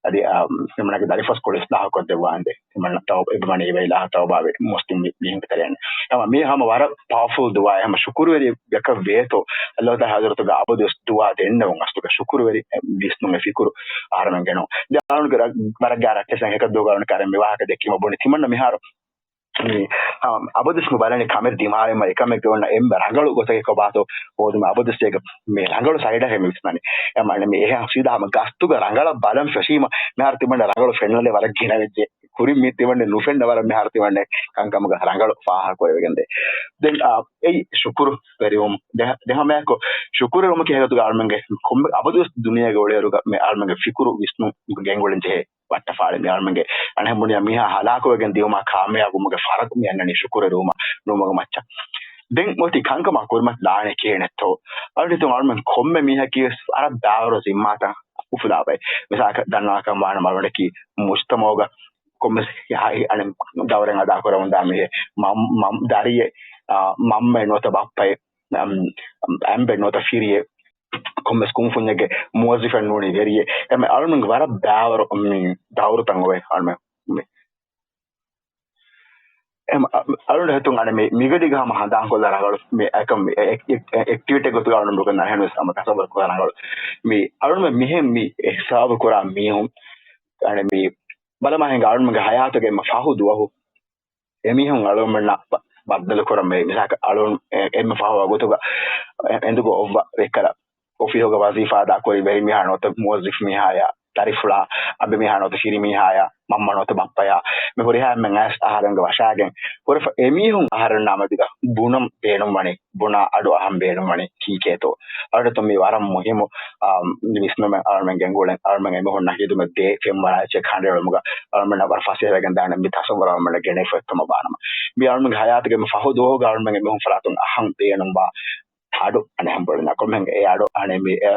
އަދި، އާ، ތިމަންނަގެ ދަރިފަސްކޮޅު އިސްލާހުކޮށްދެއްވާނދޭ. ތިމަންނަ ތައު-، އެބަމަނީ އެބައިލާހަށް ތައުބާވެ މުސްލިމް މީ-، މީހުންގެ ތެރެއިން. ހަމަ މީ ހަމަ ވަރަށް ޕަވަރފުލް ދުޢާއެއް. ހަމަ ޝުކުރުވެރިޔަކަށް ވޭތޯ އައްލާހު ތަޢާލާ ޙަޟްރަތުގަ އަބަދުވެސް ދުޢާ ދެންނެވުން އަސްލުގަ ޝުކުރުވެރި ވިސްނުން އެ ފިކުރު އަހަރެމެން ގެނައުން. ދެން އަޅުގަނޑުގެ ރަ-، ވަރަށް ގާތް ރައްޓެއްސަށް ހެކަ ދުވަހުގަ އަޅުގަނޑު ކަރެން މި ވާހަކަ ދެއްކީމަ ބުނި ތިމަންނަ މިހާރު މި، އަ، އަބަދުވެސް މި ބަލަނީ ކަމެއް ދިމާވީމަ އެކަމެއްގެ އޮންނަ އެންމެ ރަނގަޅު ގޮތަކީ ކޮބާތޯ ހޯދުމަށް އަބަދުވެސް އޭގެ މި ރަނގަޅު ސައިޑަކަށް މި ވިސްނަނީ. އެ މަ-، މި އެހެން ސީދާ ހަމަ ގަސްތުގަ ރަނގަޅަށް ބަލަން ފެށީމަ މިހާރު ތިމަންނަ ރަނގަޅު ފެންނަލެއް ވަރަށް ގިނަވެއްޖެ. ކުރިން މި ތިމަންނަ ނުފެންނަ ވަރަށް މިހާރު ތިމަންނަ ކަންކަމުގަ ރަނގަޅު ފާހަގަކުރެވިގެންދޭ. ދެން، އާ، އެއީ ޝުކުރު ވެރިވުން. ދެ-، ދެން ހަމައެކު ޝުކުރުވެރިވުމަކީ ހެގަތުގަ އަޅުމެންގެ ކޮންމެ އަބަދުވެސް ދުނިޔޭގަ އުޅޭއިރުގަ މި އަޅުމެންގެ ފިކުރު ވިސްނުން ގެންގުޅެން ޖެހޭ ވައްޓަފާޅި. މި އަޅުމެންގެ އަނެއް ބުނިޔާ މީހާ ހަލާކުވެގެން ދިއުމާ ކާމިޔާބުވުމުގެ ފަރަގު މި އަންނަނީ ޝުކުރުވެރިވުމާ ނުވުމުގެ މައްޗަށް. ދެން އޮތީ ކަންކަމާ ކުރިމަތިލާނެ ކިހިނެއްތޯ؟ އަޅުގަނޑު ހިތުން އަޅުމެން ކޮންމެ މީހަކީ ވެސް ވަރަށް ބާރު ޒިންމާތައް އުފުލާބައި. މިސާލަކަށް ދަންނަވާކަން ވާނަމަ އަޅުގަނޑަކީ މުޖްތަމަޢުގަ ކޮންމެސް އަނެއް ދައުރެއް އަދާކުރަމުންދާ މީހެއް. މަން-، މަން-، ދަރިއެއް، އާ، މަންމައެއް ނުވަތަ ބައްޕައެއް، އަން-، އަނބެއް ނުވަތަ ފިރިއެއް، ކޮންމެސް ކުންފުންޏެއްގެ މުވައްޒިފެއް ނޫނީ ވެރިއެއް. އެމެ އަޅުމެންގެ ވަރަށް ބާވަރު މި ދައުރުތައް އޮވޭ އަޅުމެން މި. އެމެ އަ-، އަޅުގަނޑު ހިތުން އަނެއް މި މިގަޑީގަ ހަމަ ހަނދާންކޮށްލާ ރަނގަޅު މި އެކަމް އެ-، އެ-، އެ-، އެކްޓިވިޓީ ގޮތުގަ އަޅުގަނޑު ނުގަންނަ އެހެންވެސް ހަމަ ތަސައްވަރު ކުރާ ރަނގަޅު. މި އަޅުގަނޑު މިހެން މި ހިސާބު ކުރާ މީހުން އަނެއް މި ބަލަމާ ހިނގާ އަޅުގަނޑުގެ ހަޔާތުގެ އެންމެ ފަހު ދުވަހު އެމީހުން އަޅުގަނޑުމެންނާ ބަ-، ބައްދަލުކުރަން މެ-، މިސާލަކަށް އަޅުގަނޑު އެ-، އެންމެ ފަހު ވަގުތުގަ އެ-، އެނދުގަ އޮއްވަ ވެއްކަލަ އޮފީހުގަ ވަޒީފާ އަދާ ކުރި ވެރިމީހާ ނުވަތަ މުވައްޒިފު މީހާޔާ ދަރިފުޅާ، އަނބިމީހާ ނުވަތަ ފިރިމީހާޔާ، މަންމަ ނުވަތަ ބައްޕަޔާ، މި ހުރިހާ އެންމެން އައިސް އަހަރެންގެ ވަށާގެން ހުރެފަ އެމީހުން އަހަރެންނާ މެދުގަ ބުނަން ބޭނުންވަނީ، ބުނާ އަޑު އަހަން ބޭނުންވަނީ ކީކޭތޯ؟ އަޅުގަނޑު މި ވަރަށް މުހިއްމު، އާ، ވިސްނުމެއް އަޅުމެން ގެންގުޅެން، އަޅުމެން އެމީހުންނަށް ހިދުމަތް ދޭ ފެންވަޅާއެއްޗެއް ކަނޑައެޅުމުގަ އަޅުމެންނަށް ވަރަށް ފަސޭހަވެގެން ދާނެ މި ތަސައްވަރު އަޅުމެންނަށް ގެނެފަ އޮތްކަމަށް ވާނަމަ، މި އަޅުމެންގެ ހަޔާތުގެ މި ފަހު ދުވަހުގަ އަޅުމެން އެމީހުން ފަރާތުން އަހަން ބޭނުންވާ އަޑު އަނެއް ހަމަ ބުނަން. ކޮންމެހެން އެ އަޑު އަނެއް މި އެ،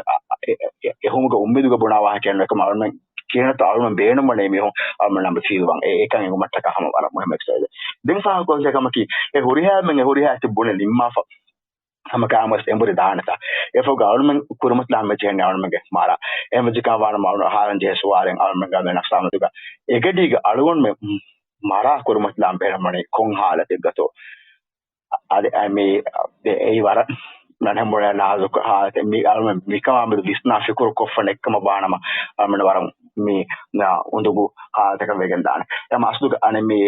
އެ، އެ، އެ، އެހުމުގެ އުއްމީދުގަ ބުނާ ވާހަކައެއް ނޫން. އެކަމަ އަޅުމެން ކިހިނެއްތޯ އަޅުމެން ބޭނުންވަނީ މީހުން އަޅުމެންނާ މި ތިއްބަވަން. އެ، އެކަން އެނގުމަށްޓަކާ ހަމަ ވަރަށް މުހިއްމު އެކްސަސައިޒެއް. ދެން ފާހަގަކޮށް ކަމަކީ، އެ ހުރިހާ އެންމެން އެ ހުރިހާ އެއްޗެއް ބުނެ ނިންމާފަ ހަމަ ކާމަސް އެނބުރި ދާނެތާ؟ އެފަހުގަ އަޅުމެން ކުރިމަތިލާން މި ޖެހެނީ އަޅުމެންގެ މަރާ. އެހެންވެއްޖެ ކަމަށް ވާނަމަ އަޅުގަނޑު އަހާލަން ޖެހޭ ސުވާލެއް އަޅުމެންގެ ނަފްސާ މެދުގަ އެގަޑީގަ އަޅުގަނޑުމެން މަރާ ކުރިމަތިލާން ބޭނުންވަނީ ކޮން ހާލަތެއްގަތޯ؟ އަދި އަ، މި، އެ، އެއީ ވަރަށް ނަންހެން ބޮޑަށް ނާޒުކު ހާލަތެއް. މި އަޅުމެން މިކަމާ މެދު ވިސްނާ ފިކުރު ކޮށްފަ ނެއްކަމަށް ވާނަމަ، އަޅުމެން ވަރަށް މި، އާ، އުނދަގޫ ހާލަތަކަށް ވެގެން ދާނެ. އެ މަސްދުގަ އަނެއް މި،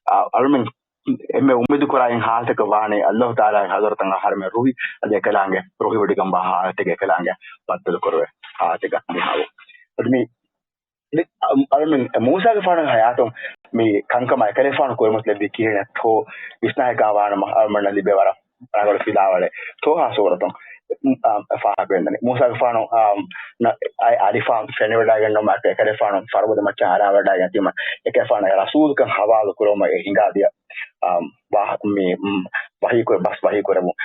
އަ، އަޅުމެން އެންމެ އުއްމީދު ކުރާ ހާލަތަކަށް ވާނެ، އައްލާހު ތަޢާލާގެ ޙަޟްރަތަށް އަހަރެމެން ރުހި އަދި އެކަލާނގެ ރުހިވޮޑިގެންވާ ހާލަތެއް އެކަލާނގެ ބައްދަލު ކުރެވޭ ހާލަތެއްގަ މިހާރު. އަދި މި، މި، އަ، އަޅުމެން މޫސާގެފާނުގެ ޙަޔާތުން މި ކަންކަމާ އެކަލޭފާނު ކުރިމަތިލެއްވީ ކިހިނެއްތޯ ވިސްނާހިކާ ވާނަމަ، އަޅުމެންނަށް ލިބޭ ވަރަށް ރަނގަޅު ފިލާވަޅެއް. ޠާހާ ސޫރަތުން، އަ، ފާހަގަވެގެންދަނީ. މޫސާގެފާނު، އަ، އައި އަލިފާ ފެނިވަޑައިގަންނަވުމާއެކު އެކަލޭފާނު ފަރުބަދަ މައްޗަށް އަރާވަޑައިގެން ތިމަން އެކަލޭފާނު ރަސޫލުކަން ހަވާލު ކުރުމަށް އެ ހިނގާދިޔަ، އަ، ވާހަ-، މި، މް، ވަޙީ ކުރ-، ބަސް ވަޙީ ކުރެވުން.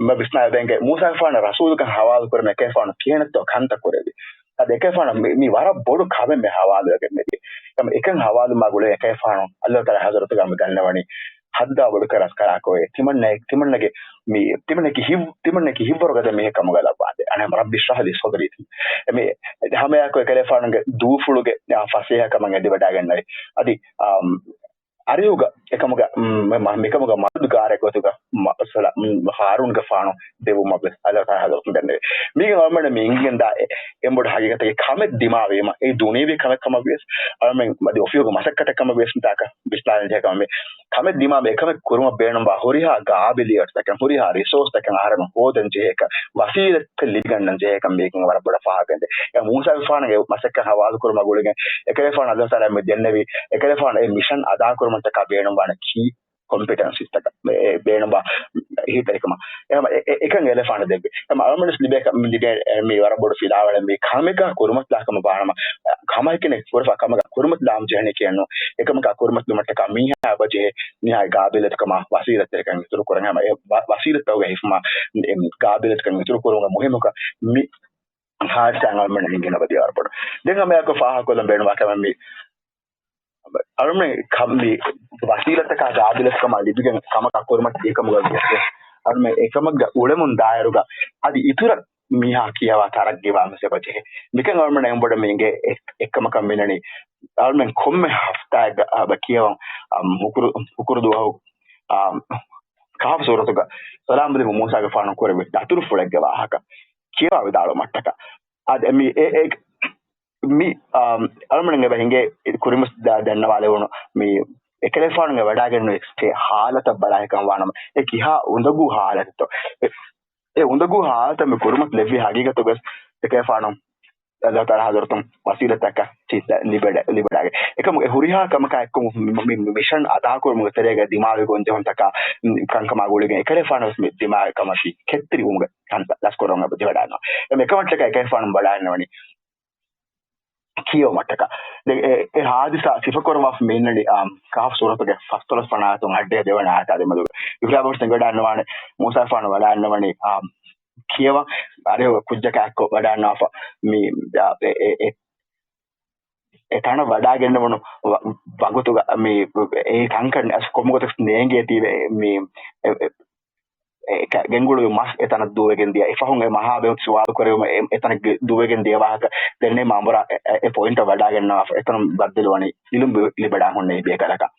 މަ ވިސްނާ އެބަ އިނގޭ މޫސާގެފާނު ރަސޫލުކަން ހަވާލު ކުރުމަށް އެކަލޭފާނު ކިހިނެއްތޯ ކަންތައް ކުރެއްވި. އަދި އެކަލޭފާނު މި، މި ވަރަށް ބޮޑު ކަމެއް މި ހަވާލުވެގެން މިދިޔަ. އެކަން ހަވާލުވުމާ ގުޅިގެން އެކަލޭފާނު އައްލާހު ތަޢާލާ ޙަޟްރަތުގަ މި ދަންނަވަނީ ހައްދާ ބޮޑު ކަރަސް ކަރާކޮއެ ތިމަންނައެ-، ތިމަންނަގެ މި، ތިމަންނަކީ ހިތް-، ތިމަންނަކީ ހިތްވަރުގަދަ މީހެއް ކަމުގަ ލައްވާނދޭ. އަނެ ރައްބި އިޝްރަޙް ލީ ޞަދްރީ. މި ހަމައެއާއެކު އެކަލޭފާނުގެ ދޫފުޅުގެ، އާ، ފަސޭހަކަމަށް އެދިވަޑައިގެންނެވި. އަދި، އާ، އަރިހުގަ އެކަމުގަ، މް، މި-، މިކަމުގަ މަދަދުގާރެއް ގޮތުގަ މަ-، ސަލާ-، މް، ހާރޫންގެފާނު ދެއްވުމަށްވެސް އައްލާހު ތަޢާލާ ޙަޟްރަތުން ދެންނެވި. މީގެން އަޅުމެން މި އިނގިގެންދާ އެ-، އެނބުރި ހަގީގަތަކީ ކަމެއް ދިމާވީމަ، އެ ދުނިޔަވީ ކަމެއް ކަމަށްވިޔަސް، އަޅުމެން އަދި އޮފީހުގެ މަސައްކަތެއް ކަމަށްވިޔަސް މިތާކަށް ވިސްނާލަން ޖެހޭ ކަމެއް. ކަމެއް ދިމާވީމަ އެކަމެއް ކުރުމަށް ބޭނުންވާ ހުރިހާ ގާބިލިއްޔަތުތަކެއް، ހުރިހާ ރިސޯސްތަކެއް އަހަރެމެން ހޯދަން ޖެހޭކަން، ވަސީލަތްތައް ލިބިގަންނަން ޖެހޭކަން މީގެން ވަރަށް ބޮޑަށް ފާހަގަވެގެންދޭ. އެ މޫސާގެފާނުގެ މަސައްކަތް ހަވާލު ކުރުމަށް ގުޅިގެން އެކަލޭފާނު އައްލާހު ތަޢާލާ މި ދެންނެވި، އެކަލޭފާނު އެ މިޝަން އަދާކުރުމަށްޓަކާ ބޭނުންވާނެ ކީ ކޮމްޕިޓެންސީސްތަކަށް ބޭ-، ބޭނުންވާ އެހީތެރިކަމަށް. އެހެން އެ-، އެ-، އެކަން އެކަލޭފާނު ދެއްވި. އެހެން އަޅުމެންވެސް ލިބޭ ކަ-، ލިބޭ މި ވަރަށް ބޮޑު ފިލާވަޅެއް މި ކަމެއްގަ ކުރިމަތިލާކަމަށް ވާނަމަ، ކަމަކެކެނެ ކުރެފަ ކަމަކަށް ކުރިމަތިލާން ޖެހެނީ ކިޔަންނު. އެކަމަކާ ކުރިމަތިލުމަށްޓަކާ މީހާ އެބަ ޖެހޭ މީހާގެ ގާބިލިއްޔަތުކަމާ ވަސީލަތްތެރިކަން އިތުރު ކުރަން. ހަމަ އެ ވަ-، ވަސީލަތްތަކުގެ ހިފުމާ އެ ގާބިލިއްޔަތުކަން އިތުރު ކުރުމުގެ މުހިއްމުކަން މި ހާދިސާ އަޅުމެން އެނގިން އަބަދީ ވަރަށް ބޮޑު. ދެން ހަމައެއާއެކު ފާހަގަކޮށްލަން ބޭނުންވާ ކަމެއް މި އަޅުމެން ކަ-، މި ވަސީލަތަކާ ގާބިލްކަމާ ލިބިގެން ކަމަކާ ކުރިމަތިލުމުގަ ވިޔަސް، އަޅުމެން އެކަމަށްގަ އުޅެމުން ދާއިރުގަ އަދި އިތުރަށް މީހާ ކިޔަވާ ތަރައްގީވާން ވެސް އެބަ ޖެހޭ. މިކަން އަޅުމެން އެނބުރި މި އިނގޭ އެ-، އެއްކަމަކަށް މިނަނީ. އަޅުމެން ކޮންމެ ހަފްތާއެއްގަ އަބަ ކިޔަވަން، އަ، ހުކުރު-، ހުކުރު ދުވަހު، އަ، ކަހަފް ސޫރަތުގަ ސަލާމް ލިބި މޫސާގެފާނު ކުރެއްވި ދަތުރުފުޅެއްގެ ވާހަކަ ކިޔަވާ ވިދާޅުވުމަށްޓަކާ. އަދި މި އެ-، އެ-، މި، އާ، އަޅުމެން އެބަ ހިނގޭ ކުރިމަސް ދަ-، ދަންނަވާލެވުނު މި އެކަލޭފާނުގެ ވަޑާގެންނު އެ ހާލަތަށް ބަލާހިކަން ވާނަމަ، އެ ކިހާ އުނދަގޫ ހާލަތެއްތޯ؟ އެ، އެ އުނދަގޫ ހާލަތަށް މި ކުރިމަސް ލެއްވި ހަގީގަތުގަސް އެކަލޭފާނު އައްލާހު ތަޢާލާ ޙަޟްރަތުން ވަސީލަތަކަށް ލިބެޑ-، ލިބެޑާގެ. އެކަމު އެ ހުރިހާ ކަމަކާ އެއްކޮށް މި-، މި-، މި މިޝަން އަދާކުރުމުގެ ތެރޭގަ ދިމާވި ގޮންޖެހުންތަކާ ކަންކަމާ ގުޅިގެން އެކަލޭފާނު ވެސް މި ދިމާވި ކަމަކީ ކެތްތެރިވުމުގެ ކަންތައް ލަސްކުރަން އެބަ ޖެހިވަޑާންނަވާ. އެ އެކަމަށްޓަކާ އެކަލޭފާނު ވަޑާންނަވަނީ ކިޔަވުމަށްޓަކާ. ދެ-، އެ-، އެ ހާދިސާ ސިފަކުރައްވާފަ މި އިންނަނީ، އާ، ކަހަފް ސޫރަތުގެ ފަސްދޮޅަސް ވަނަ އާޔަތުން އަށްޑިހަ ދެވަނަ އާޔަތާ ދެމެދުގަ. އިބްރާހިމް ވެސް އެނގިވަޑާންނަވާނެ، މޫސާފާނު ވަޑާންނަވަނީ، އާ، ކިޔަވަން އަރިހު ކުއްޖަކާ އެއްކޮށް ވަޑާންނަވާފަ މި، އާ، އެ-، އެ-، އެ-، އެ ތަނަށް ވަޑާގެންނެވުނު ވަ-، ވަގުތުގަ މި އެ ކަންކަން އަސް ކޮންމެ ގޮތަކަސް ނޭނގޭތީވެ މި އެ-، އެ-، އެ ގެންގުޅުވި މަސް އެތަނަށް ދޫވެގެން ދިޔަ. އެފަހުން އެ މަހާ ބެހުތު ސުވާލު ކުރެވުމަށް އެ-، އެތަނަށް ގެ-، ދޫވެގެން ދިޔަ ވާހަކަ ދެންނެވީމަ އަނބުރާ އެ-، އެ-، އެ ޕޮއިންޓަށް ވަޑާގެންނަވާފަ އެތަނުން ބައްދަލުވަނީ އިލުމް ލިބެޑާ ހުންނެވި ބޭކަލަކަށް.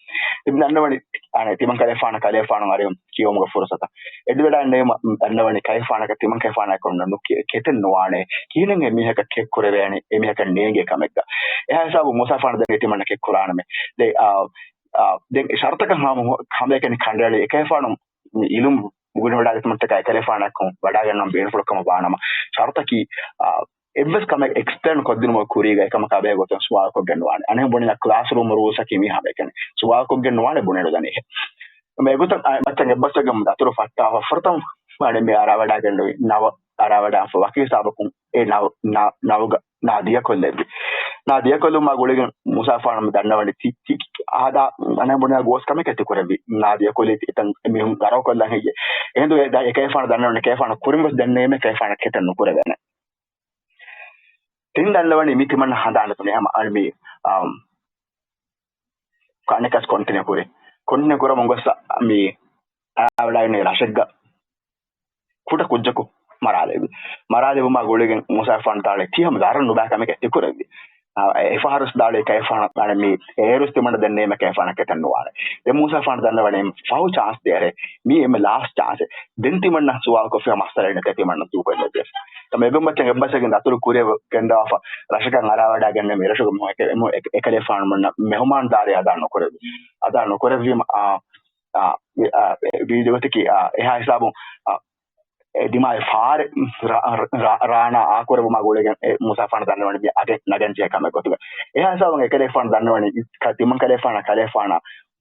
އިބްނު އަންނަވަނީ އަނެއް ތިމަން ކަލޭފާނަށް ކަލޭފާނު އަރިހުން ކިޔުމުގެ ފުރުސަތަށް އެދިވެޑާންނެވީމަ އަންނަވަނީ ކަލޭފާނަކަށް ތިމަން ކަލޭފާނަކަށް ނު-، ކެ-، ކެތެއް ނުވާނެ. ކިހިނެއް އެމީހަކަށް ކެއް ކުރެވޭނެ އެމީހަކަށް ނޭނގޭ ކަމެއްގަ. އެހާ ހިސާބު މޫސާފާނު ދެންނެވީ ތިމަންނަށް ކެއް ކުރާނަމޭ. ދެ-، އާ، އާ، ދެން ޝަރުތަކަށް ހަމަ-، ހަމައެކަނި ކަނޑައެޅި އެކަލޭފާނު މި އިލުމް ބުނެވަޑާގަތުމަށްޓަކާ އެކަލޭފާނަކުން ވަޑާގަންނަވަން ބޭނުންފުޅު ކަމަށް ވާނަމަ، ޝަރުތަކީ، އާ، އެއްވެސް ކަމެއް އެކްސްޕްލެއިން ކޮށްދިނުމަށް ކުރީގަ އެކަމަކާ ބެހޭ ގޮތުން ސުވާލު ކޮށްގެން ނުވާނެ. އަނެއް ބުނިން ކްލާސްރޫމް ރޫލްސް އަކީ މީ ހަމައެކަނި. ސުވާލު ކޮށްގެން ނުވާނެ ބުނެ ނުދަނީ. އެ މައްޗަށް އެއްބަސްވެގެން ދަތުރު ފައްޓާފަ ފުރަތަމަ ވަނީ މި އަރާވަޑާގެންނެވި ނަވަ އަރާވަޑާފަ ވަކި ހިސާބަކުން އެ ނަވ-، ނަ-، ނަވުގަ-، ނާ ދިޔަކޮށްލެއްވި. ނާ ދިޔަކޮށްލުމާ ގުޅިގެން މޫސާފާނު ދަންނަވަނީ ތި-، ތި-، އާދާ އަނެއް ބުނި ގޯސް ކަމެއް ތި ކުރެއްވީ. ނާ ދިޔަކޮށްލީ އެތަން މީހުން ގަރައު ކޮށްލަން ހެއްޔޭ. އެހިނދު އެ ކައިފާނު ދަންނަވަނީ ކައިފާނު ކުރިން ވެސް ދެންނެވީމަ ކައިފާނަށް ކެތެއް ނުކުރެވޭނެ. ތިން ދަންނަވަނީ މި ތިމަންނަ ހަނދާން ދުނި ހަމަ އަން މި، އަމް، ކަނެކަސް ކޮންޓިނިއު ކުރި. ކޮންޓިނިއު ކުރަމުން ގޮއްސަ މި އަރާވަޑާގެން ރަށެއްގަ ކުޑަ ކުއްޖަކު މަރާލެވި. މަރާލެވުމާ ގުޅިގެން މޫސާފާނު ދާޅި ތި ހަމަ ދަރަން ނުބައި ކަމެކޭ ތި ކުރެއްވި. އާ، އެ ފަހަރުސް ދާޅި ކައިފާނަށް އަނެ މި އޭރުސް ތިމަންނަ ދެންނެވީމަ ކައިފާނަށް ކެތެއް ނުވާނެ. ދެން މޫސާފާނު ދަންނަވަނީ ފަހު ޗާންސް ދޭރޭ. މީ އެންމެ ލާސްޓް ޗާންސެއް. ދެން ތިމަންނަ ސުވާލު ކޮށްފި މައްސަލައެއް ނެތޭ ތިމަންނަ ދޫކޮށްލެއްވިޔަސް. ތަ މެގުން މައްޗަށް އެއްބަސްވެގެން ދަތުރު ކުރިއަށް ގެންދަވާފަ ރަށަކަށް އަރާވަޑާގެންނެވި މި ރަށުގެ މި އެކަ-، އެކަލޭފާނުމަންނަށް މެހުމާންދާރީ އަދާ ނުކުރެއްވި. އަދާ ނުކުރެއްވީމަ، އާ، އާ، އާ، ވީދި ގޮތަކީ، އާ، އެހާ ހިސާބުން، އާ، އެ ދިމާވި ފާރެއް ރާ-، ރާ-، ރާނާ އާކުރެއްވުމާ ގުޅިގެން އެ މޫސާފާނު ދަންނަވަނީ މި އަގެއް ނަގަން ޖެހޭ ކަމެއް ގޮތުގަ. އެހާ ހިސާބުން އެކަލޭފާނު ދަންނަވަނީ ތިމަން ކަލޭފާނާ ކަލޭފާނާ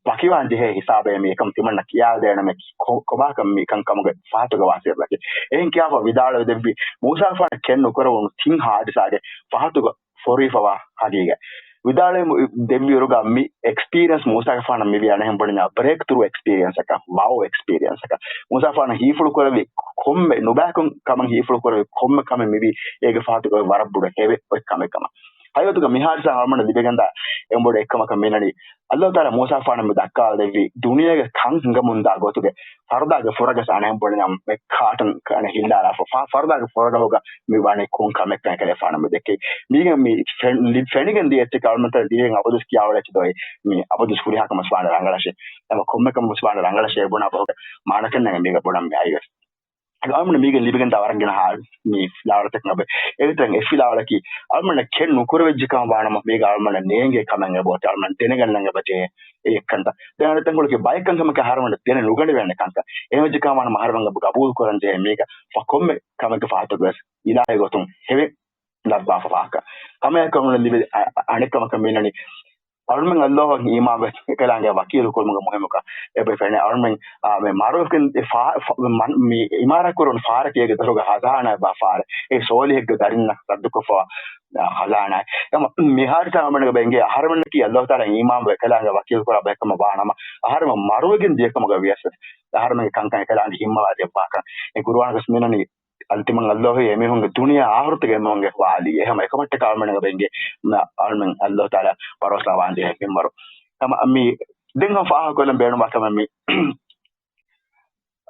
ވަކިވާން ޖެހޭ ހިސާބެއް މި އެކަމަ ތިމަންނަ ކިޔާދޭނަމޭ ކޮ-، ކޮބާކަން މި ކަންކަމުގެ ފަހަތުގަ ވާ ސިއްރަކީ. އެހެން ކިޔާފަ ވިދާޅުވެ ދެއްވި މޫސާފާނަށް ކެތް ނުކުރެވުނު ތިން ހާދިސާގެ ފަހަތުގަ ފޮރުވިފަވާ ހަގީގަތް. ވިދާޅުވެ ދެއްވިއިރުގަ މި އެކްސްޕީރިއަންސް މޫސާގެފާނަށް މިވީ އަނެއްހެން ބުނިންޏާ ބްރޭކް ތުރޫ އެކްސްޕީރިއަންސަކަށް، ވައު އެކްސްޕީރިއަންސަކަށް. މޫސާގެފާނަށް ހީފުޅު ކުރެއްވި ކޮންމެ ނުބައިކޮށް ކަމަށް ހީފުޅު ކުރެއްވި ކޮންމެ ކަމެއް މިވީ އޭގެ ފަހަތުގަ ވަރަށް ބޮޑު ހެވެއް އޮތް ކަމެއް ކަމަށް. ހަގީގަތުގަ މި ހާދިސާ އަޅުމަންނަށް ލިބިގެންދާ އެންމެ ބޮޑު އެއްކަމަކަށް މިނަނީ، އައްލާހު ތަޢާލާ މޫސާފާނަށް މި ދައްކާލެއްވި ދުނިޔޭގެ ކަން ހިނގަމުންދާ ގޮތުގެ ފަރުދާގެ ފުރަގަސް އަނެއްހެން ބުނިންޏާ މެ ކާޓަން ކަނެ ހިއްލާލާފަ ފަ-، ފަރުދާގެ ފުރަގަހުގަ މި ވަނީ ކޮން ކަމެއްކަން އެކަލޭފާނަށް މި ދެއްކެވި. މީގެ މި ފެން-، ލި-، ފެނިގެން ދިޔަ އެއްޗެއް އަޅުމަންތައް ދިވެހިން އަބަދުސް ކިޔާވަޅެއްޗެއް ދޯ މި އަބަދުސް ހުރިހާ ކަމަށް ސުވާނަ ރަނގަޅަށޭ. އެމަ ކޮންމެ ކަމަށް ސުވާނަ ރަނގަޅަށޭ ބުނާ ބަހުގެ މާނަކަން ނަގެ މީގަ ބުނަން މި އައިވެސް. އަޅުމަން މީގެ ލިބިގެން ދާ ވަރަށް ގިނަ ހާ-، މި ފިލާވަޅުތަކެއް އެބަ. އޭގެ ތެރެއިން އެއް ފިލާވަޅަކީ އަޅުމަން ކެތް ނުކުރެވިއްޖެ ކަމަށް ވާނަމަ މީގަ އަޅުމަން ނޭނގޭ ކަމެއް އެބަ އޮތީ. އަޅުމަން ދެނެގަންނަން އެބަ ޖެހޭ އެއްކަންތައް. ދެން އަނެއް ތަންކޮޅަކީ ބައެއް ކަންކަމަކީ އަހަރުމެންނަށް ދެނެ ނުގަނެވޭނެ ކަންކަން. އެހެންވެއްޖެ ކަމަށް ވާނަމަ އަހަރުމެން ގަބޫލު ކުރަން ޖެހޭ މީގަ ފަ ކޮންމެ ކަމެއްގެ ފަހަތުގަވެސް އިލާހީ ގޮތުން ހެވެއް ލައްވާފަ ވާކަން. ހަމައެކަނި އަޅުމަން ލިބި އަ-، އަ-، އަނެއް ކަމަކަށް މިނަނީ އަޅުމެން އައްލާހަށް އީމާންވެ އެކަލާނގެ ވަކީލު ކުރުމުގެ މުހިއްމުކަން އެބަ ފެނޭ. އަޅުމެން، އާ، މި މަރުވެފަ ފާ-، ފަ-، މަން-، މި އިމާރާތް ކުރުނު ފާރަކީ އޭގެ ދޮރުގަ ހަޒާނާ އެބަ ފާރެއް. އެ ސޯލިހެއްގެ ދަރިންނަށް ރައްދުކޮށްފަ، އާ، ހަޒާނާ. އެ މި ހާދިސާ އަޅުމެންގެ އެނގޭ އަހަރުމެންނަކީ އައްލާހު ތަޢާލާ އީމާންވެ އެކަލާނގެ ވަކީލު ކުރާ ބައެއް ކަމަށް ވާނަމަ އަހަރުމެން މަރުވެގެން ދިޔަ ކަމުގަ ވިޔަސް އަހަރުމެންގެ ކަންކަން އެކަލާނގެ ހިންމަވާ ދެއްވާކަން. އެ ޤުރުއާނުގަ މިނަނީ އަންތިމަން އައްލާހު އެމީހުންގެ ދުނިޔެ އާޚިރަތުގެ އެމީހުންގެ ވާލީ. އެހެން އެކަމަށްޓަކާ އަޅުމެންގެ އެނގޭ އަޅުމެން އައްލާހު ތަޢާލާ ބަރޯސާ ވާން ޖެހޭ މިންވަރު. ހަމަ މި ދެން ހަމަ ފާހަގަކޮށްލަން ބޭނުންވާ ކަމެއް މި،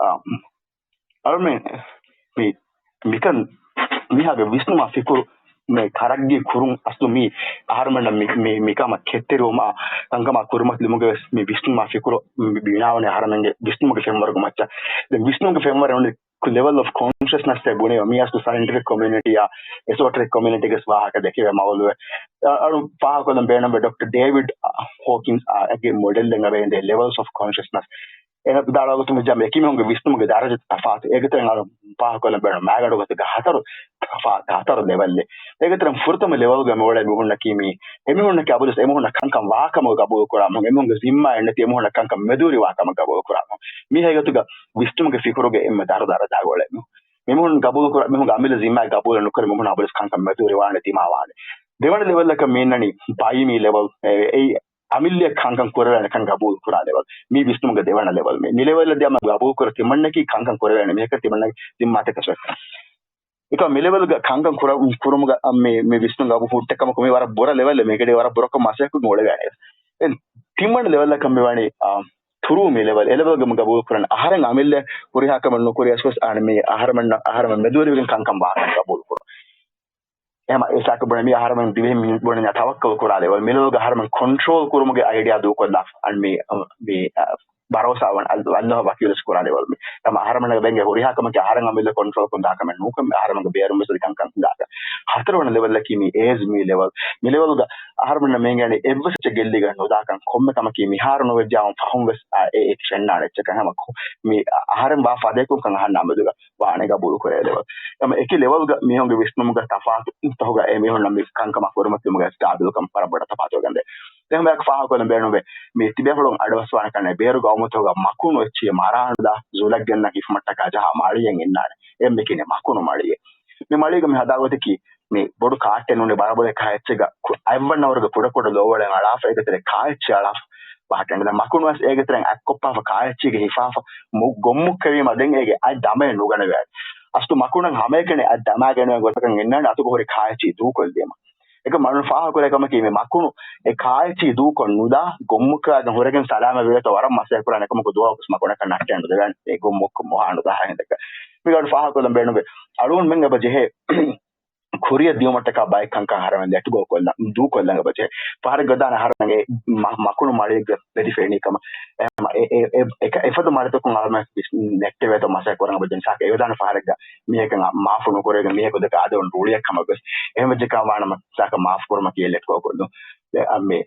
އާ، އަޅުމެން މި، މިކަން މީހާގެ ވިސްނުމާ ފިކުރު މި ތަރައްގީ ކުރުން އަސްލު މި އަހަރުމެންނަށް މި، މި، މިކަމަށް ކެތްތެރިވުމާ ކަންކަމާ ކުރިމަތިލުމުގެ ވެސް މި ވިސްނުމާ ފިކުރު މި ބިނާވަނީ އަހަރުމެންގެ ވިސްނުމުގެ ފެންވަރުގެ މައްޗަށް. ދެން ވިސްނުމުގެ ފެންވަރު އެވަނީ level of consciousness އޭ ބުނެވޭ. މީ އަސްލު ސައިންޓިފިކް ކޮމިއުނިޓީއާ އެސޯޓްރިކް ކޮމިއުނިޓީގެ ވާހަކަ ދެކެވޭ މައުލޫއެއް. އަ-، އަޅު ފާހަގަކޮށްލަން ބޭނުންވޭ ޑޮކްޓަރ ޑޭވިޑް، އަ، ހޯކިންސް، އާ، އޭގެ މޮޑެލްއެއް އެބަ އެނގޭ ލެވެލްސް އޮފް ކޮންޝަސްނަސް. އޭނަ ވިދާޅުވާ ގޮތުން ވެއްޖާމަ އެކި މީހުންގެ ވިސްނުމުގެ ދަރަޖަ ތަފާތު. އޭގެ ތެރެއިން އަޅު ފާހަގަކޮށްލަން ބޭނުން މައިގަނޑު ގޮތުގެ ހަތަރު ތަފާ-، ހަތަރު ލެވެލްއެއް. އޭގެ ތެރެއިން ފުރަތަމަ ލެވެލްގަ މިއުޅޭ މީހުންނަކީ މީ އެމީހުންނަކީ އަބަދުވެސް އެމީހުންނަށް ކަންކަން ވާ ކަމަށް ގަބޫލު ކުރާ މީހުން، އެމީހުންގެ ޒިންމާއެއް ނެތި އެމީހުންނަށް ކަންކަން މެދުވެރިވާ ކަމަށް ގަބޫލު ކުރާ މީހުން. މި ހަގީގަތުގަ ވިސްނުމުގެ ފިކުރުގެ އެންމެ ދަރަ ދަރަޖާގަ އުޅޭ މީހުން. މީހުން ގަބޫލު ކުރާ، މީހުންގެ އަމިއްލަ ޒިންމާއެއް ގަބޫލެއް ނުކުރެވި މީހުން އަބަދުވެސް ކަންކަން މެދުވެރިވާނެ، ދިމާވާނެ. ދެވަނަ ލެވެލްއަކަށް މި އިންނަނީ ބައިމީ ލެވެލް. އެ، އެއީ އަމިއްލައަށް ކަންކަން ކުރެވޭނެ ކަން ގަބޫލު ކުރާ ލެވެލް. މީ ވިސްނުމުގެ ދެވަނަ ލެވެލް. މި، މި ލެވެލްއަށް ދިޔަ އަމަ ގަބޫލު ކުރާ ތިމަންނަކީ ކަންކަން ކުރެވޭނެ މީހަކަށް ތިމަންނަގެ ޒިންމާތަކަށް އެކަމަ މި ލެވެލްގަ ކަންކަން ކުރަ-، ކުރުމުގަ މި، މި ވިސްނުން ގަބޫ ހުއްޓެއް ކަމަކު މި ވަރަށް ބުރަ ލެވެލް، މިގަޑި ވަރަށް ބުރަކޮށް މަސައްކަތް އުޅެވޭނެ. ދެން ތިންވަނަ ލެވެލްއަކަށް މި ވަނީ، އާ، ތުރޫ މި ލެވެލް. އެ ލެވެލްގަ މި ގަބޫލު ކުރަން އަހަރެން އަމިއްލަ ހުރިހާ ކަމެއް ނުކުރިޔަސް ވެސް އަން މި އަހަރެމެން، އަހަރެމެން މެދުވެރިވެގެން ކަންކަން ވާކަން ގަބޫލު ކުރުން. އެހެމަ އެސާކަށް ބުނެ މި އަހަރެމެން ދިވެހި މި ބުނެ ތަވައްކަލް ކުރާ ލެވެލް. މި ލެވެލްގަ އަހަރެމެން ކޮންޓްރޯލް ކުރުމުގެ އައިޑިއާ ދޫކޮށްލާ އަން މި، މި، އަ، ބަރޯސާ ވަން އަލް-، އަލްލާހަށް ވަކީލުވެސް ކުރާ ލެވެލް މި. ހަމަ އަހަރެމެންގެ ބެންގެ ހުރިހާ ކަމަކީ އަހަރެން އަމިއްލަ ކޮންޓްރޯލް ކޮށް ދާކަމެއް ނޫކަން، އަހަރެމެންގެ ބޭރުން ވެސް އަދި ކަންކަން ހިނގާކަން. ހަތަރުވަނަ ލެވަލަކީ މި އޭޒް މީ ލެވަލް. މި ލެވަލްގަ އަހަރުމެންނަށް މޭނގޭނެ އެއްވެސް އެއްޗެއް ގެއްލިގެން ނުދާކަން. ކޮންމެ ކަމަކީ މިހާރު ނުވެއްޖާމު ފަހުން ވެސް އެ ފެންނާނެ އެއްޗަކަށް. ހަމަ މި އަހަރެން ވާ ފަދައަކުން ކަން އަހަންނާ މެދުގަ ވާނެ ގަބޫލު ކުރޭ ލެވަލް. އެމަ އެކި ލެވަލްގަ މީހުންގެ ވިސްނުމުގަ ތަފާތު ތަހުގަ އެ މީހުންނަށް މި ކަންކަމަށް ކުރިމަތިވުމުގަ ގާބިލުކަން ވަރަށް ބޮޑަށް ތަފާތުވެގެންދޭ. އެހެންވެ ފާހަގަކޮށްލަން ބޭނުންވޭ މި ތިބޭފުޅުން އަޑުއައްސަވާނެ ކަންނޭ ބޭރު ގައުމުތަކުގަ މަކުނު އެއްޗިހި މަރާނުދާ ޒުލަށް ގެންނަ ހިފުމަށްޓަކާ ޖަހާ މަޅިއެއް އިންނާނެ. އެ މިކިނެ މަކުނު މަޅިއެއް. މި މަޅީގަ މި ހަދާ ގޮތަކީ މި ބޮޑު ކާއްޓެއް ނޫނީ ބަރަބަރަށް ކާއެއްޗެއްގަ އަތްވަންނަ ވަރުގެ ކުޑަކުޑަ ލޯވަޅެއް އަޅާފަ އޭގެތެރޭ ކާއެއްޗެއް އަޅާފަ ބަހައްޓެން. މަކުނު ވެސް އޭގެތެރެއިން އަތްކޮށްފާފަ ކާއެއްޗީގެ ހިފާފަ ގޮއްމުއްކެވީމަ ދެން އޭގެ އަތް ދަމައެއް ނުގަނެވޭ. އަސްލު މަކުނަށް ހަމައެކަނި އަތް ދަމާގެންވާ ގޮތަކަށް އިންނާނެ އަތުގަ ހުރި ކާއެއްޗީ ދޫކޮށްލީމަ. އެކަމް މަނު ފާހަގަކުރޭ ކަމަކީ މި މަކުނު އެ ކާއެއްޗީ ދޫކޮށް ނުދާ ގޮއްމުއްކަވާގެން ހުރެގެން ސަލާމަތް ވެވޭތޯ ވަރަށް މަސައްކަތް ކުރާނެ. އެކަމަކު ދުވަހަކުވެސް މަކުނަކަށް ނައްޓޭ ނުދެވޭނެ އެ ގޮއްމުއްކަ މޮހާ ނުދާ ހިނދަކަށް. މިގަޑު ފާހަގަކޮށްލަން ބޭނުންވޭ. އަޅުގަނޑުމެން އެބަ ޖެހޭ ކުރިއަށް ދިޔުމަށްޓަކާ ބައެއް ކަންކަން އަހަރެމެން ދެއްޓު ގޯކޮށްލަން، ދޫކޮށްލަން އެބަޖެހޭ. ފަހަރެއްގަ ދާނެ އަހަރެމެންގެ މަ-، މަކުނު މަޅިއެއްގަ ވެދި ފެނި ކަމަށް. އެ، އެ، އެ، އެ، އެފަދަ މަޅިތަކުން އަހަރެމެން ނެއްޓެވޭތޯ މަސައްކަތް ކުރަން އެބަޖެހޭ. ސާކަ އެވެދާނެ ފަހަރެއްގަ މީހަކަށް މާފު ނުކުރެވިގެން މީހަކު ދެކެ އާދެވުނު ރުޅިއެއް ކަމަށް ވެސް. އެހެން ވެއްޖެ ކަމަށް ވާނަމަ ސާކަ މާފު ކުރުމަކީ ލެޓް ގޯކޮށްލުން. އެ، އަ، މި،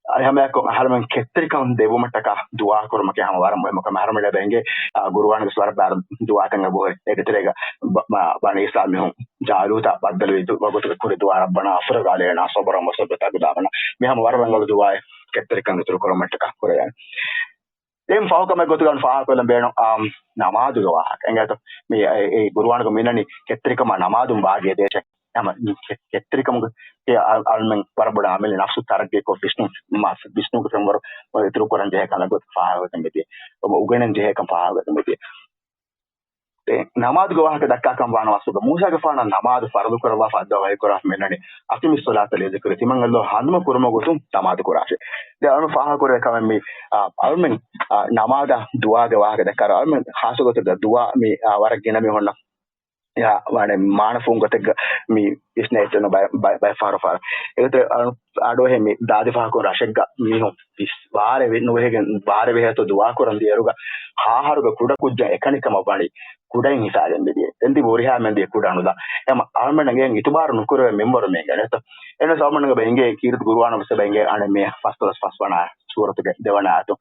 އަ، ހަމައެކަނި އަހަރެމެން ކެތްތެރިކަން ދެއްވުމަށްޓަކާ ދުޢާ ކުރުމަކީ ހަމަ ވަރަށް މުހިއްމު ކަމެއް. އަހަރެމެން އެބަ އެނގޭ، އަ، ގުރުއާނުގެ ވަރަށް ބާރު ދުޢާތައް އެބަހުރި. އޭގެ ތެރޭގަ ބަ-، މަ-، ބަނީ އިސްރާއީލް މީހުން ޖާލޫތާ ބައްދަލުވި ދު-، ވަގުތުގެ ކުރި ދުޢާ، ربنا أفرغ علينا صبرا وثبت أقدامنا. މި ހަމަ ވަރަށް ރަނގަޅު ދުޢާއެއް ކެތްތެރިކަން އިތުރު ކުރުމަށްޓަކާ ކުރެވޭނެ. ދެން ފަހު ކަމެއް ގޮތުގަ ފާހަގަކޮށްލަން ބޭނުން، އާ، ނަމާދުގެ ވާހަކަ. އެނގޭތޯ؟ މި އެ، އެ ގުރުއާނުގަ މިނަނީ ކެތްތެރިކަމާ ނަމާދުން ބާގޭ ދޭށޭ. ހަމަ މި ކެ-، ކެތްތެރިކަމުގެ އެ އަ-، އަޅުމެން ވަރަށް ބޮޑަށް އަމިއްލަ ނަފްސު ތަރައްގީކޮށް ވިސްނު-، މަ-، ވިސްނުމުގެ ފެންވަރު އިތުރު ކުރަން ޖެހޭ ކަމެއް ގޮތަށް ފާހަގަވެގެން މިދިޔަ. އުގެނެން ޖެހޭ ކަން ފާހަގަވެގެން މިދިޔަ. އެ ނަމާދުގެ ވާހަކަ ދައްކާކަން ވާނަމަ އަސްލުގަ މޫސާގެފާނަށް ނަމާދު ފަރުޟު ކުރައްވާފަ އައްލާހު ވަޙީ ކުރާ މިނަނީ، أقم الصلاة لذكري، ތިމަން އައްލާހު ހަނދުމަ ކުރުމަށް ގޮތުން ނަމާދު ކުރާށޭ. ދެން އަޅުން ފާހަގަކުރެވޭ ކަމެއް މި، އާ، އަޅުމެން، އާ، ނަމާދާ ދުޢާގެ ވާހަކަ ދައްކާ އަޅުމެން ޚާއްޞަ ގޮތެއްގަ ދުޢާ މި، އާ، ވަރަށް ގިނަ މީހުންނަށް އެއާ ވާނެ މާނަފޫން ގޮތެއްގަ މި ވިސްނޭ އެއްޗެއް ނޫން ބައެއް، ބައެއް، ބައެއް ފަހަރު ފަހަރު. އެގޮތަށް އަޅު-، އަޑުއެހޭ މި ދާދި ފަހަކުން ރަށެއްގަ މީހުން ވިސް-، ވާރޭ ވި-، ނުވެހިގެން ވާރޭ ވެހޭތޯ ދުޢާ ކުރަން ދިޔައިރުގަ ހާހަރުގެ ކުޑަ ކުއްޖަށް އެކަނިކަމަށް ވަނީ ކުޑައިން ހިފާގެން މިދިޔަ. ދެން ތިބި ހުރިހާ މެން ދިޔަ ކުޑަ ނުލާ. އެމަ އަޅުމެންނަށް އެއިން އިތުބާރު ނުކުރެވޭ މިންވަރު މީގެ ނެތޯ. އެން އަޅުމެންނަށް އެބަ އެނގޭ ކީރިތި ގުރުއާނު ވެސް އެބަ އެނގޭ އަނެއް މި ފަސްދޮޅަސް ފަސްވަނަ ސޫރަތުގެ ދެވަނަ އާޔަތު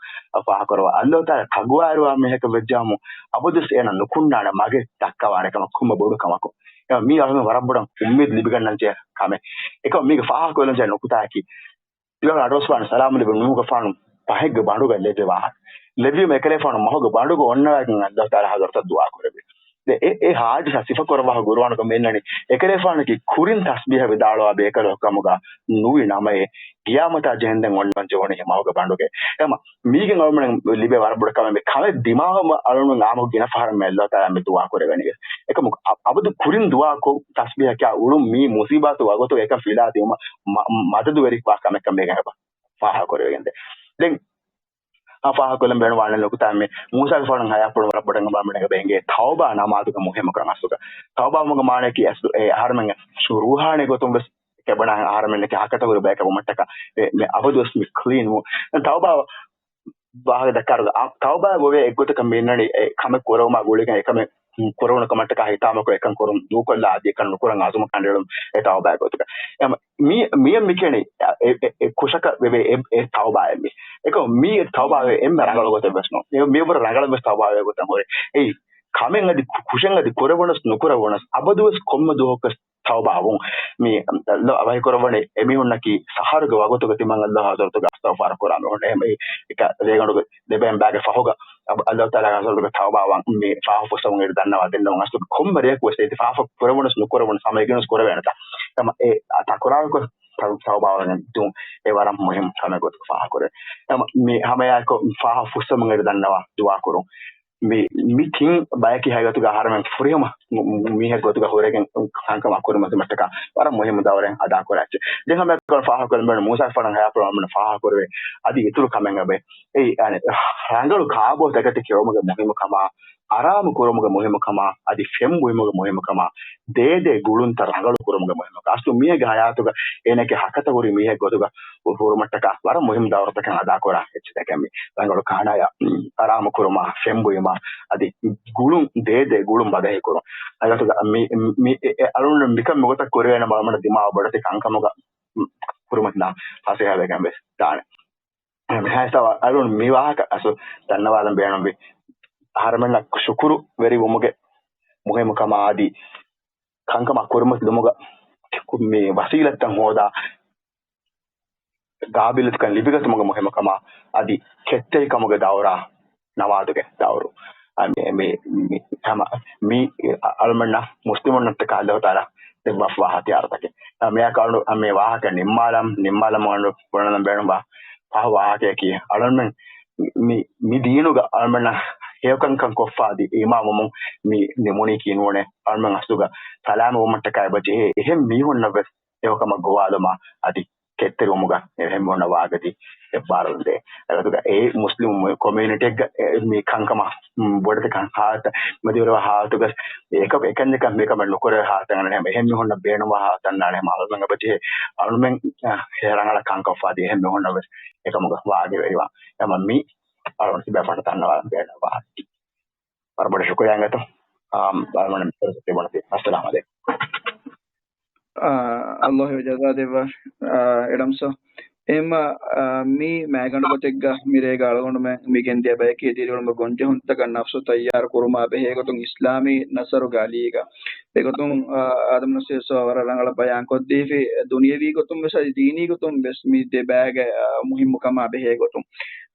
ފާހަގަކުރައްވާ. އައްލާހު ތަޢާލާ ތަޤްވާވެރިވާ މީހަކަށް ވެއްޖާމު، އަބަދުވެސް އޭނަ ނުކުންނާނެ މަގެއް ދައްކަވާނެ ކަމަށް ކޮންމެ ބޮޑު ކަމަކު. އެ މީ އަޅުގަނޑު ވަރަށް ބޮޑަށް އުއްމީދު ލިބިގަންނަން ޖެހޭ ކަމެއް. އެކަމަށް މީގެ ފާހަގަކޮށްލަން ޖެހޭ ނުކުތާއަކީ، ތިބޭފުޅުން އަޑުއައްސަވާނެ ސަލާމް ލިބި ނޫހުގެފާނު ފަހެއްގެ ބަނޑުގަ ލެއްވި ވާހަކަ. ލެއްވީމަ އެކަލޭފާނު މަހުގެ ބަނޑުގަ އޮންނަވައިގެން އައްލާހު ތަޢާލާ ޙަޟްރަތަށް ދުޢާ ކުރެއްވި. ދެ އެ، އެ ޙާދިސާ ސިފަކުރައްވާ ގުރުއާނުގަ މިނަނީ އެކަލޭފާނަކީ ކުރިން ތަސްބީޙަ ވިދާޅުވާ ބޭކަލަކު ކަމުގަ ނުވި ނަމައޭ، ގިޔާމަތާ ޖެހެންދެން އޮންނަން ޖެހުނީ މަހުގެ ބަނޑުގަ. އެމަ މީގެން އަޅުމެން ލިބޭ ވަރަށް ބޮޑު ކަމެއް މި ކަމެއް ދިމާވުމަށް އަޅުމެން އާމު ގިނަ ފަހަރަށް މި އައްލާހު ތަޢާލާ މި ދުޢާ ކުރެވެނީ. އެކަމު އަ-، އަބަދު ކުރިން ދުޢާ ކޮށް ތަސްބީޙަ ކިޔާ އުޅުން މީ މުޞީބާތު ވަގުތު އެކަން ފިލާ ދިއުމަށް މަ-، މަދަދުވެރި ވާ ކަމެއްކަން މީގެން އެބަ ފާހަގަކުރެވިގެންދޭ. ދެން އާ ފާހަގަކޮށްލަން ބޭނުންވާނެ ނުކުތާ މި މޫސާގެފާނު ހަޔާތްޕުޅުން ވަރަށް ބޮޑަށް އެބަ އެނގޭ ތައުބާ ނަމާދުގެ މުހިއްމުކަން އަސްލުގަ. ތައުބާވުމުގެ މާނައަކީ އަސްލު އެ އަހަރެމެންގެ ރޫޙާނީ ގޮތުން ވެސް ކެބަނާ އަހަރެމެންނަކީ ހަކަތަ ހުރި ބަޔަކަށް ވުމަށްޓަކާ މި އަބަދުވެސް މި ކްލީން ވުން. ދެން ތައުބާ ވާހަކަ ދައްކާރު ތައުބާ ވެވޭ އެއްގޮތަކަށް މި އިންނަނީ އެ ކަމެއް ކުރެވުމާ ގުޅިގެން އެ ކަމެއް ކުރެވުނު ކަމަށްޓަކާ ހިތާމަކޮށް އެކަން ކުރުން ދޫކޮށްލާ އަދި އެކަން ނުކުރަން އަޒުމަށް ކަނޑައެޅުން އެ ތައުބާ ގޮތުގަ. އެ މި، މިއަށް މިކެނި އެ، އެ، އެ ކުށަކަށް ވެވޭ އެ، އެ ތައުބާއެއް މި. އެކަމު މީ އެ ތައުބާ ވެ އެންމެ ރަނގަޅު ގޮތެއް ވެސް ނޫން. އެ މި ވަރަށް ރަނގަޅަށް ވެސް ތައުބާ ވެ ގޮތަށް ހުރެ. އެއީ ކަމެއް އަދި ކު-، ކުށެއް އަދި ކުރެވުނަސް ނުކުރެވުނަސް އަބަދުވެސް ކޮންމެ ދުވަހަކުވެސް ތައުބާ ވުން. މި އައްލާހު ވަޙީ ކުރައްވަނީ އެމީހުންނަކީ ސަހަރުގެ ވަގުތުގަ ތިމަން އައްލާހު ޙަޟްރަތުގަ އަސްތަޣުފާރު ކުރާ މީހުން. އެހެން އެ އެކަ ރޭގަނޑުގެ ދެބައިން ބާގެ ފަހުގަ އަ-، އައްލާހު ތަޢާލާގެ ޙަޟްރަތުގަ ތައުބާވާން މި ފާފަ ފުއްސަވަން އޭރު ދަންނަވާ ދެންނެވުން. އަސްލު ކޮންމެ ރެއަކު ވެސް އެ ފާފަ ކުރެވުނަސް ނުކުރެވުނަސް ހަމަ އެގެނުސް ކުރެވޭނެތާ. ހަމަ އެ ތަކުރާރުކޮށް ތައު-، ތައުބާވަން ދުން އެ ވަރަށް މުހިއްމު ކަމެއް ގޮތުގަ ފާހަގަކުރޭ. ހަމަ މި ހަމައެއާއެކު ފާފަ ފުއްސަވަން އޭރު ދަންނަވާ ދުޢާ ކުރުން. މި، މި ތިން ބަޔަކީ ހަގީގަތުގަ އަހަރެމެން ފުރިހަމަ މު-، މު-، މީހެއް ގޮތުގަ ހުރެގެން ކަންކަމާ ކުރިމަތިވުމަށްޓަކާ ވަރަށް މުހިއްމު ދައުރެއް އަދާކުރާ އެއްޗެއް. ދެން ހަމަ އެކަން ފާހަގަކޮށްލަން ބޭނުން މޫސާގެފާނަށް ހަޔާތްޕުޅުން އަޅުމެންނަށް ފާހަގަކުރެވޭ އަދި އިތުރު ކަމެއް އެބަ އެއީ، އަނެއް، ރަނގަޅު ކާބޯ ތަކެތި ކެއުމުގެ މުހިއްމުކަމާ، އަރާމު ކުރުމުގެ މުހިއްމުކަމާ، އަދި ފެން ބުއިމުގެ މުހިއްމުކަމާ، ދޭދޭ ގުޅުންތައް ރަނގަޅު ކުރުމުގެ މުހިއްމުކަން. އަސްލު މީހެއްގެ ހަޔާތުގަ އޭނަގެ ހަކަތަ ހުރި މީހެއް ގޮތުގަ ހު-، ހުރުމަށްޓަކާ ވަރަށް މުހިއްމު ދައުރުތަކެއް އަދާކުރާ އެއްޗެކޭ މި ރަނގަޅު ކާނާޔާ، އަރާމު ކުރުމާ، ފެން ބުއިމާ، އަދި ގުޅުން، ދޭދޭ ގުޅުން ބަދަހި ކުރުން. އަދި މި، މި، އެ، އެ އަޅުގަނޑު މިކަން މިގޮތަށް ކުރެވޭނެ މަ-، މަން ދިމާވަ ބޮޑެތި ކަންކަމުގަ ކުރިމަތިލާ ފަސޭހަވެގެން ވެސް ދާނެ. މިހާތައް އަޅުން މި ވާހަކަ އަސް ދަންނަވާލަން ބޭނުންވި. އަހަރެމެންނަށް ޝުކުރު ވެރިވުމުގެ މުހިއްމުކަމާ އަދި ކަންކަމާ ކުރިމަތިލުމުގަ މި ވަސީލަތްތައް ހޯދާ ގާބިލުތަކަން ލިބިގަތުމުގެ މުހިއްމުކަމާ އަދި ކެތްތެރިކަމުގެ ދައުރާ ނަމާދުގެ ދައުރު. އަ، މި، މި، މި ހަމަ މި އަ-، އަޅުމެންނަށް މުސްލިމުންނަށްޓަކާ ﷲ ތަޢާލާ ދެއްވާފަވާ ހަތިޔާރުތަކެއް. އަ، މިއަކަށް އަޅު އަ، މި ވާހަކަ ނިންމާލަން، ނިންމާލަމުން އަޅު ބުނަން ބޭނުންވާ ފަހު ވާހަކަޔަކީ، އަޅުމެން މި، މި ދީނުގަ އަޅުމެންނަށް ހެޔޮކަންކަން ކޮށްފަ އަދި އީމާންވުމުން މި ނިމުނީކީ ނޫނޭ. އަޅުމެން އަސްލުގަ ސަލާމަތްވުމަށްޓަކާ އެބަޖެހޭ އެހެން މީހުންނަށް ވެސް ހެޔޮކަމަށް ގޮވާލުމާ އަދި ކެތްތެރިވުމުގަ އެހެން މީހުންނަށް ވާގަދި އެއްބާރުލުން ދޭ. އެގޮތުގަ އެ މުސްލިމް ކޮމިއުނިޓީއެއްގަ އެ މި ކަންކަމަށް، މް، ބޮޑެތި ކަން ހާލަތަށް މެދުވެރިވާ ހާލަތުގަ އެކަ-، އެކަންޏަކަށް މިކަމެއް ނުކުރެވޭ ހާލަތަށް އަންނަން އެހެން މީހުންނަށް ބޭނުންވާ ހާލަތަށް އަންނާނެ. އަޅުމެން އެބަޖެހޭ އަޅުމެން ހެޔޮ ރަނގަޅަށް ކަންކޮށްފަ އަދި އެހެން މީހުންނަށް ވެސް އެކަމުގަ ވާގިވެރިވާން. އެމަ މި އަޅުން ތިބޭފުޅުންނަށް ދަންނަވާލަން ބޭނުންވާ ވާހަކަ. ވަރަށް ބޮޑަށް ޝުކުރިއްޔާ އިނގޭތޯ. އާ، އަޅުގަނޑު މި ފުރުސަތު ލިބުނަތީ. އައްސަލާމު ޢަލައިކުމް. އާ، ﷲ ޖަޒާ ދެއްވާށި. އާ، އެޑަމްސް. އެހެންމަ، އާ، މި މައިގަނޑު ގޮތެއްގަ މިރޭގަ އަޅުގަނޑުމެން މި ގެންދިޔަ ބަޔަކީ ދިރިއުޅުމުގެ ގޮންޖެހުންތަކަށް ނަފްސު ތައްޔާރު ކުރުމާ ބެހޭ ގޮތުން އިސްލާމީ ނަޞަރުގެ އަލީގަ. އެގޮތުން، އާ، އާދަމް ނަސީރު ވަރަށް ރަނގަޅަށް ބަޔާންކޮށްދީފި ދުނިޔަވީ ގޮތުން ވެސް އަދި ދީނީ ގޮތުން ވެސް މި ދެ ބައިގެ، އާ، މުހިއްމުކަމާ ބެހޭ ގޮތުން.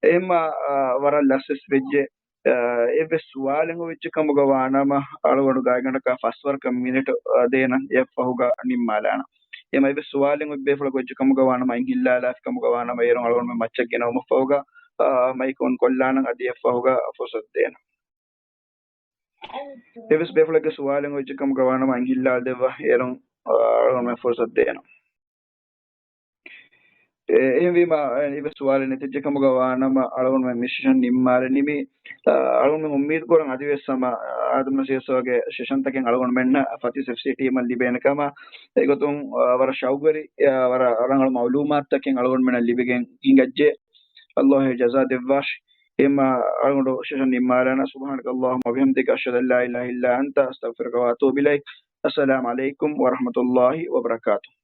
އެހެންމަ، އާ، ވަރަށް ލަސްވެސް ވެއްޖެ. އާ، އެއްވެސް ސުވާލެއް އޮވެއްޖެ ކަމުގަ ވާނަމަ، އަޅުގަނޑު ގާތްގަނޑަކަށް ފަސްވަރަކަށް މިނެޓު، އާ، ދޭނަން އެއަށްފަހުގަ ނިންމާލާނަން. އެމަ އެއްވެސް ސުވާލެއް އޮތް ބޭފުޅަކު އޮވެއްޖެ ކަމުގަ ވާނަމަ، އަތް ހިއްލާލާފި ކަމުގަ ވާނަމަ، އޭރުން އަޅުގަނޑުމެން މައްޗަށް ގެނައުމަށްފަހުގަ، އާ، މައިކު އޮން ކޮށްލާނަން އަދި އެއަށްފަހުގަ ފުރުސަތު ދޭނަން. އެއްވެސް ބޭފުޅެއްގެ ސުވާލެއް އޮވެއްޖެ ކަމުގަ ވާނަމަ، އަތް ހިއްލާލަދެއްވާ، އޭރުން، އާ، އަޅުގަނޑުމެން ފުރުސަތު ދޭނަން. އެ، އެހެންވީމަ، އެ، އެއްވެސް ސުވާލެއް ނެތިއްޖެ ކަމުގަ ވާނަމަ، އަޅުގަނޑުމެން މި ސެޝަން ނިންމާލަނީ. މި، އަ، އަޅުގަނޑުމެން އުއްމީދު ކުރަން އަދިވެސް ހަމަ، އަ، އާދަމް ނަސީރުގެ ސެޝަންތަކެއް އަޅުގަނޑުމެންނަށް ފަތިސް އެފްސީ ޓީމަށް ލިބޭނެ ކަމަށް. އެގޮތުން، އަ، ވަރަށް ޝައުގުވެރި، އަ، ވަރަށް ރަނގަޅު މައުލޫމާތުތަކެއް އަޅުގަނޑުމެންނަށް ލިބިގެން ހިނގައްޖެ. ﷲ ޖަޒާ ދެއްވާށި. އެހެންމަ އަޅުގަނޑު ސެޝަން ނިންމާލާނަން. سبحانك اللهم وبحمدك، أشهد أن لا إله إلا أنت، أستغفرك وأتوب إليك. السلام عليكم ورحمة الله وبركاته.